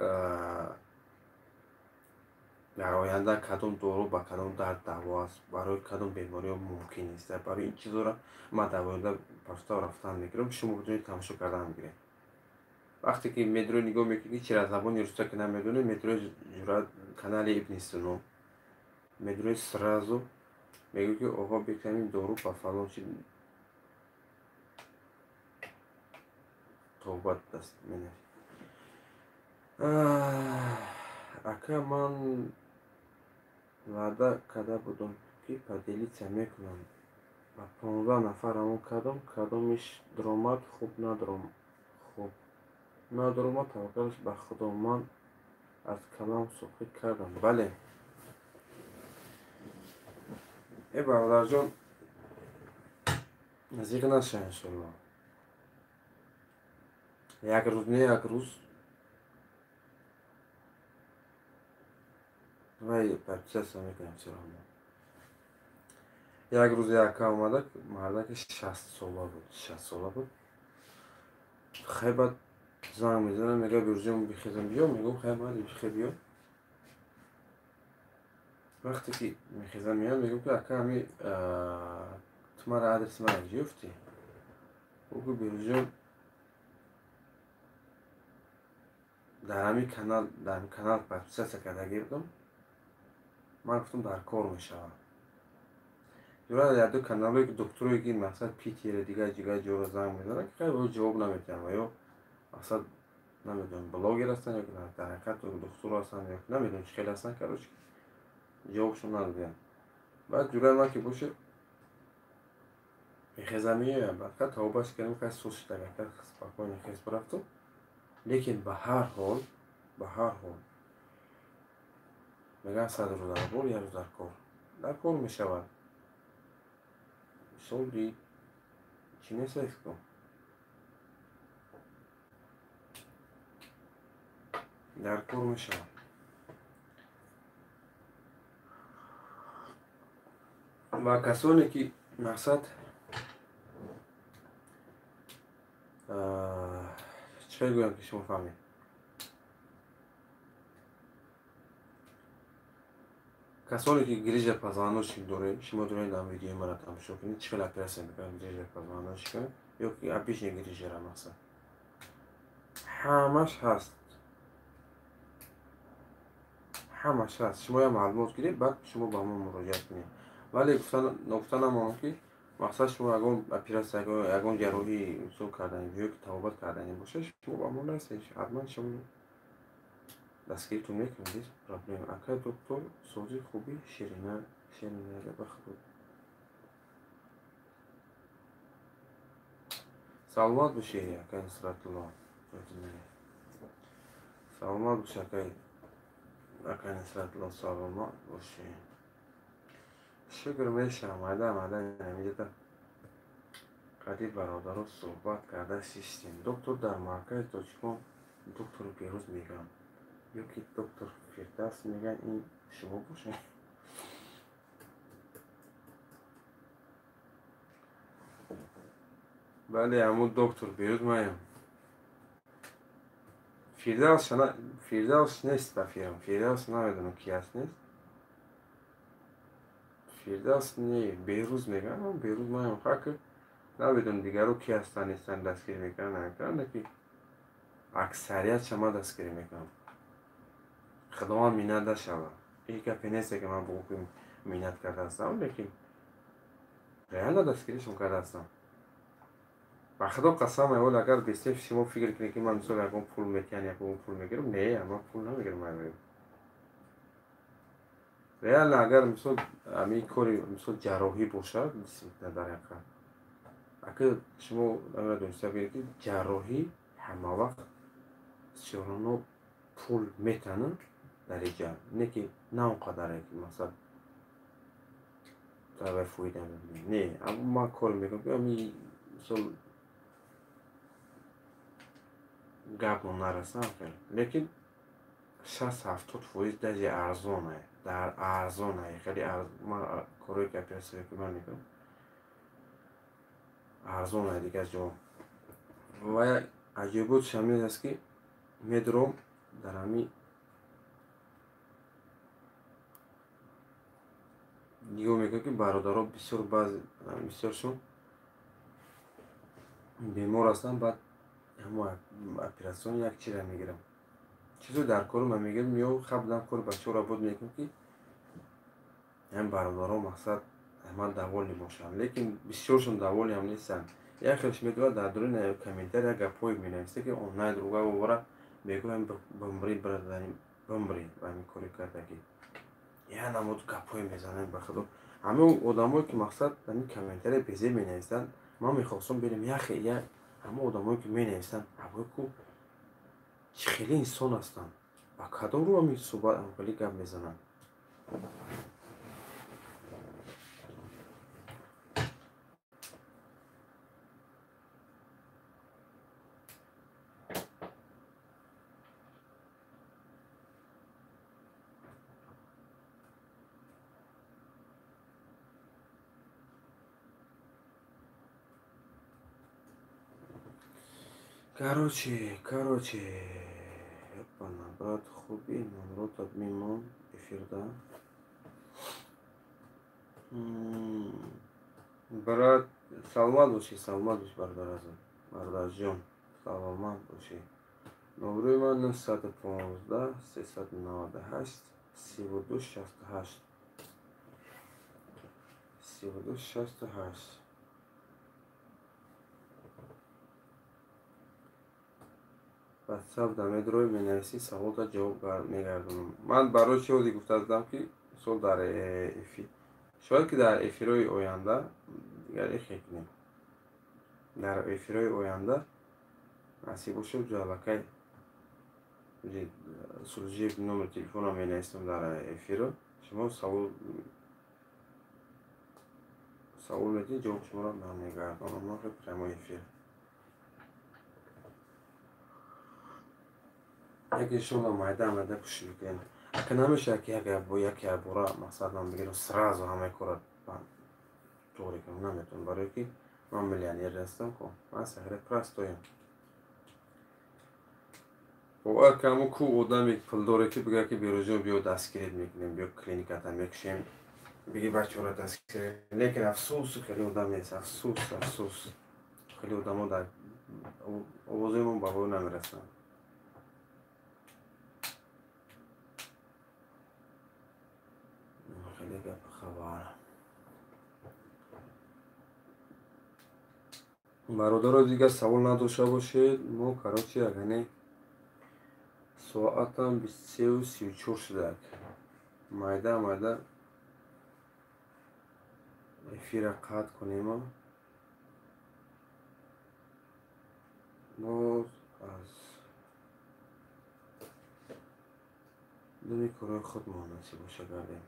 дар оянда кадом дору ба кадом дард даво аст, барои кадом бемориҳо мумкин нест, барои ин чизҳоро ман дар оянда пафта рафтан мекунам, шумо метавонед тамошо кардан мегиред. Вақте ки медро нигоҳ мекунӣ, чира забони руса ки намедонӣ, медрои ҷурат канали Ибни Сино, медрои сразу мегӯ, ки оҳо, бекамин дору ба фалон чи тобат даст менавӣ. Ака, ман ваъда карда будам, ки поделиться мекунам, ба 15 нафар равон кардам, кадомиш даромад, хуб хуб надаромад, таваккалаш ба Худо, ман аз калам соқит кардам. Бале, э бародарҷон, наздик наша, иншолло. Як рӯз не, як рӯз вай подписаться мекунам всё равно. Як рӯз яка омада, мардаки 60 сола буд, 60 сола буд. Хай, баъд занг мезанам, мега: «Бирҷон, бихезам биё». Мегӯм: «Хай, майли, бихе, биё». Вақте ки мехезам меоям, мегӯм, ки ака, ҳами ту мара адреси мара ёфтӣ? Ӯ гуфт: «Бирҷон, дар ҳамин канал, дар ҳамин канал подписаться кардагӣ будам». Ман гуфтам: «Дар кор мешавад». Ҷурат як ду каналҳое ки докторое ки мақсад Питера, дигар дигар ҷоро занг мезанад, ки хай, ҷавоб намедиҳам ва ё мақсад намедонам, блогер ҳастанд ё дар ҳақиқат духтур ҳастанд ё намедонам чӣ хел ҳастанд, короче, ҷавобшон надодиям. Баъд ҷураи ман ки бошад, мехезам меоям. Баъд ка тавбаш кардем, хай, сус шуда, ака, спокойно хез бирафтум. Лекин ба ҳар ҳол мегӯянд: 100 рӯз дар бор, як рӯз дар кор мешавад. Мисоли чӣ нест ку, дар кор мешавад. Ва касоне ки мақсад чӣ хел гӯям, ки шумо фаҳмед, касоне ки грижа позвоночник доред, шумо доред, дар видеои мара тамошо кунед, чӣ хел оператсия мекунад грижа позвоночника ё ки обычный грижара. Мақсад ҳамаш ҳаст, ҳамаш ҳаст. Шумо як маълумот гиред, баъд шумо ба мо муроҷиат кунед. Вале ногуфта намонам, ки мақсад шумо ягон оператсия, ягон ҷарроҳӣ мисол кардани ё ки табобат кардани бошад, шумо ба мо нарасед, ҳатман шумо дастгиритон мекунем, без проблем. Ака доктор, сози хуби, ширина, ширинага, ба худо саломат бошед. Акай Нусратулло, саломат бошед. Акай Нусратулло, саломат бошед. Шукр, мешавам. Майда майда намиҷата қадир бародаро суҳбат карда шиштем. Доктор, дар маркази тоҷикон доктор Берӯз мегӯям ё ки доктор Фирдавс мегӯянд, ин шумо бошед? Бале, ҳамун доктор Берӯз маям. Фирдавс нест ба фирм. Фирдавс намедонам ки аст, нест. Фирдавс не, Берӯз мегӯям, Берӯз маям. Хак намедонам дигаро ки ҳастанд, нестанд, дастгирӣ мекунанд, намекунанд, лекин аксариятша ман дастгирӣ мекунам. Худованд миннат нашавад. Ин гапе несте ки ман бо ӯ миннат карда ҳастам, лекин реально дастгиришон карда ҳастам. Ба худо қасам, аввал агар бисёр шумо фикр кунед ки ман мисол ягон пул метиҳам, ягон пул мегирам, не, ман пул намегирам. Реально агар мисол ҳамин кори мисол ҷарроҳӣ бошад, дар ҳақиқат ака шумо намедониста бинед ки ҷарроҳӣ ҳама вақт бисёрано пул метанад дар иҷа, не ки на он қадаре ки масалан дар фоида мебинед. Не, аммо ман кор мекунам ки ҳамин мисол гапмо нарасам хеле, лекин 60-70% даже арзонае, дар арзонае, хеле ман корое ки оператсия ки ман мекунам арзонае дигар ҷо. Ва як аҷоиботш ҳамин аст ки медуром дар ҳамин нигоҳ мекунам ки бародаро бисёр бисёршон бемор ҳастанд, баъд ҳамо оператсион як чиза мегирам. Чизо дар кору ман мегирам, ё хабдам кори бачаҳоро буд мекунам ки ҳам бародаро мақсад ман довольный бошам, лекин бисёршон довольный ҳам нестанд. Як хелш медурад дар дуруни комментария як гапҳое менависа ки онлайн друга овара мегӯям бимри брадарим, бимри ба ҳамин кори кардагӣ. Я намуд гапҳое мезананд ба худо. Ҳамин одамое ки мақсад ҳамин комментария безе менависанд, ман мехостам бинам як ҳама одамое ки менависанд, ҳавои ку чӣ хеле инсон ҳастанд, ба кадом рӯ ҳамин суҳбат ҳамхеле гап мезананд. Короче, опана, брат, хуби, номрот админмон, эфирда. Брат, саломат бошӣ, саломат бошӣ, бародаразон, бародарҷон, саломат бошӣ. Номрои ман 915 398 32 68. 32 68. WhatsApp да медрои менависӣ, саволта ҷавоб мегардонам. Ман барои чӣ оди гуфта будам ки мисол дар эфир, шояд ки дар эфирҳои оянда дигар эхе кунем. Дар эфирҳои оянда насиб бошад, ҷалакай служеб номер телефона менависам дар эфиро. Шумо савол медиҳед, ҷавоб шуморо мегардонам. Ман прямой эфир. Яке иншолло майда майда кӯшиш мекунем. Ака намешавад ки як бора мақсад ман бигирам сразу ҳамаи корро тоғри кунам, наметавонам, барое ки ман миллионер нестам ко, ман сахира простоям. Бовар кун, ҳамун ку одаме пулдоре ки бигӯяд ки Берӯзҷон биё дастгирит мекунем, биё клиниката мекушем, биги бачаҳоро дастгирӣ. Лекин афсӯс, хеле одам нест, афсӯс, афсӯс. Хеле одамо дар овозои мо ба во намерасанд. Хеле гапи хабар. Бародаро, дигар савол надошта бошед, мо короче агане соатам 23:34 шудак. Майда майда эфира қатъ кунем. Боз аз думи корҳои худмон насиб боша гардем.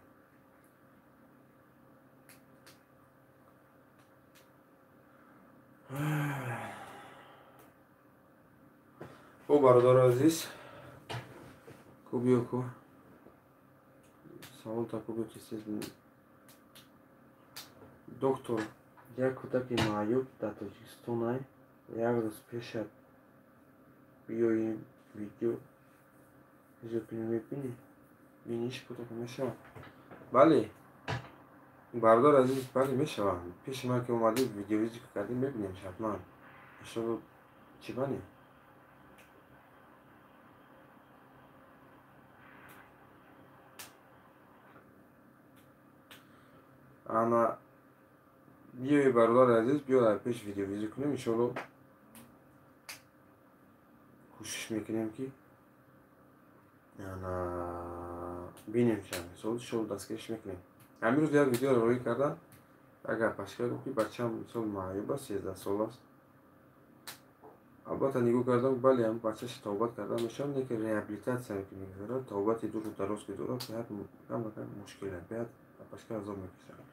Хуб, бародари азиз, ку биё ку савол та ку биё тез. Доктор, як кӯдаки маъюб дар Тоҷикистон ай Як рӯз пешат биёем видео кунем, мебинӣ? Биниш кӯтоҳ мешавад. Бале, бародар азиз, бале мешавад. Пеши ман ки омадӣ видеовизит кардӣ, мебинем ҳатман. Иншолло чӣ бане? Ана биёи бародари азиз, биё дар пеш видеовизит кунем, иншолло кӯшиш мекунем ки ана бинем мисол, иншолло дастгириш мекунем. Ҳамин рӯз як видеоро роҳӣ кардам, як гапашка гуфт ки бачаам мисол маъюб аст, 13 сол аст. Албатта нигоҳ кардам, бале, ҳам бачааш тавбат карда мешавад, лекин реабилитатсия ки мегузарад, тавбати дуру дароз ки дорад, беҳад камакам мушкил аст, беҳад апашка азоб мекашад.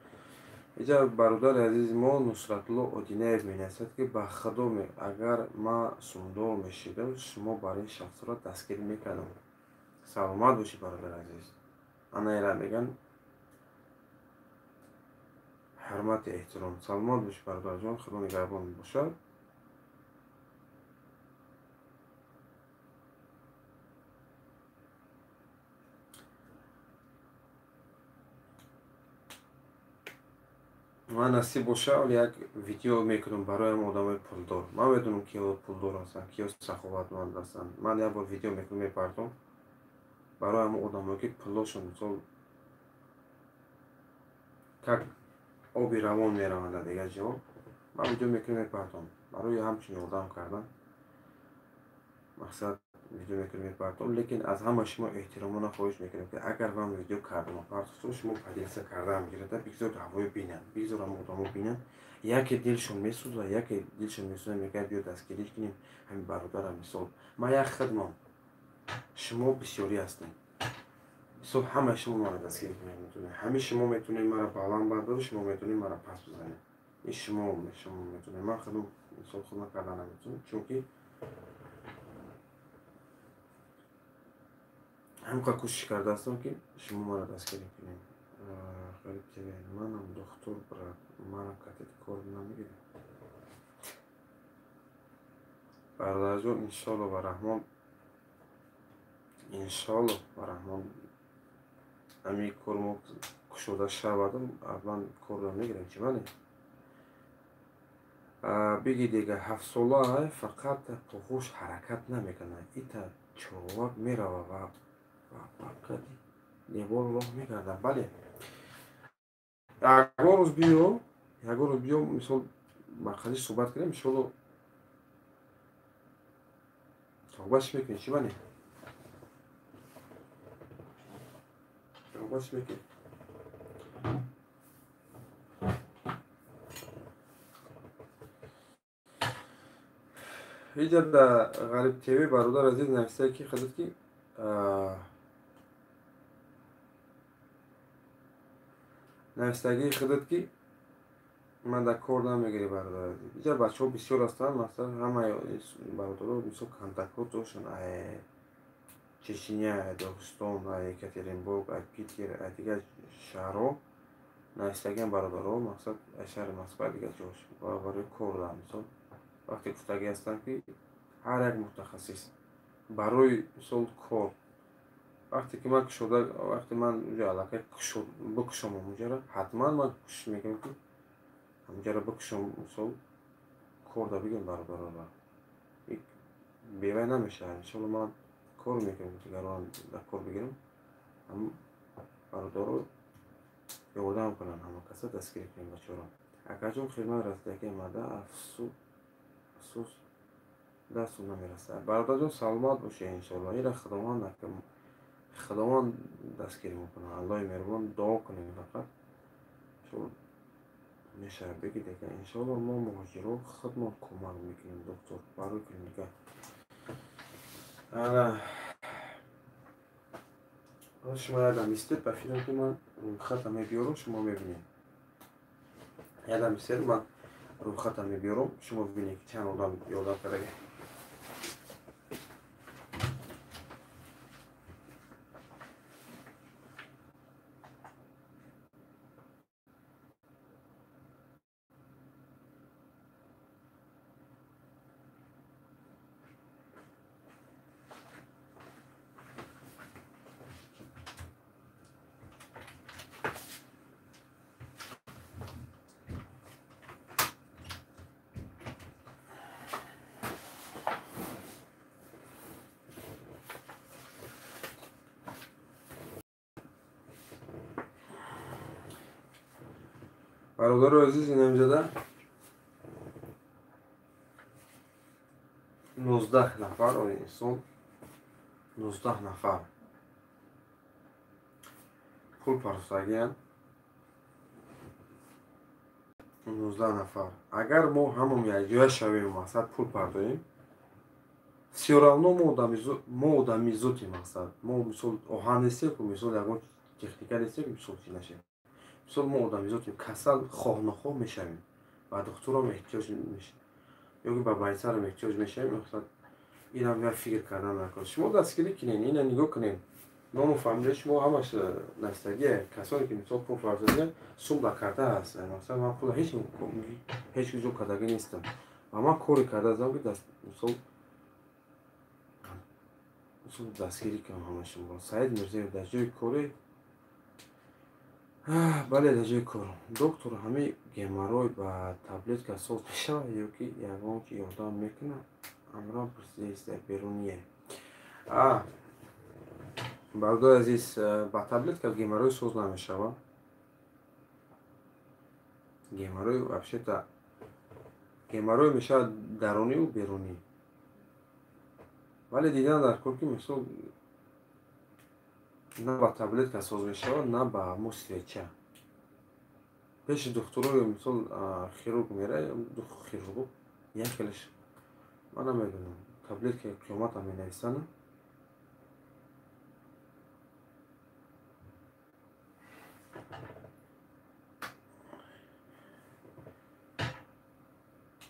Иҷа бародари азизи мо Нусратулло Одинаев менависад ки ба худо агар ман сумдор мешидам, шумо бар ин шахсро дастгирӣ мекардам. Саломат бошӣ бародари азиз. Ана ира меган ҳурмати эҳтиром. Саломат бошӣ бародарҷон, худо нигаҳбон бошад. Ман насиб боша, ҳоло як видео мекунам барои ҳам одамои пулдор. Ман медонам киҳо пулдор ҳастанд, киҳо саховатманд ҳастанд. Ман як бор видео мекунам, мепартом барои ҳам одамое ки пулошон мисол как оби равон мераванд дар дигар ҷо. Ман видео мекунам, мепартом барои ҳамчун ёрдам кардан. Мақсад видео мекунам, мепартом, лекин аз ҳама шумо эҳтиромона хоҳиш мекунам ки агар ман видео кардам партофтам, шумо поделиться кардаам гирада, бигзор ҳавоё бинанд, бигзор ҳама одамо бинанд. Яке дилшон месӯзад, яке дилшон месӯзад, мегӯяд биё дастгирӣ кунем ҳамин бародарам. Мисол ман як хидмам, шумо бисёрӣ ҳастед. Мисол ҳамаи шумо маро дастгирӣ кунед метавонед, ҳамин шумо метавонед маро баланд бардоред, шумо метавонед маро паст бизанед. Ин шумо метавонед, ман худам мисол худам карда наметавонам, чунки ҳамқа кӯшиш кардаастам ки шумо маро дастгирӣ кунед. Ғариб ТВ, манам духтур брат, манам катет кор намегирад. Бародарҷон, иншолло ба раҳмон, иншолло ба раҳмон ҳамин кор мо кушода шавадам, ман корро мегирам, чӣ мане? Биги дига ҳафтсола фақат похуш ҳаракат намекунад, ита чорвак мерава ва қади девор роҳ мекардам. Бале, ягон рӯз биё, ягон рӯз биё, мисол ба қадиш суҳбат кунем, иншолло суҳбатш мекунем, чӣ бане? Суҳбатш мекунем. Иҷа дар Ғариб ТВ бародар азиз нависае ки хадад ки нависагии худат ки ман дар кор намегирӣ бародар азиз. Иҷа бачаҳо бисёр ҳастанд, масалан ҳамаи бародаро мисол контактҳо доштанд ай Чечня, ай Догистон, ай Екатеринбург, ай Питер, ай дигар шаҳрҳо нависагиам бародаро, мақсад ай шаҳри Москва, дигар ҷош барои кор дар мисол вақте гуфтагӣ ҳастанд ки ҳар як мутахассис барои мисол кор вақте ки ман кушода, вақте ман уҷа аллакай бикушом ҳамуҷаро, ҳатман ман кӯшиш мекунам ки ҳамуҷаро бикушом, мисол кор да бигирам бародарора. Бевай намешавад. Иншолло ман кор мекунам, дигарон дар кор бигирам, ҳам бародаро ёрдам кунанд, ҳама каса дастгирӣ кунем бачаҳоро. Акаҷон хидмат расидаги омада, афсӯс дасту намерасад. Бародарҷон саломат бошед иншолло. Ира Худованд Худованд дастгирӣ мекунад. Аллоҳи меҳрубон дуо кунем фақат. Мешавад бигид ака иншолло мо муҳоҷиро худмон кӯмак мекунем доктор барои клиника. Ана шумо ядам истед, ба фикрам ки ман рӯйхата мебиёрам, шумо мебинед. Ядам истед, ман рӯйхата мебиёрам, шумо бибинед ки чанд одам ёрдам кардаги. Бародари азиз, инамҷода 19 нафар инсон, 19 нафар пул партофтагиянд. 19 нафар. Агар мо ҳамон якҷоя шавем, мақсад пул партоем, всё равно мо одамизотем, мақсад. Мо мисол оҳан нестем, ку мисол ягон техника нестем, мисол чӣ нашем. Мисол мо одамизотем, касал хоҳ нохоҳ мешавем. Ба духтурам эҳтиёҷ мешавем. Ё ки ба байсарам эҳтиёҷ мешавем, мақсад инам я фикр кардан накун. Шумо дастгирӣ кунед, ина нигоҳ кунед. Ному фамилияи шумо ҳамаш навистагие. Касоне ки мисол пул фарзандия сум дар карта ҳаст. Масалан ман пула ҳеҷ ҷо кардагӣ нестам. Ва ман коре кардаам ки мисол дастгирӣ кунам ҳама шуморо. Саид Мирзоев дар ҷои коре, бале, дар ҷои кор. Доктор, ҳамин геморрой ба таблетка соз мешавад ё ки ягон чи ёрдам мекунад? Амрам пурсидааст беруние. Бародари азиз, ба таблетка геморрой соз намешавад. Геморрой вообще-то геморрой мешавад даруниву берунӣ. Вале дидан дар кор ки мисол на ба таблетка соз мешавад, на ба мусвеча. Пеши духтуро мисол хирург меравад, хирург як хелеш ман намедонам, таблетка қиёмата менависанд.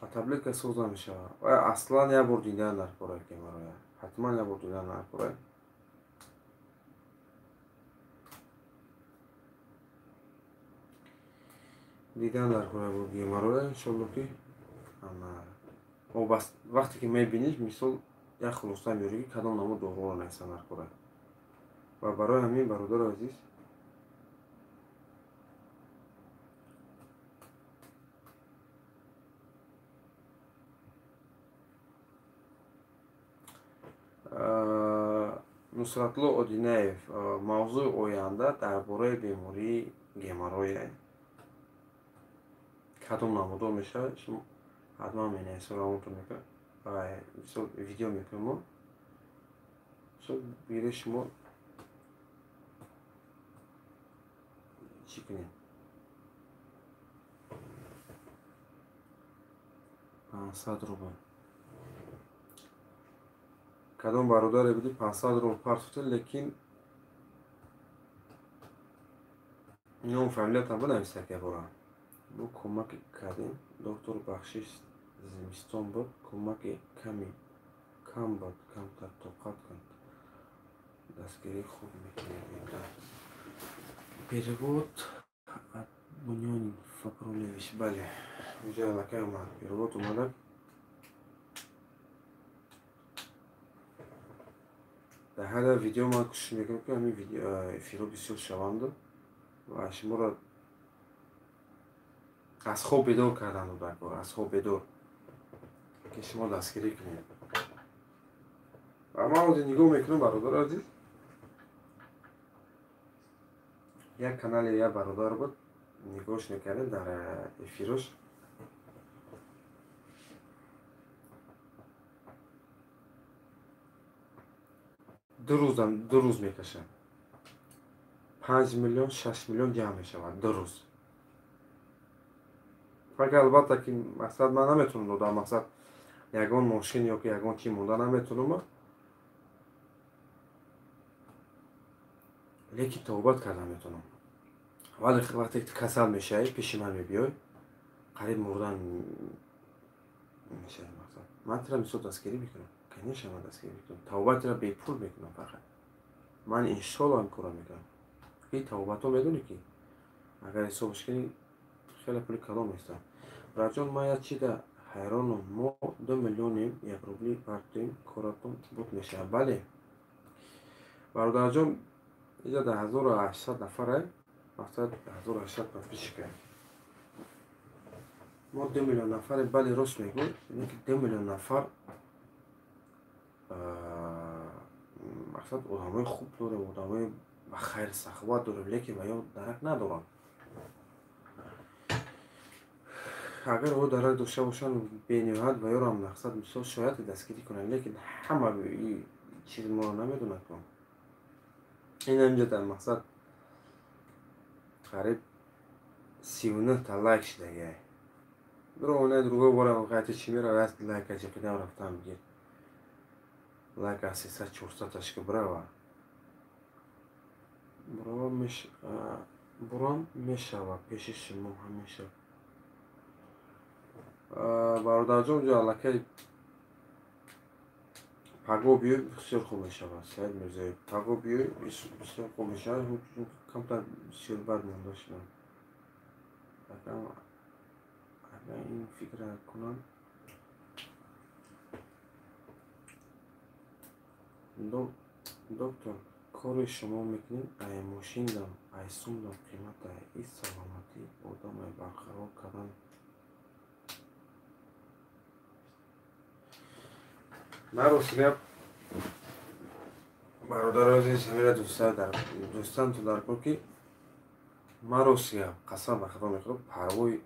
Ба таблетка соз намешавад. Аслан як бор дидан дар кора геморроя. Ҳатман як бор дидан дар кора. Дидан дар кора бо геморроя, иншолло ки вақте ки мебиниш, мисол як хулоса меёрӣ ки кадом намуд доруро нависанд дар кора. Ва барои ҳамин бародари азиз, Нусратлло Одинаев, мавзӯи оянда дар бораи бемории геморроя. Кадом намудор мешавад, шумо ҳатман менависед, равонтон мекунад ва мисол видео мекунем. Мисол бигиред шумо чӣ кунед? 500 рубл. Кадом бародаре буди 500 рубл партофта, лекин ном фамилиятам бинависед як бора. Бо кӯмаки кардем, доктор бахшиш зимистон буд, кӯмаки ками кам буд, камтар тоқат кун. Дастгирии хуб мекунед. Перевод от Бунёнин Факрулевич. Бале, уже аллакай омад. Перевод омада. Дар ҳар видео ман кӯшиш мекунам ки ҳамин эфирҳо бисёр шаванд ва шуморо аз хоб бедор кардан дар, аз хоб бедор ки шумо дастгирӣ кунед. Ва ман ҳозир нигоҳ мекунам, бародари азиз, як канали як бародар буд, нигоҳш мекардем дар эфирош. Ду рӯз мекашад. 5 миллион, 6 миллион ҷамъ мешавад ду рӯз. Фақат албатта ки мақсад ман наметавонам додам, мақсад ягон мошин ё ки ягон чи монда наметавонам, лекин тавбат карда метавонам. Вале вақте ки касал мешавӣ, пеши ман мебиёй, қариб мурдан мешавӣ. Мақсад ман тура мисол дастгирӣ мекунам. Конечно, ман дастгирӣ мекунам. Тавбатро бепул мекунам фақат. Ман иншолло ҳам кора мекунам. Ки тавбатҳо медонӣ ки агар ҳисобаш кунӣ хеле пули калон меистад. Братҷон, ман як чиза ҳайронам. Мо 2 миллионем, 1 рубли партоем, коратон буд мешавад. Бале. Бародарҷон, инҷа дар 1800 нафар, мақсад 1800 подписчика. Мо 2 миллион нафар, бале, рост мегӯй, ки 2 миллион нафар мақсад одамои хуб дорем, одамои ба хайр саховат дорем, лекин ва ё дарак надоранд. Агар о дарак дошта бошанд, бениҳоят ва ёрам мақсад мисол шояд дастгирӣ кунанд, лекин ҳама чиз моро намедонад. Ин инҷа дар мақсад қариб 39 та лайк шидагиай. Биро другой бора қайти чӣ мерава, лайка чиқидам рафтам бигир. Лайк аз 300-400 ташки бирава. Бурон мешава пеши шумо ҳамеша. Бародарҷон, ҷо аллакай паго биёй, бисёр хуб мешавад. Саид Мирзоев, паго биёй, бисёр хуб мешавад. Камтар бисёр бад монда шудам. Агар ин фикра кунам, доктор, кори шумо мекунед, ай мошиндам, ай сумдам қиматай, и саломатии одамай барқарор кардан. Ман рости гап, бародари азиз, ҳамира дӯстантон дар кор, ки ман рости гап, қасам ба худо мехӯрам, парвои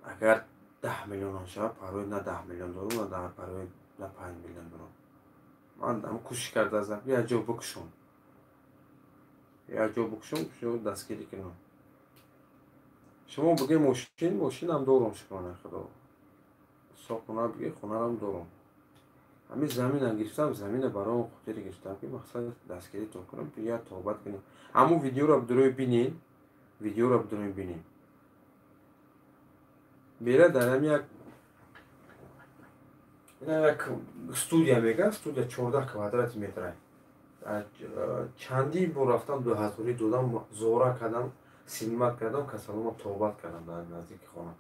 агар 10 миллионам шавад, парвои на 10 миллион дорум, на парвои на 5 миллион дорум. Ман ам кӯшиш кардаастам, ки як ҷо бикушом, як ҷо бикушом, дастгирӣ кунам. Шумо бигӯед мошин, мошинам дорум, шукронаи худо. Хона бигӯед, хонарам дорум. Ҳамин заминам гирифтам, замина барои он хотире гирифтам, ки мақсад дастгиритон кунам, як тоҳбат кунем. Ҳамун видеоро бидурои бинед, видеоро бидурои бинед. Бера дар ҳами як студия мега, студия 14 квадрати метра. Чандин бор рафтам, дуҳазорӣ додам, зора кардам, синимат кардам, касалома тобат кардам дар наздики хона.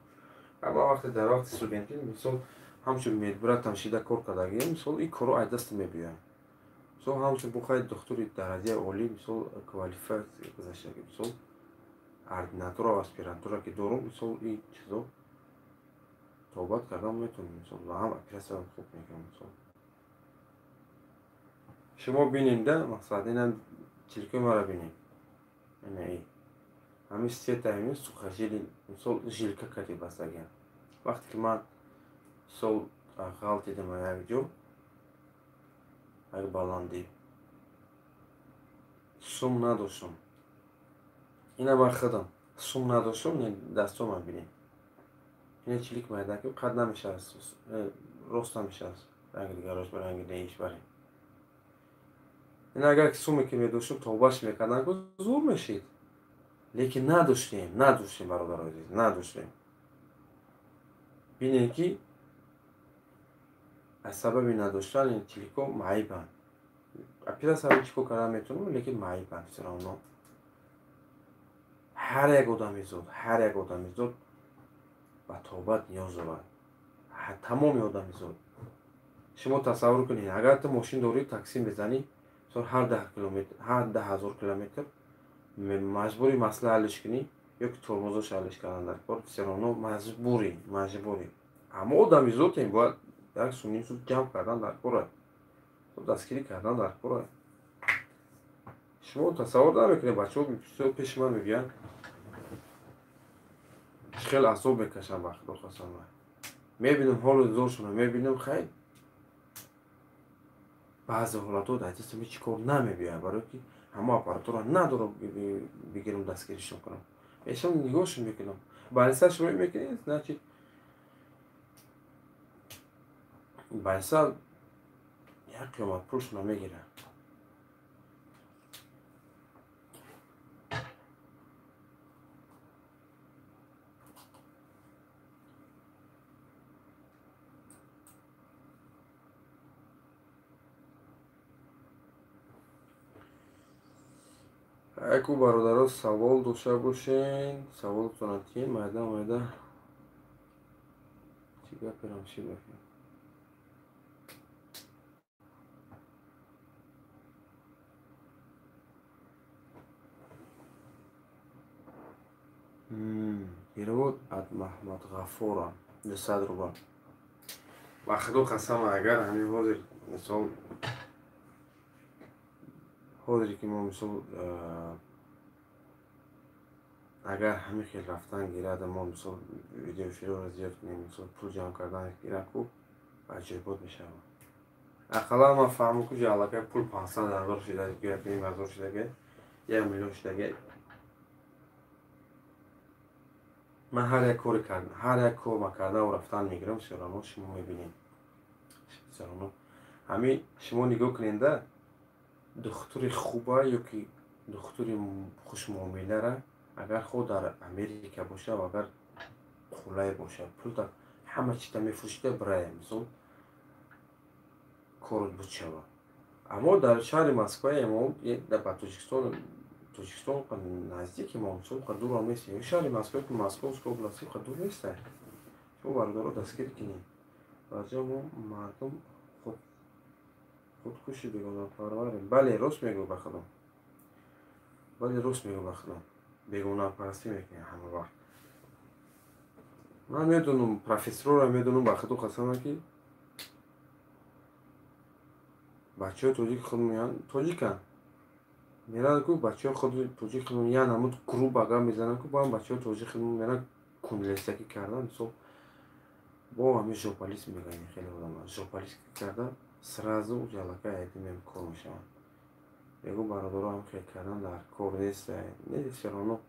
Ама вақте дар вақти студентӣ, мисол, ҳамчун медбратам шида кор кардагиам, мисол, ин корро аз даст мебиёям. Мисол, ҳамчун бухай духтури дараҷаи олӣ, мисол, квалификатсия гузаштаги, мисол, ординатура ва аспирантура ки дорум, мисол, ин чизо тобат кардан метавонем, мисол, ва ҳам оператсиям хуб мекунам, мисол. Шумо бинед, да, мақсад инам чилкои маро бинед. Ина и. Ҳамин сета ҳамин сухожилие, мисол, жилка кати бастагиам. Вақте ки ман мисол ғалтидам як ҷо, як баландӣ, сум надоштам. Ина ман худам сум надоштам, дастомам бинед. Ина чилик майда ки қад намешавад, рост намешавад. Ранги дигарош ба ранги неиш барем. Ин агар суме ки медоштам, тобаш мекардам, зур мешид. Лекин надоштем, надоштем, бародарои азиз, надоштем. Бинед, ки аз сабаби надоштан ин чилико маибанд. Оператсия чӣ кор кардан метавонам, лекин маибанд всё равно. Ҳар як одамизод, ҳар як одамизод ба тобат ниёз дорад. Тамоми одамизод. Шумо тасаввур кунед, агар ту мошин дорӣ, такси мезанӣ, мисол, ҳар 10 километр, ҳар 10 000 километр маҷбурӣ масъала ҳаллиш кунӣ ё ки тормозош ҳаллиш кардан дар кор, всё равно маҷбурӣ, маҷбурӣ. Аммо одамизодем, бояд як сумним сум ҷамъ кардан дар кора, дастгирӣ кардан дар кора. Шумо тасаввур намекунед, бачаҳо пеши ман мегӯянд, чӣ хел азоб мекашанд, ба худо қасам. Мебинам ҳолу зоршона, мебинам, хайр, баъзе ҳолатҳо дар дастам ҳеҷ кор намебиёяд, барое ки ҳама аппаратура надорам бигирам, дастгиришон кунам. Мешам, нигоҳшон мекунам. Больница шумо мекунед, значит, больница як қиёмат пулшона мегирад. Яку бародаро, савол дошта бошен, саволтонро тиен, майда майда чӣ гаперам, чӣ бафем. Перевод от Маҳмадғаффора 200 рубл. Ба худо қасам, агар ҳамин ҳозир, мисол, ҳозире ки мо, мисол, Агар ҳамин хел рафтан гирад, мо мисол видеоэфирро зиёд кунем, мисол пул ҷамъ кардан гирад, ку аҷоибот мешавад. Ақаллан ман фаҳмам, ку аллакай пул 500 ҳазор шуда, 1,5 ҳазор шудаги, 1 миллион шудаги. Ман ҳар як кори кардам, ҳар як кор ма кардаву рафтан мегирам, всё равно шумо мебинед. Всё равно ҳамин шумо нигоҳ куненда, духтури хуба ё ки духтури хушмуомилара, агар хоҳ дар Америка боша ва агар қулай боша, пулта ҳама чита мефурӯшида бирая, мисол корот буд шава. Аммо дар шаҳри Москвае мо ба Тоҷикистон, Тоҷикистон наздики мо, мисол дурам нест. Шаҳри Москва ки Московская область дур неста. Шумо бародаро дастгирӣ кунед. Баъзеҳо мо мардум худкуши бегонапарварем. Бале, рост мегӯ, ба худо. Бале, рост мегӯ, ба худо. Бегонапарастӣ мекунем ҳама вақт. Ман медонам, профессорро медонам, ба худо қасама, ки бачаҳои тоҷики худ меянд, тоҷиканд, меранд ку бачаҳои худ тоҷик худ як намуд груб агар мезананд ку, бо ҳам бачаҳои тоҷик худ меранд кунлесакӣ кардан, мисол бо ҳамин жополис мегӯянд, хеле одама жополис карда, сразу ҷалака айдимем кор мешаванд. Мегӯ, бародаро, ҳам хел кардан дар кор нест, не, всё равно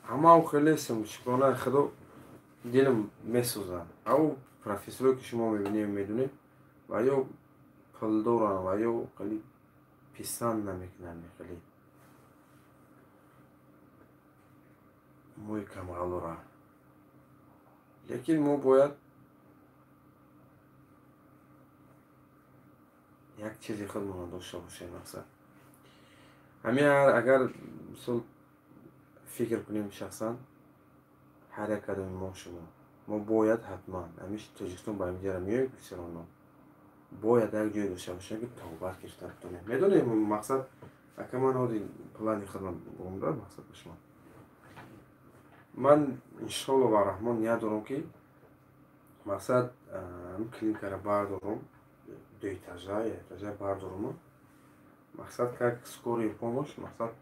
ҳамаам хелесам, шукронаи худо, дилам месӯзад. Ав профессоре ки шумо мебинем, медонед, ва ё пул доранд, ва ё хеле писанд намекунанд, хеле мои камғалора. Лекин мо бояд як чизи худмонро дошта бошем. Мақсад ҳамин, агар мисол фикр кунем, шахсан ҳар як кадоми мо, шумо, мо бояд ҳатман ҳамин Тоҷикистон ба ҳаминҷара меоем, всё равно бояд як ҷое дошта бошем, ки тавбат гирифта битонем. Медонем, мақсад, ака, ман ҳози плани худам бомда, мақсад ба шумо, ман иншолло ва раҳмон ният дорам, ки мақсад клиникаро бардорам, ду этажа, як этажа бардорам, мақсад как скорая помощь, мақсад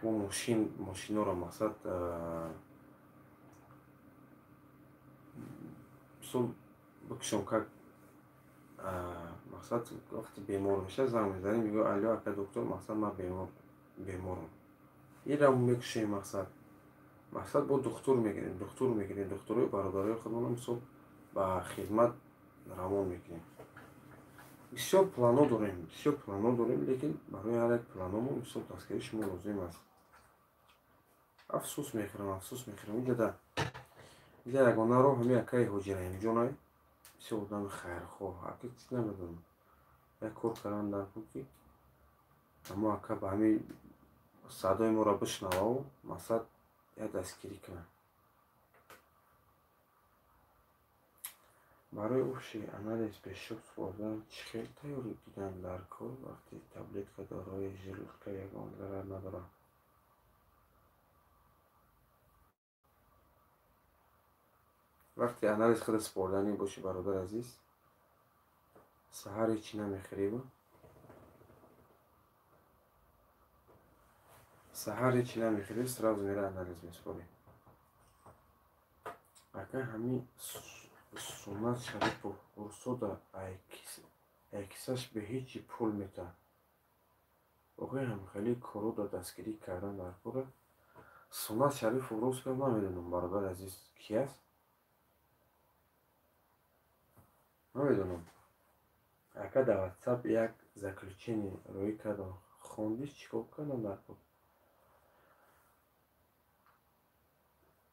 мо мошин, мошиноро, мақсад мисол бикушом, как мақсад вақте бемор мешавад, занг мезанем, мегӯ: «Алло, ака доктор, мақсад ман беморам». Инам мекушем, мақсад бо духтур мегирем, духтур мегирем, духтурои бародарои худмонро мисол ба хизмат равон мекунем. Бисёр плано дорем, бисёр плано дорем, лекин барои ҳар як планомо мисол дастгирии шумо лозим аст. Афсӯс мехӯрам, афсӯс мехӯрам. Иҷода иҷа ягона роҳ ҳамин акаи Ҳоҷи Раҳимҷонай, бисёр одами хайрхоҳ. Ака, чиз намедонам, як кор кардан дар кун, ки амо ака ба ҳамин садои моро бишнававу мақсад як дастгирӣ кунад. Барои общий анализ пешоб супордан чӣ хел тайёрӣ дидан дар кор, вақте таблетка дорои желудка ягон зарар надорад? Вақте анализ худа супорданӣ бошӣ, бародари азиз, саҳар ҳечи намехӯрӣ, саҳар ҳечи намехӯрӣ, сразу мера анализ месупорӣ. Ака, ҳамин Суннат Шарипов урсода айкисаш бе ҳечи пул метаҳад. Охир ҳамхелӣ корро дастгирӣ кардан дар кора. Суннат Шарипов, рост гап, намедонам, бародари азиз, ки аст, намедонам. Ака, дар Ватсап як заключение роӣ кардам, хондӣ? Чӣ кор кардам дар кор?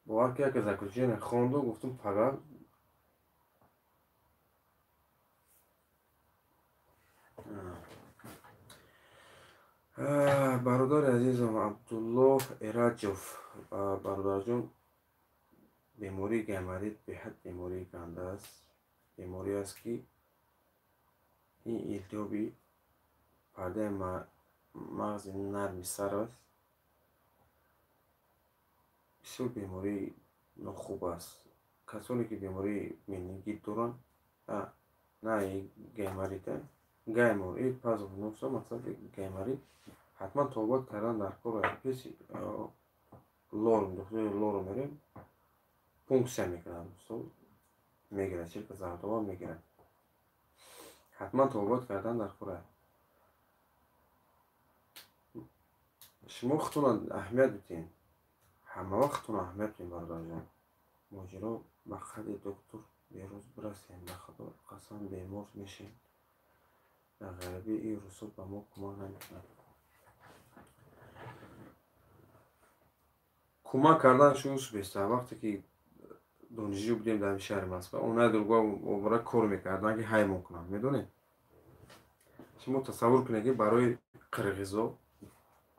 Бовар ки, яке заключение хонду, гуфтум пага. Бародари азизам Абдуллоҳ Эраҷов, бародарҷон, бемории гайморит беҳад бемории ганда аст, беморӣ аст, ки ин илтиҳоби пардаи мағзи нарми сар аст. Бисёр бемории нохуб аст. Касоне ки бемории менингит доранд. На гайморита, гаймор и пазух носа, мақсад гайморит ҳатман табобат кардан дар кор. Пеши лор, духтури лору мерем, пунксия мекунад, мисол мегирад, чирка зардова мегирад. Ҳатман табобат кардан дар кор. Шумо худтона аҳамият бидиҳед, ҳама вақт худтона аҳамият бидиҳед, бародарҷон. Моҷаро ба қадри доктор берӯз бирасем, ба худо қасам, бемор мешем. Дар ғарибӣ ин рӯзҳо ба мо кӯмак намекунад. Кӯмак кардан шуд беста. Вақте ки донишҷӯ будем дар шаҳри Москва, онаи дурга обара кор мекарданд, ки ҳаймон кунанд, медонед? Шумо тасаввур кунед, ки барои қирғизо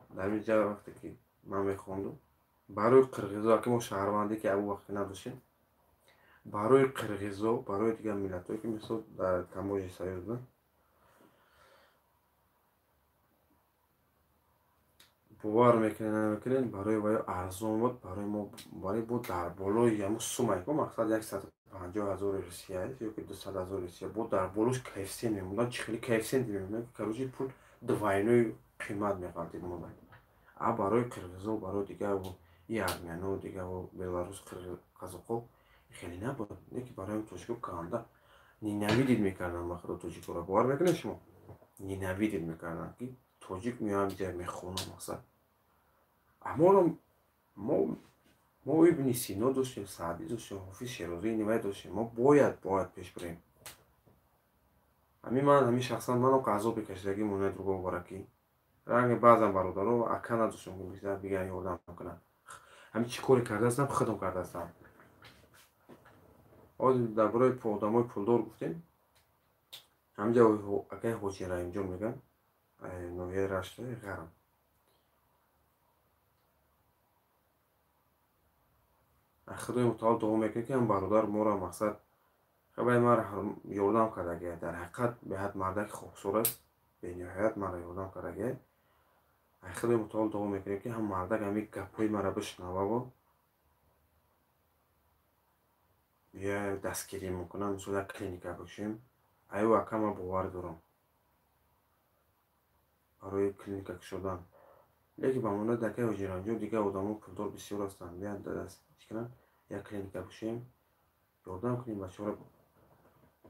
дар ин ҷа вақте ки ман мехондум, барои қирғизо, ки мо шаҳрвандӣ ки абу вақте надоштем, барои қирғизо, барои дигар миллатҳое ки мисол дар таможи союз буданд, бовар мекунед намекунед, барои вай арзон буд, барои мо барои бо дар болои ҳамун сумае ко мақсад 150 000 Русия ё ки 200 000 Русия, бо дар болош коэффисиент мемонданд. Чӣ хеле коэффисиент мемонданд, ки короче пул двойной қимат меғалтид монда. А барои қирғизо, барои дигар и армяно, дигар беларус, қазоқо хеле набуд. Не ки барои тоҷико канда ненавидид мекарданд ба худо тоҷикоро. Бовар мекунед шумо? Ненавидид мекарданд, ки тоҷик меоям ҷа мехонам мақсад. Аморо мо Ибни Сино доштем, Саъдӣ доштем, Ҳофиз Шерозӣ Нивай доштем. Мо бояд пеш бирем. Ҳамин ман, ҳамин шахсан манам азобе кашидагӣ монанди друго баракӣ. Ранги баъзан бародаро ака надоштам, ки бигӯянд ёрдам кунанд. Ҳамин чӣ коре кардаастам, худам кардаастам. Ҳозир дар бораи одамои пулдор гуфтем. Ҳаминҷа акаи Ҳоҷи Раҳимҷон мегӯянд, ноҳияи Рашт, Ғарм. Худои мутаол дуо мекунем, ки ҳам бародар моро мақсад хабари маро ёрдам кардагия. Дар ҳақиқат беҳад мардаки хоксор аст, бениҳоят маро ёрдам кардагия. Худои мутаол дуо мекунем, ки ҳам мардак ҳамин гапҳои маро бишнававу бия дастгирӣ мекунам, мисол як клиника бикушем. Аю ака ман бовар дорам барои клиника кушодан. Лекин ба монанди акаи Ҳоҷи Раҳимҷон дигар одамо пулдор бисёр ҳастанд. Биёнд чӣ кунанд, як клиника бикушем, ёрдам кунем бачаҳоро,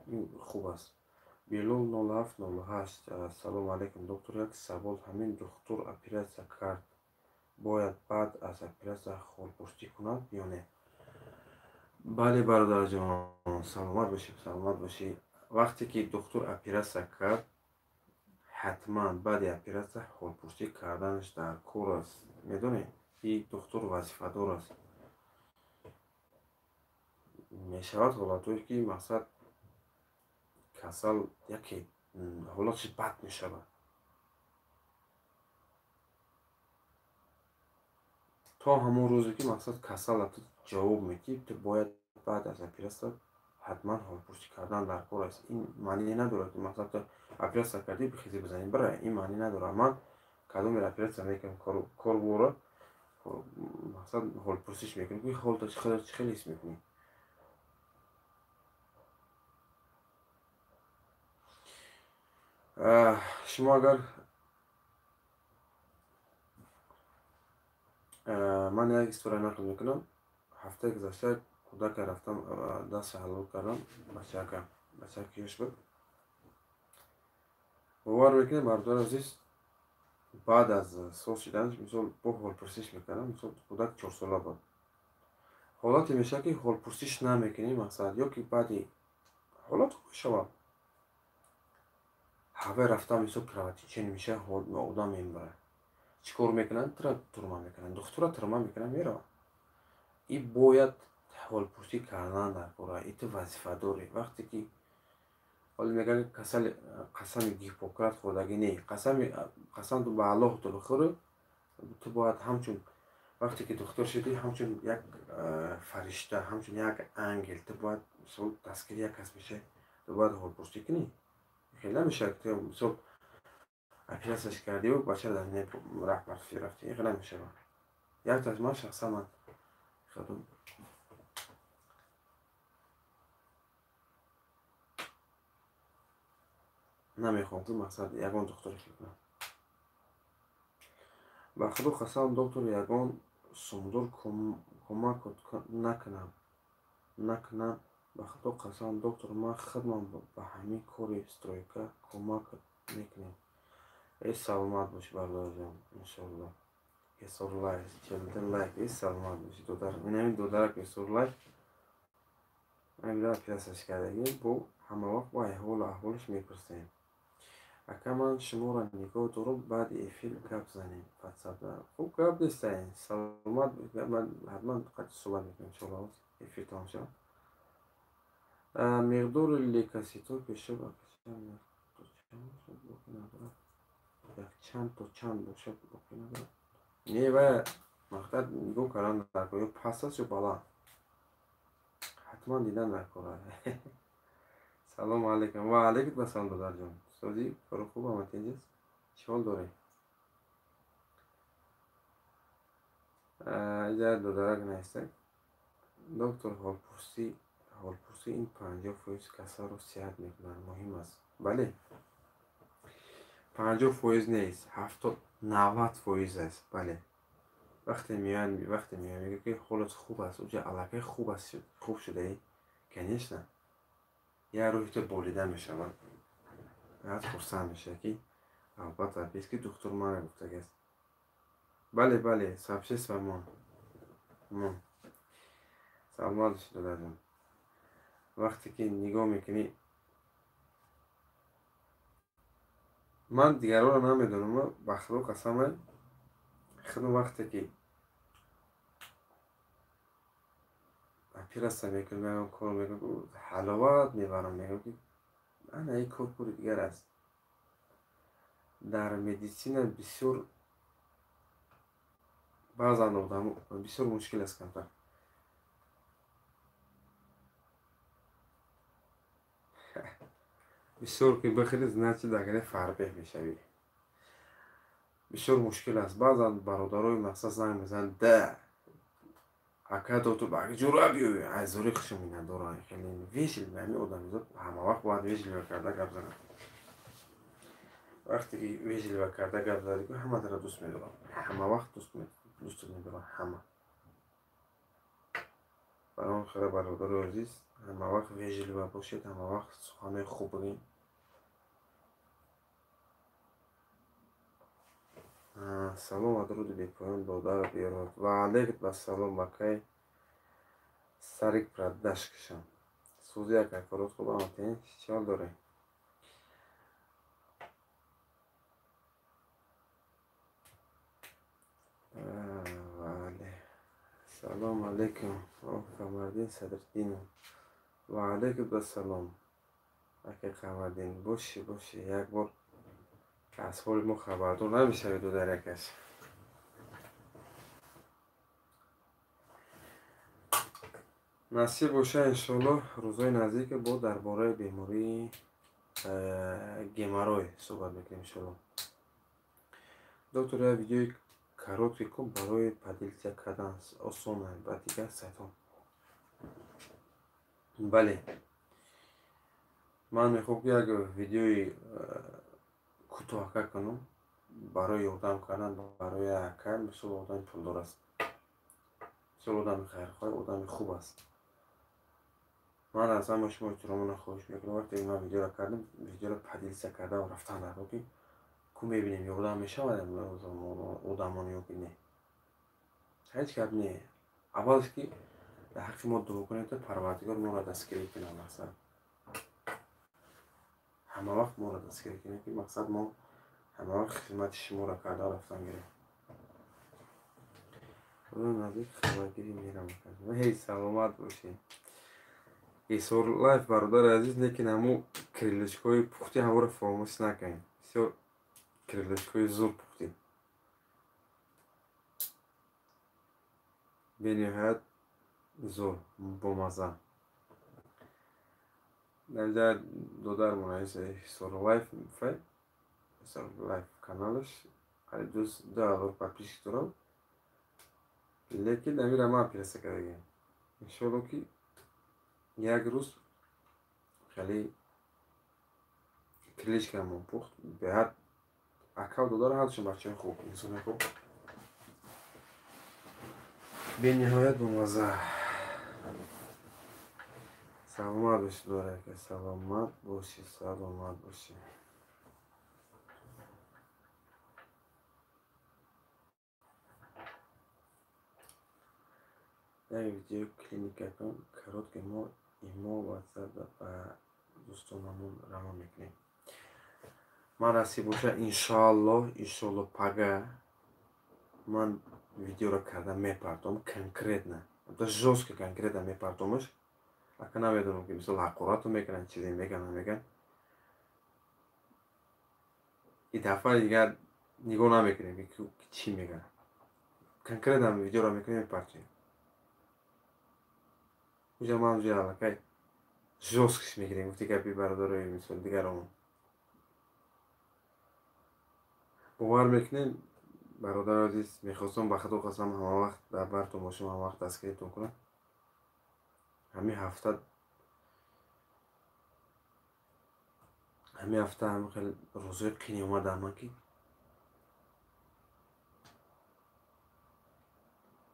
ин хуб аст. Билол 0708. Ассалому алайкум, доктор. Як савол: ҳамин духтур оператсия кард, бояд баъд аз оператсия холпурсӣ кунад ё не? Бале, бародарҷон, саломат бошӣ, саломат бошӣ. Вақте ки духтур оператсия кард, ҳатман баъди оператсия холпурсӣ карданаш дар кор аст. Медонед, ин духтур вазифадор аст. Мешавад ҳолатҳое, ки мақсад касал яке ҳолаташ бад мешавад. То ҳамон рӯзе ки мақсад касал ту ҷавоб медиҳӣ, ту бояд баъд аз оператсия ҳатман ҳолпурсӣ кардан дар кор аст. Ин маъне надорад, ки мақсад ту оператсия кардӣ, бихези бизанӣ бирай. Ин маъне надорад. Ман кадомеро оператсия мекунам, кор бора мақсад ҳолпурсиш мекунам, ки ҳолта чӣ хеле ҳис мекунӣ. Шумо агар ман як история нақл мекунам. Ҳафтаи гузашта кӯдака рафтам, дастша ҳалол кардам, бачака, бачаки ёш буд. Бовар мекунед, бародари азиз, баъд аз соз шиданаш, мисол бо ҳолпурсиш мекардам, мисол кӯдак 4сола буд. Ҳолате мешавад, ки ҳолпурсиш намекунӣ, мақсад ё ки баъди ҳолат хуб мешавад. Ҳавай рафтам, мисол кровотечение мешавад, одам мемирад. Чӣ кор мекунанд? Тура турма мекунанд, духтура турма мекунанд, мераванд. И бояд ҳолпурсӣ кардан дар кора. И ту вазифадорӣ. Вақте ки ҳоло мегӯянд, касали қасами Гиппократ хӯрдагӣ не, қасам ту ба Аллоҳ ту бихӯрӣ, ту бояд ҳамчун вақте ки духтур шудӣ, ҳамчун як фаришта, ҳамчун як ангел, ту бояд мисол дастгири як кас мешавӣ, ту бояд ҳолпурсӣ кунӣ. Хеле намешавад, ки мисол оператсияш кардиву бачаро дар раҳ барфӣ рафтӣ. Ин хеле намешавад. Якташ ман шахсан ман худам Намехоҳам ки мақсад ягон духтуре хел кунам. Ба худо қасам, доктор, ягон сумдор кӯмак накунам. Ба худо қасам, доктор, ман худман ба ҳамин кори стройка кӯмак мекунем. Эй, саломат бошӣ, бародарҷон, иншоалло. Ҳисор лайк, 42 лайк. Эй, саломат бошӣ, додар. Инамин додарак Ҳисор лайк. Ман пиасаш кардагӣ, бо ҳама вақт бо аҳволу аҳволаш мепурсем. Ака, ман шуморо нигоҳ дорам, баъди эфир гап занем ватсапда. Хуб, гап нестаин. Саломат, ман ҳатман қати суҳбат мекунам, иншоалло, эфир тамом шавад. Миқдори лейкоситҳо пешоб чанд то чанд бошад боқӣ надорад. Не, вая мақсад нигоҳ кардан даркор, ё паст аст ё баланд. Ҳатман дидан даркор. Салому алайкум. Ва алайкум ассалом, додарҷон. Созӣ, кору хуб, ҳама тинҷ аст? Чӣ ҳол дорӣ? Иҷа додарак нависта. Доктор, ҳолпурсӣ ин 50% касалро сиҳат мекунад. Муҳим аст. Бале. 50% нест, 70-90% аст. Бале. Вақте меоянд, мегӯяд ки ҳолат хуб аст, уҷа аллакай хуб аст, хуб шудаӣ. Конечно. Як рӯҳи ту болида мешавад. Баъд хурсанд мешавад ки албатта бес ки духтур мана гуфтагиаст. Бале, бале, сообщество мон. Мон. Саломат бошед, додарҷон. Вақте ки нигоҳ мекунӣ, ман дигарҳоро намедонам, ба худо қасам, худам вақте ки оператсия мекунам, ягон кор мекунам, ҳаловат мебарам, мегӯям ки ана ин кор кори дигар аст. Дар медицина бисёр баъзан одам бисёр мушкил аст камтар. Бисёр ки бихӯрӣ, значит дар фарбеҳ мешавӣ. Бисёр мушкил аст. Баъзан бародарои мақсад занг мезананд: да, ака доктор, ба ҷура биёй. Аз зори хушум надорам. Хеле вежил, ҳамин одамизод ҳама вақт бояд вежливо карда гап занад. Вақте ки вежливо карда гап задӣ, ҳама таро дӯст медоранд. Ҳама вақт дӯст медоранд ҳама. Барои он хеле, бародарои азиз, ҳама вақт вежливо бошед, ҳама вақт суханҳои хуб бигӯед. Салом ва дуруди бепоён, додар Берод. Ва алайкум ассалом, акай Сарик Прадашкшам. Сӯзи ака, корот хуб, ҳама тинҷ? Чӣ ҳол дорӣ? Вале. Салом алайкум, Қамардин Садриддинов. Ва алайкум ассалом, акай Қамардин. Бошӣ, бошӣ, як бор аз ҳоли мо хабардор намешавед, дар якаш. Насиб боша, иншоаллоҳ, рӯзҳои наздик бо дар бораи бемории геморрой суҳбат мекунем, иншоаллоҳ. Доктор, як видеои короткий кун барои поделиться кардан осон ба дигар сайтҳо. Бале, ман мехоҳам ки як видеои кӯтоҳака кунам барои ёрдам кардан барои ака. Мисол, одами пулдор аст, мисол, одами хайрхоҳ, одами хуб аст. Ман аз ҳама шумо эҳтиромона хоҳиш мекунам, вақте ман видеоро кардам, видеоро поделиться кардам, рафтан даркор ки ку мебинем ёрдам мешавад одамон ё ки не. Ҳеҷ гап не. Аввалш ки дар ҳаққи мо дуо кунед, то Парвардигор моро дастгирӣ кунад. Мақсад ҳама вақт моро дастгирӣ кунад, ки мақсад мо ҳама вақт хизмати шуморо карда рафтан гирем. Худо наздик хабаргирӣ мерам. Ҳей, саломат бошед. Ҳисор лайф, бародари азиз, лекин ҳамун крылечкои пухти ҳаморо фаромӯш накунед. Бисёр крылечкои зур пухтӣ. Бениҳоят зур, бомазза. Дар додармон Ҳисор лайф, Ҳисор лайф каналаш қариб 2000 подписчик дорам. Лекин амира ман пираса кардагиам. Иншоалло ки як рӯз хеле Крылечкамон пухт, беҳад акав додара ҳардушон бачаҳои хуб, инсони хуб. Бениҳоят бомазза. Саломат бошед, дорака, саломат бошед, саломат бошед. Як видео клиникатон короткий мо имо ватсап ба дӯстонамон равон мекунем. Ман насиб боша, иншоаллоҳ, иншоаллоҳ пага ман видеоро карда мепартом конкретно, жёстко конкретно мепартомаш. Ака намедонам ки мисол ҳақорату мекунанд, чизе мегӯянд, намегӯянд. И дафъа дигар нигоҳ намекунем ки чӣ мегӯянд. Конкретно видеоро мекунем, мепартоем. Уҷа ман уҷа аллакай жёсткиш мегирем, гуфти гапи бародарои мисол дигаромон. Бовар мекунем, бародари азиз, мехостам ба худо қасам ҳама вақт дар бартон бошам, ҳама вақт дастгиритон кунам. Ҳамин ҳафта ҳамин хеле рӯзҳои қини омадам ман ки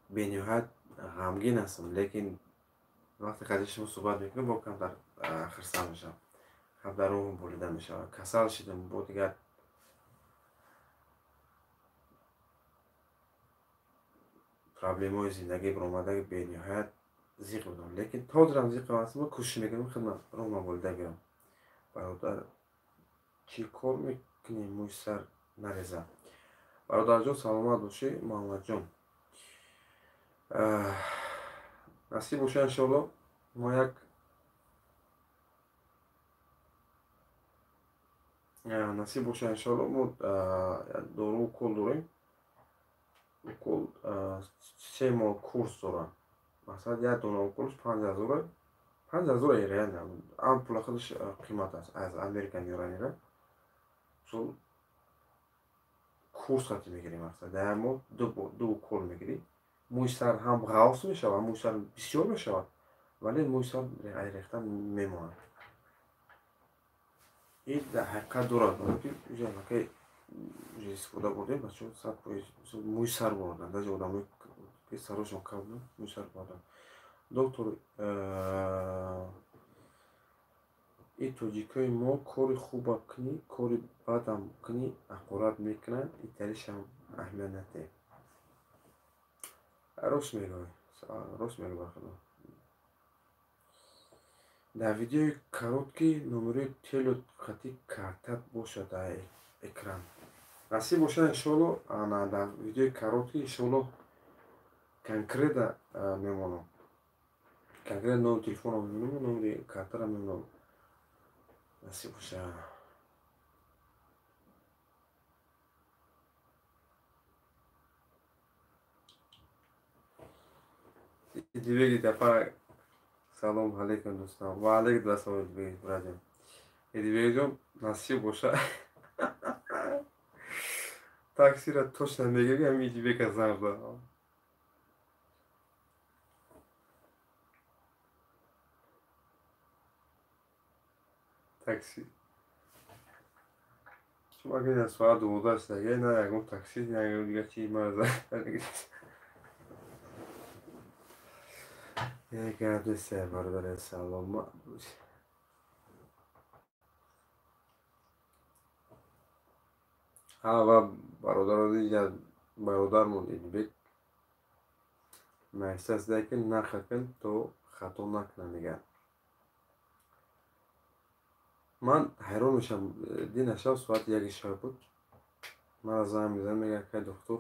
бениҳоят ғамгин ҳастам, лекин вақте қадри шумо суҳбат мекунем, бо камтар хирсанд мешавам, камтар рӯҳам болида мешавад. Касал шидам, бо дигар проблемаҳои зиндагӣ баромада бениҳоят зиқ будам, лекин то ҳозирам зиқам ҳастам ва кӯшиш мекунам хидмат рӯҳам болида гирам. Бародар, чӣ кор мекунӣ мӯи сар нареза? Бародарҷон, саломат бошӣ, Муҳаммадҷон. Насиб боша, иншоаллоҳ мо як насиб боша, иншоаллоҳ мо дору укол дорем. Укол 3 моҳ курс дорам. Масалан, як дона уколш 5000, 5000 реально ампула худаш қимат аст, аз Америка меоранд. Мисол курс хати мегирем, масалан, дар як моҳ ду укол мегирӣ. Мӯи сар ҳам ғафс мешавад, мӯи сар бисёр мешавад, вале мӯи сар рехта мемонад. Ин дар ҳақиқат дорад, ки аллакай истифода бурдем, бачаҳо 100% мӯи сар бурданд, даже одамое ки сарошон кам буд, мӯи сар бурданд. Доктор, ин тоҷикои мо кори хубам кунӣ, кори бадам кунӣ, ҳақорат мекунанд, италишам аҳамият надиҳем. Рост мегӯй, рост мегӯй, бархудо. Дар видеои короткий номерои тело хати картат бошад дар экран. Насиб бошад, иншоаллоҳ, дар видеои короткий иншоаллоҳ конкретно мемонам. Конкретно номери телефонро мемонам, номери картаро мемонам. Насиб бошад. Идибеги дафа салом алейкум дӯстон. Ва алейкум ассалом, Идибеги браҷон. Идибегиҷон, насиб боша. Таксиро точно мегирӣ, ҳамин Идибека занг зад. Такси. Шумо агар соат 12 шуда, на ягон такси, на ягон дигар чи мара занг. Як гап нест, бародари, саломат бош. Ва бародаро, бародармон Идибек навиштааст, ки нарха кун то хато накунам дигар. Ман ҳайрон мешавам, дина шаб соати 1 шаб буд, мара занг мезанад, мегӯяд кай доктор,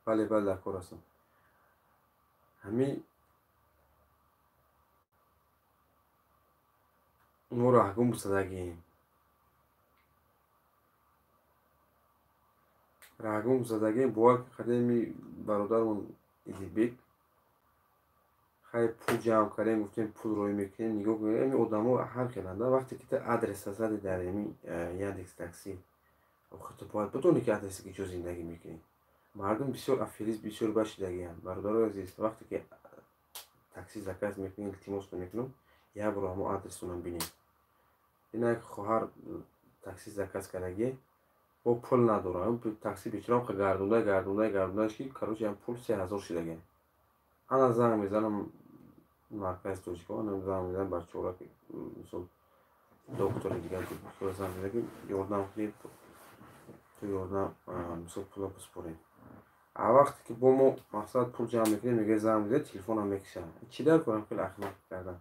бале, бале, дар кор ҳастам. Ҳамин мо раҳгум задагием. Раҳгум задагием, бовар ки қадами бародармон Идибек хай пул ҷамъ кардем, гуфтем пул роӣ мекунем, нигоҳ кунем, ҳамин одамо ҳар хеланд. Вақте ки ту адреса зади дар ҳамин Яндекс такси, охир ту бояд бидонӣ ки адресе ки ҷо зиндагӣ мекунӣ. Мардум бисёр аферист, бисёр башидагианд. Бародарои азиз, вақте ки такси заказ мекунӣ, илтимос мекунам, Як бор ҳамо адресонам бинем. Ина як хоҳар такси заказ кардаги, бо пул надорам. Такси бечорам гардонда гардонда гардондаш ки короче ам пул 3000 шидаги. Ана занг мезанам маркази тоҷикон, ана занг мезанам бачаҳоро ки мисол доктори дигар занг мезанам ки ёрдам кунед, ту ёрдам мисол пула биспорем. А вақте ки бо мо мақсад пул ҷамъ мекунем, мегӯяд занг мезанад, телефонам мекушад. Чӣ дар корам хеле ахмақ кардан?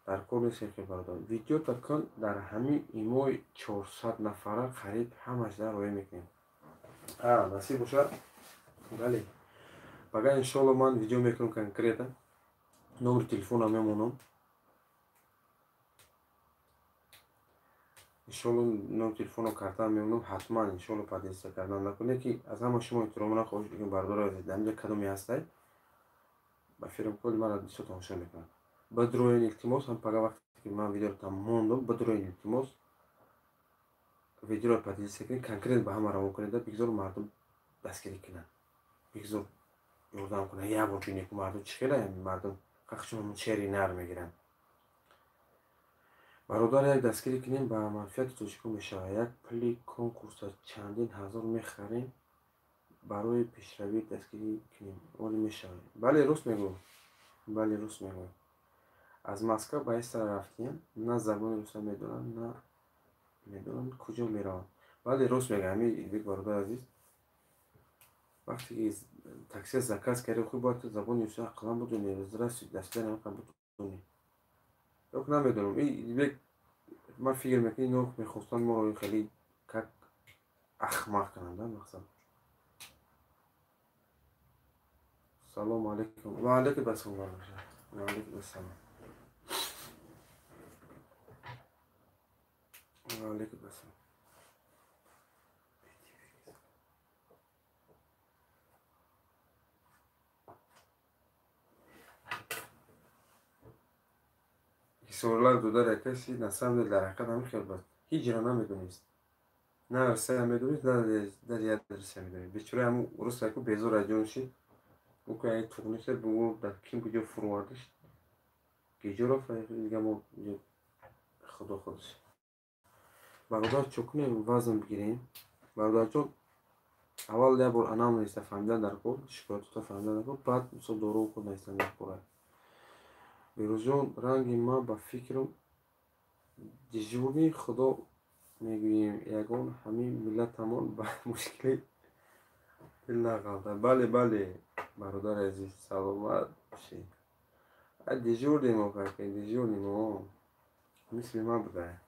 Дар кор нест хеле бародар. Видеота кун дар ҳамин имои 400 нафара қариб ҳамаш дар роя мекунем. Насиб бошад. Бале. Бага иншоалло ман видео мекунам конкретно. Номери телефонам мемонам. Иншоалло номери телефонам картам мемонам, ҳатман иншоалло подписка кардан накунед ки аз ҳама шумо эҳтиромона хоҳиш мекунам бародарои азиз, дар инҷа кадоме ҳастай ба фирм кол мара бисёр тамошо мекунам. Бадроин илтимос, ҳам пага вақте ки ман видеоро тамом мондам, бадроин илтимос видеоро подписка кунед, конкретно ба ҳама равон кунед, бигзор мардум дастгирӣ кунанд, бигзор ёрдам кунанд. Як бор бинед ку мардум чӣ хела, мардум қақшон шери нар мегиранд. Бародар, як дастгирӣ кунем ба манфиати тоҷикон мешавад. Як пули конкурса чандин ҳазор мехарем, барои пешравӣ дастгирӣ кунем, олӣ мешавад. Бале, рост мегӯ. Бале, рост мегӯ. Аз Москва ба Истра рафтем, на забони руса медонам, на медонам куҷо меравам. Бале, рост мегӯ, ҳамин Илбек бародари азиз. Вақте ки таксия заказ кардӣ, хуб бояд ту забони руса ақлан бидонӣ, здравствуйте, до свидания ҳам бидонӣ. Ёк намедонам, Илбек ман фикр мекунам, ино мехостанд моро хеле как ахмақ кунанд, да, мақсад. Салому алайкум. Ва алайкум ассалом. Ва алайкум ассалом. Ва алайкум ассалом. Ҳисорлар додар якаси на самом деле дар ҳақиқат ҳамин хел буд. Ҳиҷра намедонист. На Россия медонист, на дар як Россия медонист. Бечора ҳамун рус яку безор аз ҷон шид. Ӯ ки ай туғниса бугу дар ким куҷо фурӯвардиш. Гиҷо рафт, дига мо худо худаш. Бародар, чо кунем, вазн бигирем. Бародарҷон, аввал як бор анамнеза фаҳмидан дар кор, шикоятота фаҳмидан дар кор, баъд мисол дору худ навиштан дар кор. Берӯзҷон, ранги ман ба фикрам дежурни худо мегӯем, ягон ҳамин миллатамон ба мушкилӣ дил нағалта. Бале, бале, бародари азиз, саломат бошед. Дежурни мо каке, дежурни мо мисли ман буда.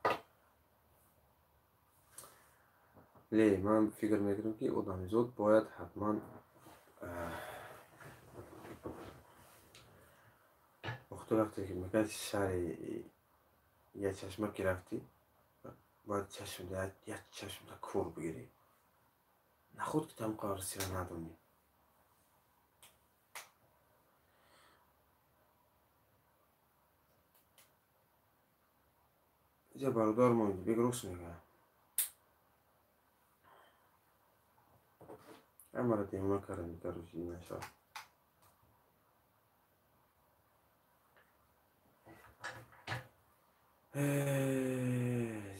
Ле, ман фикр мекунам ки одамизод бояд ҳатман охту вақте ки мегӯяд шаҳри як чашма ки рафтӣ, бояд чашмда як чашмда кор бигирӣ. Наход ки там Россия надонӣ. Иҷа бародар мо бег рост мегӯяд. Ҳамаро девона кардем, короче, нашав.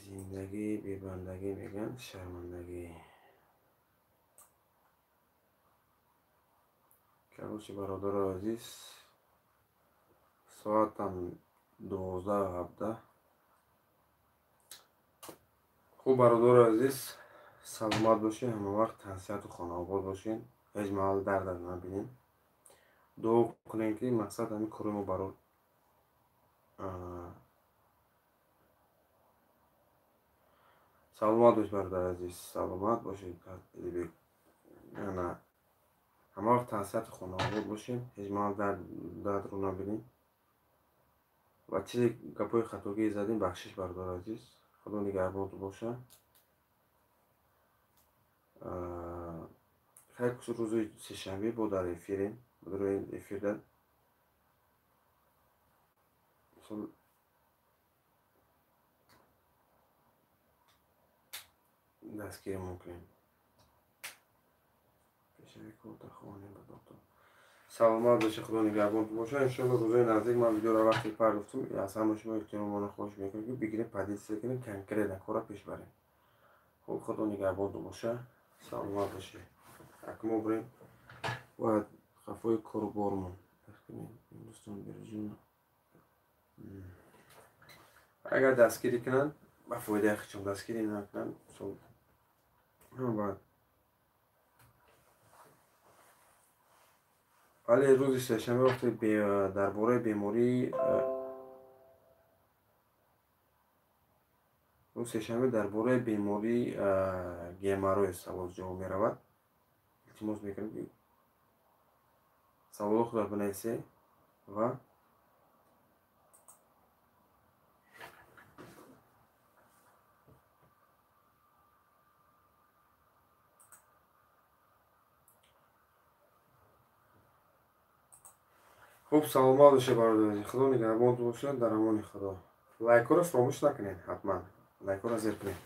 Зиндагӣ бебандагӣ мегӯянд, шармандагӣ. Короче, бародарои азиз, соатам 12:17. Хуб, бародарои азиз, саломат бошед, ҳама вақт тансиҳату хонаобод бошед, ҳеҷ маҳал дард набинед. Дуо кунем ки мақсад ҳамин кори мо барор саломат бош, бародари азиз, саломат бошед. Ана ҳама вақт тансиҳату хонаобод бошед, ҳеҷ маҳал дардро набинед. Ва чизе гапҳои хатогӣ задем, бахшиш, бародари азиз. Худо нигаҳбонтон бошад. Хайр, рӯзи сешанбе бо дар эфирем, рӯи эфирда дастгирӣ мекунем. Пешави корта хонем ба доктор. Саломат бошед, Худо нигаҳбонтон бошад. Иншоалло рӯзои наздик ман видеоро вақте пардохтум, аз ҳама шумо эҳтиромона хоҳиш мекунам, ки бигирем, поделиться кунем, конкретно кора пеш барем. Хуб, Худо нигаҳбонтон бошад, саломат бошед. Ака мо бирем бояд хафои корубормон. Дӯстон берҷун, агар дастгирӣ кунанд, ба фоидаи худшон, дастгирӣ накунанд, бояд. Вале рӯзи сешанбе вақте дар бораи беморӣ, рӯзи сешанбе дар бораи бемории геморрой савол ҷавоб меравад. Илтимос мекунам, ки саволҳои худро бинависед ва хуб, саломат бошед, бародари, Худо нигаҳбонтон бошад, дар амони Худо. Лайкҳоро фаромӯш накунед, ҳатман лайкҳоро зер кунед.